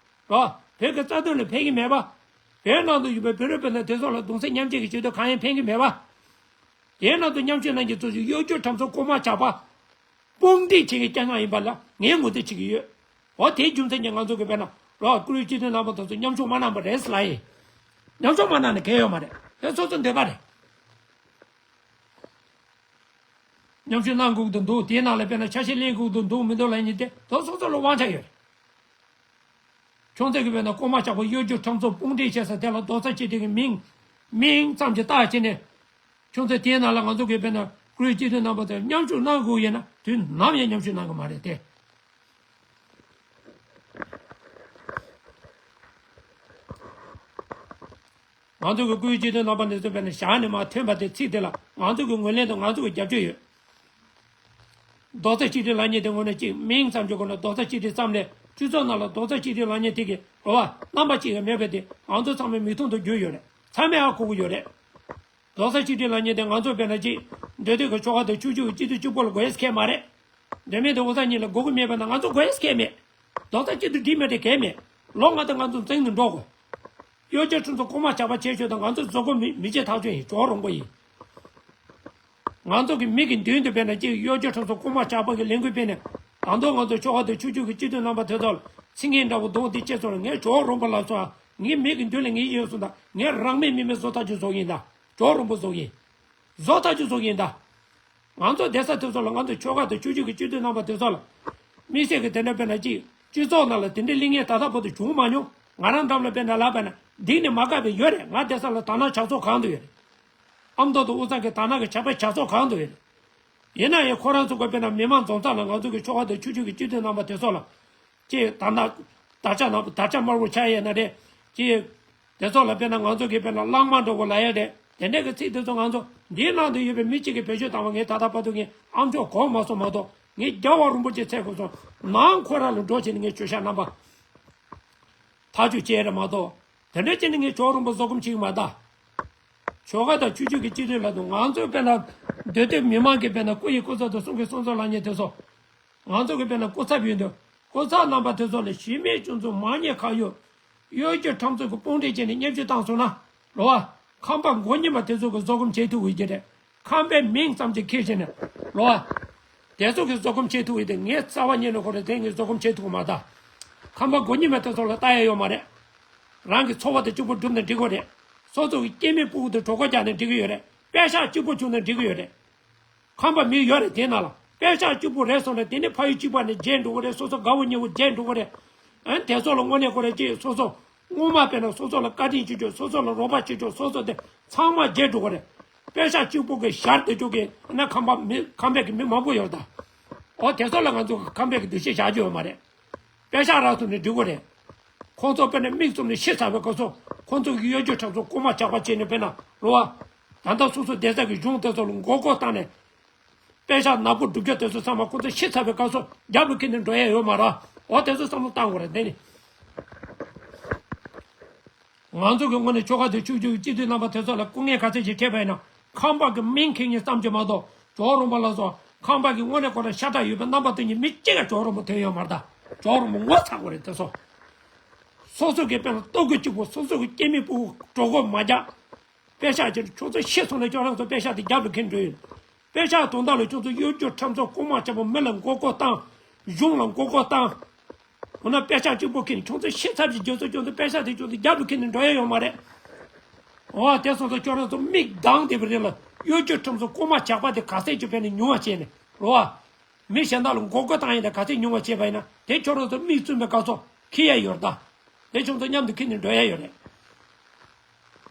བོད་ཀྱི་རྩ་དོན་ལ་ཕན་གྱི་མེད་པ། བོད་ནང་དུ་ཡོད་པའི་བོད་རིགས་སྤུན་ཟླ་དེ་ཚོ་ལ་གདུང་སེམས་མཉམ་སྐྱེད་ཀྱི་ཆེད་དུ་གང་ཡང་ཕན་གྱི་མེད་པ། དེའི་ནང་དུ་མཉམ་ཞུགས་གནང་མཁན་ཚོ་ཞིག་གཡོ་སྒྱུ་ཁྲམ་གསུམ་ལྐོག་མ་ཇག་པ། དཔུང་སྒྲིག་བྱེད་མཁན་རྐྱང་རྐྱང་ཡིན་པ་ལ་ངས་ངོས་འཛིན་བྱེད་ཀྱི་ཡོད། འོ་དེའི་རྒྱུ་མཚན་གྱིས་ང་ཚོ་གི་དཔེར་ན་རོ་བཀུར་འོས་སྤྱི་འཐུས་རྣམ་པ་དེ་ཚོ་མཉམ་ཞུགས་མ་གནང་པ་རེད་ཟེར་ལབ་ཡིན། མཉམ་ཞུགས་མ་གནང་ན་གལ་ཡོད་མ་རེད། དེ་སོ་སོ་འདོད་པ་རེད། མཉམ་ཞུགས་གནང་དགོས་ཀྱི་འདུག་དེའི་ནང་ལ་དཔེར་ན་ཆ་ཤས་ལེན་དགོས་ཀྱི་འདུག་མི་འདུག་ལབ་མཁན་དེ་དེ་སོ་སོ་ལ་དབང་ཆ་ཡོད་རེད། ཁྱོད་ཚོ་གི་དཔེར་ན་ལྐོག་མ་ཇག་པ་གཡོ་སྒྱུ་ཁྲམ་གསུམ་དཔུང་སྒྲིག་བྱས་ས་དེ་ལ་རྡོག་རྩ་གཅིག་སྒྲིལ་གྱི་མིང་། མིང་ཙམ་གྱིས་བཏགས་བྱས་ནས། ཁྱོད་ཚོ་དེའི་ནང་ལ་ང་ཚོ་གི་དཔེར་ན་བཀུར་འོས་སྤྱི་འཐུས་རྣམ་པ་ཚོ་མཉམ་ཞུགས་གནང་དགོས་ཡོད་ན་དུས་ནམ་ཡང་མཉམ་ཞུགས་གནང་གི་མ་རེད་དེ། ང་ཚོ་གི་བཀུར་འོས་སྤྱི་འཐུས་རྣམ་པ་འདི་ཚོ་དཔེར་ན་ཞག་ནས་མར་ཐོན་པ་དེ་ཚིག་དེ་ལ་ང་ཚོ་གི་ངོས་ལེན་དང་ང་ཚོ་གི་རྒྱབ་སྐྱོར་ཡོད། རྡོག་རྩ་གཅིག་སྒྲིལ་ལབ་མཁན་དེ་ངོས་ནས་གཅིག་མིང་ཙམ་གྱི་སྒོ་ནས་རྡོག་རྩ་གཅིག་སྒྲིལ་ཙམ་ལས་སྤྱི་ཚོགས་ནང་ལ་རྡོག་རྩ་གཅིག་སྒྲིལ་ལབ་མཁན་དེ་གི་རོ་བ་རྣམ་པ་གཅིག་ཡང་མེད་པ་དེ་ང་ཚོ་ཚང་མའི་མིག་མཐོང་དུ་གྱུར་ཡོད་རེད། ཚང་མས་ཧ་གོ་གི་ཡོད་རེད། རྡོག་རྩ་གཅིག་སྒྲིལ་ལབ་མཁན་དེ་ང་ཚོ་དཔེར་ན་གཅིག་འདོད་འདོད་ཀྱི་ཆོལ་ཁ་དང་ཆོས་བརྒྱུད་ཀྱི་སྤྱི་འཐུས་གཅིག་པོ་ལ་དགོས་ཡས་ཁེལ་མ་རེད། འདོད་མེད་དང་འོ་ཚ་གཉིས་ལ་དགོས་ཀྱི་མེད་པ་ན་ང་ཚོ་དགོས་ཡས་ཁེལ་མེད། རྡོག་རྩ་གཅིག་ཏུ་སྒྲིལ་མེད་དེ་གལ་མེད། ལོ་ལྔ་དང་ང་ཚོ་འཛིང་ནས་འགྲོ་དགོས། གཡོ་སྒྱུ་ཁྲམ་གསུམ་ལྐོག་མ་ཇག་པ་བྱེད་ཆོག་དང་ང་ཚོ་བཟོ་དགོས་མི་མི་བྱེད་ཐག་ཆོད་ཡིན། ཇོ་བོ་རོང་པོ་ཡིན། ང་ཚོ་གི་མི་གི་མདུན་དུ་དཔེར་ན་གཅིག་གཡོ་སྒྱུ་ཁྲམ་གསུམ་ལྐོག་མ་ཇག་པ་གི་ལས་འགུལ་སྤེལ་ནས་ད་དུང་ང་ཚོ་ཆོལ་ཁ་དང་ཆོས་བརྒྱུད་ཀྱི་སྤྱི་འཐུས་རྣམ་པ་དེ་ཚོ་ལ་ཚིག་ངན་འདྲ་བོ་འདུག་འདི་བྱས་སོང་ལ་ངས་ཇོ་བོ་རོང་པོ་ལབ་སོང་ཨ། ངའི་མིག་གི་མདུན་ལ་ངའི་ཡིན་སོང་ད། ངས་རང་མེད་མི་མེད་བཟོ་ཐག་ཆོད་བཟོ་ཡིན་ད། ཇོ་རོང་པོ་བཟོ་ཡིན། བཟོ་ཐག་ཆོད་བཟོ་ཡིན་ད། ང་ཚོ་བསྡད་ས་དེ་ཚོ་ལ། ང་ཚོ་ཆོལ་ཁ་དང་ཆོས་བརྒྱུད་ཀྱི་སྤྱི་འཐུས་རྣམ་པ་དེ་ཚོ་ལ། དམིགས་བསལ་གྱི་དེ་འདྲ་དཔེར་ན་ཅིག་སྤྱི་ཚོགས་ནང་ལ་དེ་འདྲའི་གླེང་ངན་ད་ལྟ་བར་དུ་བྱུང་མ་མྱོང་། ང་རང་འགྲམ་ལ་དཔེར་ན་ལབ་པ་ན་འདི་ནི་མ་དགའ་བའི་ཡོད་རེད། ང་བསྡད་ས་ལ་དར་ནག་ཇག་ཚོགས་གང་དུ་ཡོད་རེད། ཨ་མདོ་དང་དབུས་གཙང་གི་དར་ནག་གི་ཇག་པའི་ཇག་ཚོགས་གང་དུ་ཡོད་རེད། ཡིན་ན་ཡང་ཁོ་རང་ཚོ་གི་དཔེར་ན་མི་མང་འཛོམས་ས་ལ་ང་ཚོ་གི་ཆོལ་ཁ་དང་ཆོས་བརྒྱུད་ཀྱི་སྤྱི་འཐུས་རྣམ་པ་དེ་ཚོ་ལ། ཅེས་དར་ནག་དར་ཆ་ནག་པོ་དར་ཆ་དམར་པོ་ཆགས་ཡས་ན་རེད། ཅེས་དེ་ཚོ་ལ་དཔེར་ན་ང་ཚོ་གི་དཔེར་ན་གླང་དམར་འདྲ་བོ་ལབ་ཡས་རེད། དེ་འདྲས་ཀྱི་ཚིག་དེ་ཚོ་ང་ཚོ་འདིའི་ནང་དུ་ཡོད་པའི་མི་གཅིག་གིས་བེད་སྤྱོད་བཏང་བ་ངས་ད་ལྟ་བར་དུ་ངས་ཨམ་ཅོག་གོ་མ་སོང་མ་གཏོགས། ངས་རྒྱལ་བ་རིན་པོ་ཆེ་ཚེ་དགོས་སོང་ནང་ཁོ་རང་ལ་འགྲོ་བྱས་ནས་ངས་བཅོས་ཤག་རྣམ་པ་ཐག་གཅོད་བྱས་རེད་མ་གཏོགས། དེ་འདྲ་བྱས་ནས་ངས་ཇོ་རོང་པོ་བཟོ་སྒོམ་བྱེད་ཀྱི་མ་གདའ། ཆོལ་ཁ་དང་ཆོས་བརྒྱུད་ཀྱི་སྤྱི་འཐུས་ལ་དང་ང་ཚོའི་དཔེར་ན་འདོད་འདོད་མི་མང་གི་དཔེར་ན་སྐུ་ཡི་སྐུ་ཚབ་དང་གསུང་གི་གསུང་ཚབ་ལབ་མཁན་དེ་ཚོ། ང་ཚོ་གི་དཔེར་ན་སྐུ་ཚབ་ཡོད་འདུག་སྐུ་ཚབ་རྣམ་པ་དེ་ཚོ་ལ་གཞི་མེད་སྐྱོན་འཛུགས་མ་ཉེས་ཁ་གཡོག་གཡོ་སྒྱུ་ཁྲམ་ཚུགས་ཀྱི་དཔུང་སྒྲིག་བྱས་ནས་བརྙས་བཅོས་བཏང་སོང་ན། རོ་བ། ཁམས་པ་མགོ་གཉིས་པ་དེ་ཚོ་གི་བཟོ་སྒོམ་བྱེད་ཐུབ་འོས་ཀྱི་རེད། ཁམས་པའི་མིང་ཙམ་ཅིག་ཁྱེར་བྱས་ནས། རོ་བ། དེ་ཚོ་གི་བཟོ་སྒོམ་བྱེད་ཐུབ་འོས་དེ་ངས་རྩ་བ་ཉིད་ནས་ཁོ་རེ་དེ་ངས་བཟོ་སྒོམ་བྱེད་ཐུབ་མ་ད། ཁམས་པ་མགོ་གཉིས་པ་དེ་ཚོ་ལ་ལྟ་ཡ་ཡོད་མ་རེད། རང་གི་འཚོ་བ་དེ་གཅིག་པུ་སྒྲུབ་ནས་འགྲིག་གི་རེད། སོ་སོ་གི་སྐྱེ་དམན་ཕྲུ་གུ་དེ་གྲོད་ཁོག་རྒྱག་ནས་འགྲིག་གི་ཡོད་རེད། པད་ཤག་གཅིག་པུ་བྱུང་ནས་འགྲིག་གི་ཡོད་རེད། ཁམས་པ་མི་ཡོད་རེད་དེ་ནང་ལ། པད་ཤག་གཅིག་པུ་རེད་སོང་ནས་དེ་ནི་ཕ་ཡུལ་གཅིག་པ་ནས་བརྗེད་འགྲོ་གི་རེད། སོ་སོ་དགའ་བོ་ཉེ་བོ་བརྗེད་འགྲོ་གི་རེད། ཨ་ནི་དེ་ཚོ་ལ་དངོས་གནས་ཁོ་རེ་ཅིག་སོ་སོ་སྔོན་མ་དཔེར་ན་སོ་སོ་ལ་བཀའ་དྲིན་ཅིག་བྱོས། སོ་སོ་ལ་རོགས་པ་ཅིག་བྱོས། སོ་སོ་དེ་ཚང་མ་བརྗེད་འགྲོ་གི་རེད། པད་ཤག་གཅིག་པུ་གི་ཞར་དེ་ཅུག་གི་ཨ་ནི་ཁམས་པ་མི་ཁམས་པའི་གི་མི་མང་པོ་ཡོད་རེད་ད། འོ་དེ་ཚོ་ལ་ང་ཚོ་ཁམས་པའི་གི་འདུ་ཤེས་བཞག་རྒྱུ་ཡོད་མ་རེད། པད་ཤག་རག་སོང་ནས་འགྲིག་གི་རེད། ཁོང་ཚོ་དཔེར་ན་མིག་བཙུམ་ནས་ཤི་ཚར་བའི་སྐབས་སུ་ཁོང་ཚོ་གི་གཡོ་སྒྱུ་ཁྲམ་ཚོ་རྐུ་མ་ཇག་པ་བྱས་ནས་དཔེར་ན་རོ་བ། ད་ལྟ་སོ་སོ་བསྡད་ས་གི་གཞུང་དེ་ཚོ་ལ་མགོ་སྐོར་བཏང་ནས། པད་ཤག་ནག་པོ་སྒྲུབ་རྒྱུ་དེ་ཚོ་ཚང་མ་ཁོ་ཚོ་ཤི་ཚར་བའི་སྐབས་སུ་རྒྱབ་ལ་འཁྱེར་ནས་འགྲོ་ཡ་ཡོད་མ་རེད། འོ་དེ་ཚོ་བསམ་བློ་བཏང་དགོས་རེད་དེ་ནི། ང་ཚོ་གི་ངོས་ནས་ཆོལ་ཁ་དང་ཆོས་བརྒྱུད་ཀྱི་སྤྱི་འཐུས་རྣམ་པ་དེ་ཚོ་ལ་སྐུ་ངལ་ག་ཚད་ཅིག་འཕྲད་པ་ཡིན་ན་ཁམས་པ་གི་མིང་འཁྱེར་མཁན་ཙམ་གྱིས་མ་གཏོགས་ཇོ་རོང་པ་ལ་སོགས་ཁམས་པ་གི་དངོས་གནས་ཁོ་རང་ཤ་ཁྲག་ཡོད་པའི་རྣམ་པ་སྟོན་མཁན་མི་གཅིག་ཀྱང་ཇོ་རོང་པ་ཐོན་ཡོད་མ་རེད་ད། ཇོ་རོང་པ་ངོ་ཚ་དགོས་རེད་དེ་ཚོ། སོ་སོ་གི་དཔེར་ན་ལྟོ་གོས་གཅིག་པོ་སོ་སོ་གི་སྐྱེ་དམན་ཕྲུ་གུ་གྲོད་ཁོག་མ་རྒྱག་པད་ཤག་ཅིག་ཁྱོད་ཚོ་ཤི་སོང་ན་ཁྱོད་རང་ཚོ་པད་ཤག་དེ་རྒྱབ་ལ་འཁྱེར་འགྲོ་ཡིན། པད་ཤག་དོན་དག་ལ་ཁྱོད་ཚོ་གཡོ་སྒྱུ་ཁྲམ་ཚོགས་རྐུ་མ་ཆག་པོ་མི་ལ་མགོ་སྐོར་བཏང་། གཞུང་ལ་མགོ་སྐོར་བཏང་། འོ་ན་པད་ཤག་གཅིག་པོ་འཁྱེར་ཁྱོད་ཚོ་ཤི་ཚར་གྱི་རྗེས་སུ་ཁྱོད་ཚོ་པད་ཤག་དེ་ཁྱོད་ཚོ་རྒྱབ་ལ་འཁྱེར་ནས་འགྲོ་ཡ་ཡོད་མ་རེད། འོ་དེ་སོང་ཙང་ཁྱོད་རང་ཚོ་མིག་གདངས་བསྡད་པ་རེད་ལ་གཡོ་སྒྱུ་ཁྲམ་ཚོགས་རྐུ་མ་ཇག་པ་དེ་ག་ཚད་ཅིག་བས་ནས་ཉུང་བ་བྱས་ནས་རོ་བ། མི་གཞན་དག་ལ་མགོ་སྐོར་བཏང་ཡིན་ད་ག་ཚད་ཉུང་བ་བྱས་པ་ཡིན་ན་དེ་ཁྱོད་རང་ཚོ་མིག་བཙུམ་པའི་སྐབས་སུ་འཁྱེར་ཡ་ཡོད་རེད་ད། དེ་ཁྱོད་ཚོ་མཉམ་དུ་འཁྱེར་ནས་འགྲོ་ཡ་ཡོད་རེད།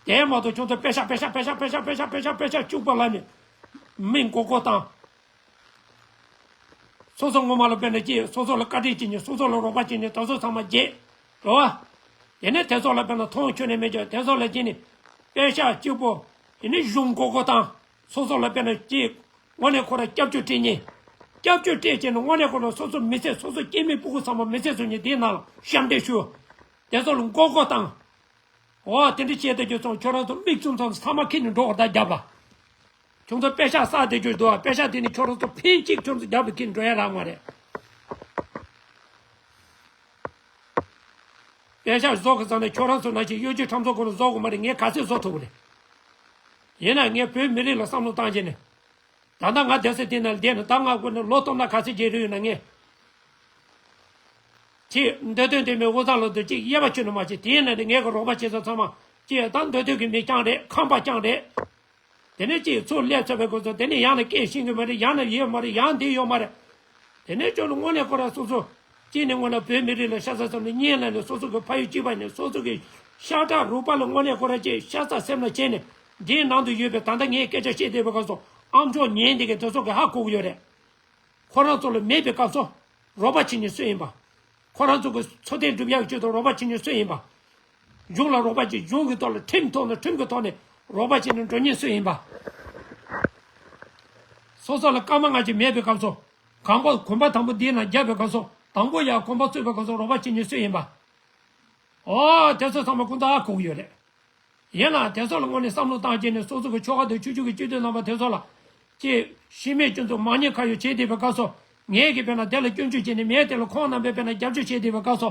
དེ་མ་གཏོགས་ཁྱོད་ཚོ་པད་ཤག་པད་ཤག་པད་ཤག་པད་ཤག་པད་ཤག་པད་ཤག་པད་ཤག་གཅིག་པ་ལ་ནི་མི་མགོ་སྐོར་བཏང་། སོ་སོ་ངོ་མ་ལ་དཔེར་ན་ཅི་སོ་སོ་ལ་བཀའ་དྲིན་ཅི་ཉིད་སོ་སོ་ལ་རོགས་པ་ཅི་ཉིད་དེ་ཚོ་ཚང་མ་བརྗེད། རོ་བ། དེ་ནས་དེ་ཚོ་ལ་དཔེར་ན་མཐོང་ཆོས་ནས་མེད་ཀྱང་དེ་ཚོ་ལ་ཅི་ནི་པད་ཤག་གཅིག་པོ་དེ་ནི་གཞུང་མགོ་སྐོར་བཏང་། སོ་སོ་ལ་དཔེར་ན་ཅི་དངོས་གནས་ཁོ་ར་སྐྱབས་བཅོལ་སྤྲད་ཉིན། སྐྱབས་བཅོལ་སྤྲད་ཅེས་ནི་དངོས་གནས་ཁོ་ར་སོ་སོ་མི་ཚེ་སོ་སོ་སྐྱེ་དམན་ཕྲུ་གུ་ཚང་མ་མི་ཚེ་སོ་ཉིད་དེའི་ནང་ལ་ཞབས་འདེགས་ཞུ། དེ་ཚོ་ལ་མགོ་སྐོར་བཏང་། འོ་དེ་འདྲ་བྱས་ཏེ་ཁྱོད་ཚོ་ཁྱོད་རང་ཚོ་མིག་བཙུམ་ཚང་ཚང་མ་ཁྱེར་ནས་འགྲོ་བར་ད་རྒྱབ་ལ། ཁྱོད་ཚོ་པད་ཤག་བསགས་བསྡད་རྒྱུ་འདུག་པད་ཤག་དེ་ནི་ཁྱོད་རང་ཚོ་ཕན་གཅིག་ཁྱོད་ཚོ་རྒྱབ་ལ་འཁྱེར་འགྲོ་ཡ་རག་མ་རེད། པད་ཤག་བཟོ་གི་ཙང་ནས་ཁྱོད་རང་ཚོ་ནང་བཞིན་གཡོ་སྒྱུ་ཁྲམ་ཚོགས་ཁོ་ན་བཟོ་དགོས་མ་རེད། ངས་ག་ཚོད་བཟོ་ཐུབ་རེད། ཡིན་ན་ངས་བོད་མི་རིགས་ལ་བསམ་བློ་བཏང་བྱས་ནས། ད་ལྟ་ང་བསྡད་ས་དེ་ན་བསྡད་ན་ད་ང་ཁོ་ན་ལོ་སྟོང་ན་ག་ཚོད་རྒྱལ་རུ་ཡོད་ན་ངས། ཅིག་འདོད་དོན་ལྡན་པའི་དབུ་ཚང་ལ་དུ་ཅིག་དབྱེ་བ་ཆོད་ནས་མ་བྱེད། དེ་ཡིན་ན་ནི་ངས་གི་རོགས་པ་བྱེད་ས་ཚང་མ་ཅིག་ད་འདོད་དོན་གྱི་མི་རྐྱང་རེད། ཁམས་པ་རྐྱང་རེད། དེ་ནས་ཅིག་ཚུར་སླེབས་ཚར་བའི་སྐབས་སུ་དེ་ནས་ཡང་ན་སྐད་ཤེས་ཀྱི་མ་རེད། ཡང་ན་ཡོད་མ་རེད། ཡང་འདི་ཡོད་མ་རེད། དེ་ནས་ཁྱོད་ནི་དངོས་གནས་ཁོ་ར་སོ་སོ་གཅིག་ནས་དངོས་གནས་བོད་མི་རིགས་ལ་ཤ་ཚ་ཙམ་ནས་གཉིས་ལ་ནས་སོ་སོ་གི་ཕ་ཡུལ་གཅིག་པ་ནས་སོ་སོ་གི་ཤ་ཁྲག་རུས་པ་ལ་དངོས་གནས་ཁོ་ར་ཅིག་ཤ་ཚ་སེམས་ལ་བྱས་ནས་འདིའི་ནང་དུ་ཡོད་པའི་ད་ལྟ་ངས་སྐད་ཆ་བཤད་བསྡད་པའི་སྐབས་སུ་ཨམ་ཅོག་ཉན་བསྡད་མཁན་དེ་ཚོ་གི་ཧ་གོ་གི་ཡོད་རེད། ཁོ་རང་ཚོ་ལ་མེད་པའི་སྐབས་སུ་རོགས་པ་བྱེད་མཁན་སུ་ཡིན་པ། ཁོ་རང་ཚོ་གི་འཚོ་རྟེན་སྒྲུབ་ཡག་ཆེད་དུ་རོགས་པ་བྱེད་མཁན་སུ་ཡིན་པ། གཞུང་ལ་རོགས་པ་བྱེད། གཞུང་གི་ཐོག་ལ་ཁྲིམས་ཐོག་ནས་ཁྲིམས་ཀྱི་ཐོག་ནས་རོགས་པ་བྱེད་ནས་འགྲོ་མཁན་སུ་ཡིན་པ། སོ་སོ་ལ་སྐར་མ་ལྔ་ཅིག་མེད་པའི་སྐབས་སུ་གོམ་པ་གོམ་པ་དང་པོ་འདིའི་ནང་བརྒྱབ་པའི་སྐབས་སུ་དང་པོ་ཡར་གོམ་པ་བཙུགས་པའི་སྐབས་སུ་རོགས་པ་བྱེད་མཁན་སུ་ཡིན་པ། ཨོ་དེ་ཚོ་ཚང་མ་ཀུན་ད་ཨ་གོ་གི་ཡོད་རེད། ཡིན་ལ་དེ་ཚོ་ལ་དངོས་གནས་བསམ་བློ་བཏང་བྱས་ནས་སོ་སོ་གི་ཆོལ་ཁ་དང་ཆོས་བརྒྱུད་ཀྱི་སྤྱི་འཐུས་རྣམ་པ་དེ་ཚོ་ལ་ཅེས་གཞི་མེད་སྐྱོན་འཛུགས་མ་ཉེས་ཁ་གཡོག་བྱས་བསྡད་པའི་སྐབས་སུ་ངས་ཀྱི་དཔེར་ན་དེ་ལ་སྐྱོན་བརྗོད་བྱས་ནས་མེད། དེ་ལ་ཁོང་རྣམ་པས་དཔེར་ན་རྒྱབ་སྐྱོར་བྱས་བསྡད་པའི་སྐབས་སུ་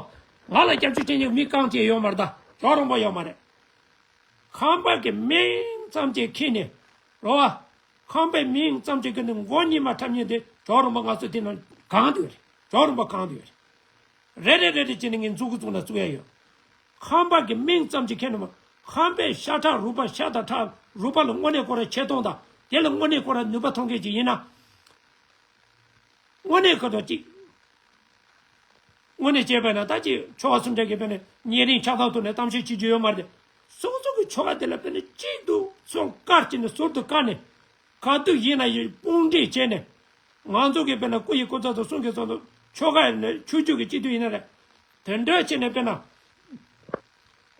ང་ལ་རྒྱབ་སྐྱོར་བྱེད་མཁན་མི་རྐང་བཅད་ཡོད་མ་རེད། ད་ཇོ་རོང་པོ་ཡོད་མ་རེད། ཁམས་པ་གི་མིང་ཙམ་ཅིག་ཁྱེར་ནས་རོ་བ། ཁམས་པའི་མིང་ཙམ་ཅིག་གི་ནི་མགོ་གཉིས་མ་འཁྲབ་མཁན་དེ་ཇོ་རོང་པོ་ང་ཚོ་དེ་ནང་གང་དུ་ཡོད་རེད། ཇོ་རོང་པོ་གང་དུ་ཡོད་རེད། རེ་རེ་རེ་རེ་བྱས་ནས་ངས་མཛུབ་གུ་བཙུགས་ན་བཙུགས་ཡ་ཡོད། ཁམས་པ་གི་མིང་ཙམ་གྱིས་ཁྱོན་ནས་མ། ཁམས་པའི་ཤ་ཁྲག་རུས་པ། ཤ་དང་ཁྲག་རུས་པ་ལ་དངོས་གནས་ཁོ་ར་ཆེ་མཐོང་དང་། དེ་ལ་དངོས་གནས་ཁོ་ར་ནུས་པ་མཐོང་མཁན་ཅིག་ཡིན་ན། དངོས་གནས་ཁོ་དང་གཅིག་དངོས་གནས་བྱས་པ་ན་ད་ཅིག་ཆོ་ག་སུམ་ཆ་གི་དཔེར་ན་ཉེ་རིང་ཆགས་སྡང་ཐོག་ནས་གཏམ་བཤད་བྱེད་རྒྱུ་ཡོད་མ་རེད། སོ་སོ་གི་ཆོ་ག་དེ་ལ་དཔེར་ན་གཅིག་ཏུ་སོང་བཀར་བྱས་ནས་ཟུར་དུ་བཀར་ནས། ག་དུས་ཡིན་ན་ཡིན་དཔུང་སྒྲིག་བྱས་ནས། ང་ཚོ་གི་དཔེར་ན་སྐུ་ཡི་སྐུ་ཚབ་དང་གསུང་གི་གསུང་དང་ཆོ་ག་ཡིན་ན་ཆོས་བརྒྱུད་ཀྱི་སྤྱི་འཐུས་ཡིན་ན་རེད། དེ་འདྲ་བྱས་ནས་དཔེར་ན།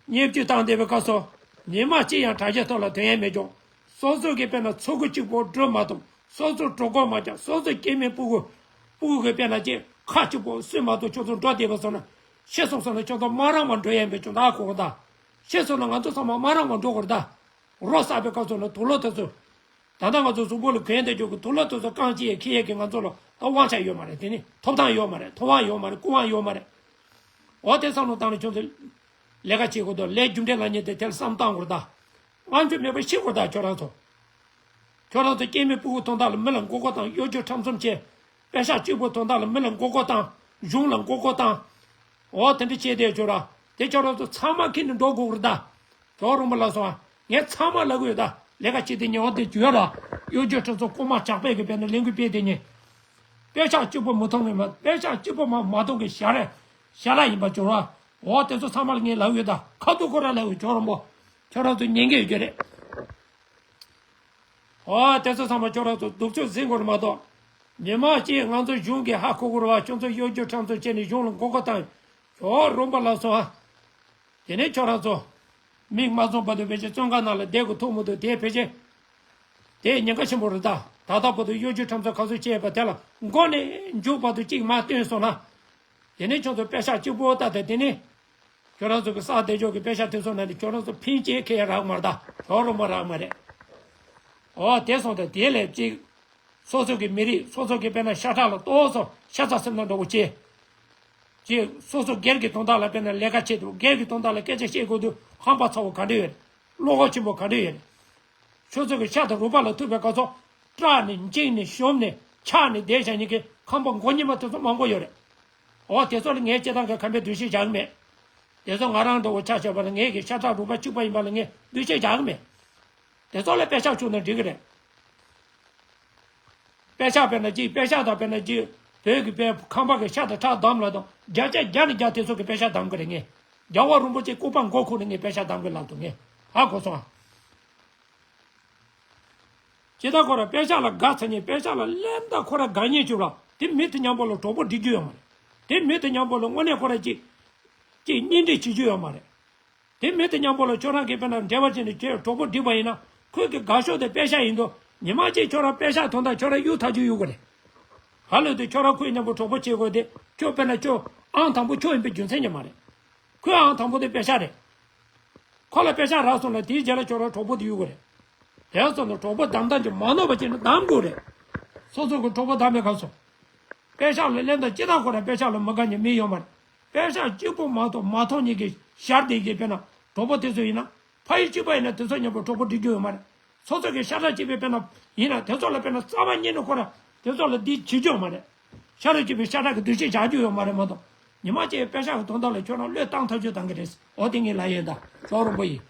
བརྙས་བཅོས་བཏང་བསྡད་པའི་སྐབས་སུ། ཉི་མ་གཅིག་ཡང་དྲ་རྒྱའི་ཐོག་ལ་དོན་ཡས་མེད་ཀྱང་། སོ་སོ་གི་དཔེར་ན་ཚོགས་གཙོ་གཅིག་པོ་སྒྲུབ་མ་ཐུབ། སོ་སོ་གྲོད་ཁོག་མ་བཅག། སོ་སོ་སྐྱེ་དམན་སྤུ་གུ། སྤུ་གུ་གི་དཔེར་ན་ཅིག་ཁ་གཅིག་པོ་གསོས་མ་ཐུབ། ཁྱོད་ཚོ་འགྲོ་བསྡད་པ་སོང་ན། ཤི་སོང་སོང་ན་ཁྱོད་ཚོ་མ་རང་མ་འགྲོ་ཡས་མེད་ཀྱང་ད་གོ་གི་ད། ཤི་སོང་ན་ང་ཚོ་ཚང་མ་མ་རང་མ་འགྲོ་དགོས་རེད་ད། རོ་བསགས་པའི་སྐབས་སུ་ན་དུག་ལོག་དེ་ཚོ། ད་ལྟ་ང་ཚོ་གཟུགས་པོ་ལ་གོན་བསྡད་རྒྱུ་གི་དུག་ལོག་དེ་ཚོ་རྐང་གཅིག་ཡས་འཁྱེར་ཡས་ཀྱི་ང་ཚོ་ལ་ད་དབང་ཆ་ཡོད་མ་རེད། དེ་ནི་ཐོབ་ཐང་ཡོད་མ་རེད། ཐོབ་དབང་ཡོད་མ་རེད། སྐུ་དབང་ཡོད་མ་རེད། འོ་དེ་བསམ་བློ་བཏང་ནས་ཁྱོད་ཚོ་ལས་ཀ་བྱེད་དགོས་འདུག་ལས་རྒྱུ་འབྲས་ལ་ཉེ་དེ་དེར་བསམ་བཏང་དགོས་རེད་ད། དབང་ཆ་མེད་པ་ཤི་དགོས་རེད་ད་ཁྱོད་རང་ཚོ། ཁྱོད་རང་ཚོ་སྐྱེ་དམན་སྤུ་གུ་དོན་དག་ལ་མི་ལ་མགོ་སྐོར་བཏང་། གཡོ་སྒྱུ་ཁྲམ་གསུམ་བྱས། པད་ཤག་གཅིག་པོ་དོན་དག་ལ་མི་ལ་མགོ་སྐོར་བཏང་། གཞུང་ལ་མགོ་སྐོར་བཏང་། འོ་དེ་འདྲ་བྱས་ཏེ་ཁྱོད་རང་དེ་ཁྱོད་རང་ཚོ་ཚང་མ་ཁྱེར་ནས་འགྲོ་དགོས་རེད་ད། ཇོ་རོང་པ་ལགས་སོ། ངས་ཚང་མ་ལབ་གི་ཡོད་ད། ལས་ཀ་བྱེད་དེ་ཉེ་བ་དེ་བརྗོད་ར། གཡོ་སྒྱུ་ཁྲམ་གསུམ་རྐུན་མ་ཇག་པས་གི་དཔེར་ན་ལས་འགུལ་སྤེལ་དེ་ཉེ། པད་ཤག་གཅིག་པོ་མི་མཐོང་གི་མ། པད་ཤག་གཅིག་པོ་མ་མ་མཐོང་གི་ཞལ་རས་ཞལ་ལག་ཡིན་པ་ཇོ་ར། འོ་དེ་ཚོ་ཚང་མ་ལ་ངས་ལབ་ཡོད་ད། ཁ་ཐུག་ཁོ་ར་ལབ་ཡོད། ཇོ་རོང་པོ། ཁྱོད་རང་ཚོ་ཉན་གི་ཡོད་རྒྱུ་རེད། འོ་དེ་ཚོ་ཚང་མ་ཁྱོད་རང་ཚོ་སྡུག་ཚོད་ཟིན་དགོས་རེད་མ་གཏོགས། ཉི་མ་གཅིག་ང་ཚོ་གཞུང་གི་ཧ་གོ་དགོས་རེད་བ། ཁྱོད་ཚོ་གཡོ་སྒྱུ་ཁྲམ་གསུམ་བྱས་ནས་གཞུང་ལ་མགོ་སྐོར་བཏང་། ཇོ་རོང་པ་ལགས་སོ། དེ་ནས་ཁྱོད་རང་ཚོ་མིག་མ་བཙུམ་བར་དུ་ཕལ་ཆེར་བཙོན་ཁང་ནང་ལ་བསྡད་དགོས་ཐུག་མི་འདུག་དེ་ཕལ་ཆེར་དེ་ཉེན་ཁ་ཆེན་པོ་རེད་ད། ད་ལྟ་བར་དུ་གཡོ་སྒྱུ་ཁྲམ་གསུམ་ག་ཚོད་བྱས་པ་དེ་ལ་མགོ་ནས་མཇུག་བར་དུ་གཅིག་མ་སྟོན་སོང་ན། དེ་ནས་ཁྱོད་ཚོ་པད་ཤག་གཅིག་པོ་ལྟ་སྟེ། དེ་ནས་ཁྱོད་རང་ཚོ་གི་ས་དེ་ཕྱོགས་ཀྱི་པད་ཤག་དེ་ཚོ་ནང་ནས་ཁྱོད་རང་ཚོ་ཕིན་ཅེ་ཁེ་ཡ་རག་མ་རེད་ད། ཇོ་རོང་པ་རག་མ་རེད། འོ་དེ་སོང་སྟེ་དེ་ལས་གཅིག་སོ་སོ་གི་མི་རིགས། སོ་སོ་གི་དཔེར་ན་ཤ་ཁྲག་ལ་ཏོག་ཙམ་ཤ་ཚ་སེམས་ནང་འགྲོ་དགོས་ཅེས། ཅེས་སོ་སོ་སྒེར་གྱི་དོན་དག་ལ་དཔེར་ན་ལས་ཀ་བྱེད་དུས་སྒེར་གྱི་དོན་དག་ལ་སྐད་ཆ་བཤད་དགོས་དུས་ཧམ་པ་ཚ་བོ་ག་འདྲ་ཡོད་རེད། བློ་ཁོག་ཆེན་པོ་ག་འདྲ་ཡོད་རེད། ཁྱོད་ཚོ་གི་ཤ་དང་རུས་པ་ལ་ཐུག་པའི་སྐབས་སུ་སྐྲག་ནས་འཇིགས་ནས་ཞོམ་ནས་ཆགས་ནས་བསྡད་བཞག་མཁན་གྱི་ཁམས་པ་མགོ་གཉིས་པ་དེ་ཚོ་མང་པོ་ཡོད་རེད། འོ་དེ་ཚོ་ལ་ངས་སྤྱིར་བཏང་གི་ཁམས་པའི་འདུ་ཤེས་བཞག་གི་མེད། དེ་ཚོ་ང་རང་འདྲ་བོ་ཆ་བཞག་པ་ལ་ངས་གི་ཤ་ཁྲག་རུས་པ་གཅིག་པ་ཡིན་པ་ལ་ངས་འདུ་ཤེས་བཞག་གི་མེད། དེ་ཚོ་ལ་པད་ཤག་བྱུང་ན་འགྲིག་གི་རེད། པད་ཤག་དཔེར་ན་གཅིག་པད་ཤག་དང་དཔེར་ན་གཅིག་བོད་ཀྱི་པད་ཁམས་པ་གི་ཤ་དང་ཁྲག་བསྡམས་ལ་དང་བརྒྱ་ཆ་བརྒྱ་ནས་བརྒྱ་དེ་ཚོ་གི་པད་ཤག་བསྡམ་གི་རེད་ངས། རྒྱལ་བ་རིན་པོ་ཆེ་སྐུ་པར་མགོ་ཁུར་ནས་ངས་པད་ཤག་བསྡམ་གི་ལབ་འདུག་ངས་ཧ་གོ་སོང་ཨ། ཇི་ལྟར་ཁོ་ར་པད་ཤག་ལ་དགའ་ཚ་མཁན། པད་ཤག་ལ་སླེབས་ད་ཁོ་ར་དགའ་མཁན་བྱུང་ར། དེ་མི་དེ་མཉམ་པོ་ལ་གྲོགས་པོ་སྒྲིག་རྒྱུ་ཡོད་མ་རེད། དེ་མི་དེ་མཉམ་པོ་ལ་དངོས་གནས་ཁོ་ར་གཅིག་གཅིག་གཉེན་སྒྲིག་བྱེད་རྒྱུ་ཡོད་མ་རེད། དེ་མི་དེ་མཉམ་པོ་ལ་ཁྱོད་རང་གིས་དཔེར་ན་འབྲེལ་བ་བྱས་ནས་ཁྱོད་གྲོགས་པོ་སྒྲིག་པ་ཡིན་ན། ཁོས་གི་དགའ་ཕྱོགས་དེ་པད་ཤག་ཡིན་དུས་ཉི་མ་གཅིག་ཁྱོད་རང་པད་ཤག་དོན་དག་ཁྱོད་རང་གཡུག་ཐག་ཆོད་ཡོད་དགོས་རེད། ཧ་ལས་དུས་ཁྱོད་རང་ཁོའི་མཉམ་པོ་གྲོགས་པོ་བྱེད་དགོས་དེ། ཁྱོད་དཔེར་ན་ཁྱོད་ཨང་དང་པོ་ཁྱོད་ཡིན་པའི་རྒྱུ་མཚན་ཉིད་མ་རེད། ཁོའི་ཨང་དང་པོ་དེ་པད་ཤག་རེད། ཁོ་ལ་པད་ཤག་རག་སོང་ན་དེའི་རྗེས་ལ་ཁྱོད་རང་གྲོགས་པོ་དེ་གཡུག་དགོས་རེད། དེ་ཙམ་དུ་གྲོགས་པོ་བདམས་སྟངས་ཀྱི་མ་ནོར་བ་བྱས་ནས་བདམས་དགོས་རེད། སོ་སོ་གི་གྲོགས་པོ་བདམས་པའི་སྐབས་སུ། པད་ཤག་ལ་སླེབས་དང་ཅི་ལྟར་ཁོ་རང་པད་ཤག་ལ་མི་དགའ་མཁན་མི་ཡོད་མ་རེད། པད་ཤག་གཅིག་པོ་མ་གཏོགས་མ་མཐོང་མཁན་གྱི་ཞར་དེ་གི་དཔེར་ན་གྲོགས་པོ་དེ་ཚོ་ཡིན་ན། ཕ་ཡུལ་གཅིག་པ་ཡིན་ན་དེ་ཚོ་མཉམ་པོ་གྲོགས་པོ་སྒྲིག་རྒྱུ་ཡོད་མ་རེད། སོ་སོ་གི་ཤ་ཁྲག་གཅིག་པའི་དཔེར་ན་ཡིན་ན་དེ་ཚོ་ལ་དཔེར་ན་རྩ་བ་ཉིད་ནས་ཁོ་རང་དེ་ཚོ་ལ་འདི་བྱེད་རྒྱུ་ཡོད་མ་རེད། ཤ་ཁྲག་གཅིག་པའི་ཤ་ཁྲག་གི་འདུ་ཤེས་བཞག་རྒྱུ་ཡོད་མ་རེད་མ་གཏོགས། ཉི་མ་གཅིག་པད་ཤག་གི་དོན་དག་ལ་ཁྱོད་རང་བློས་བཏང་ཐག་ཆོད་བཏང་གི་རེད། འོ་དེ་ངས་ལབ་ཡོད་ད། ཇོ་རོང་པོ་ཡིན།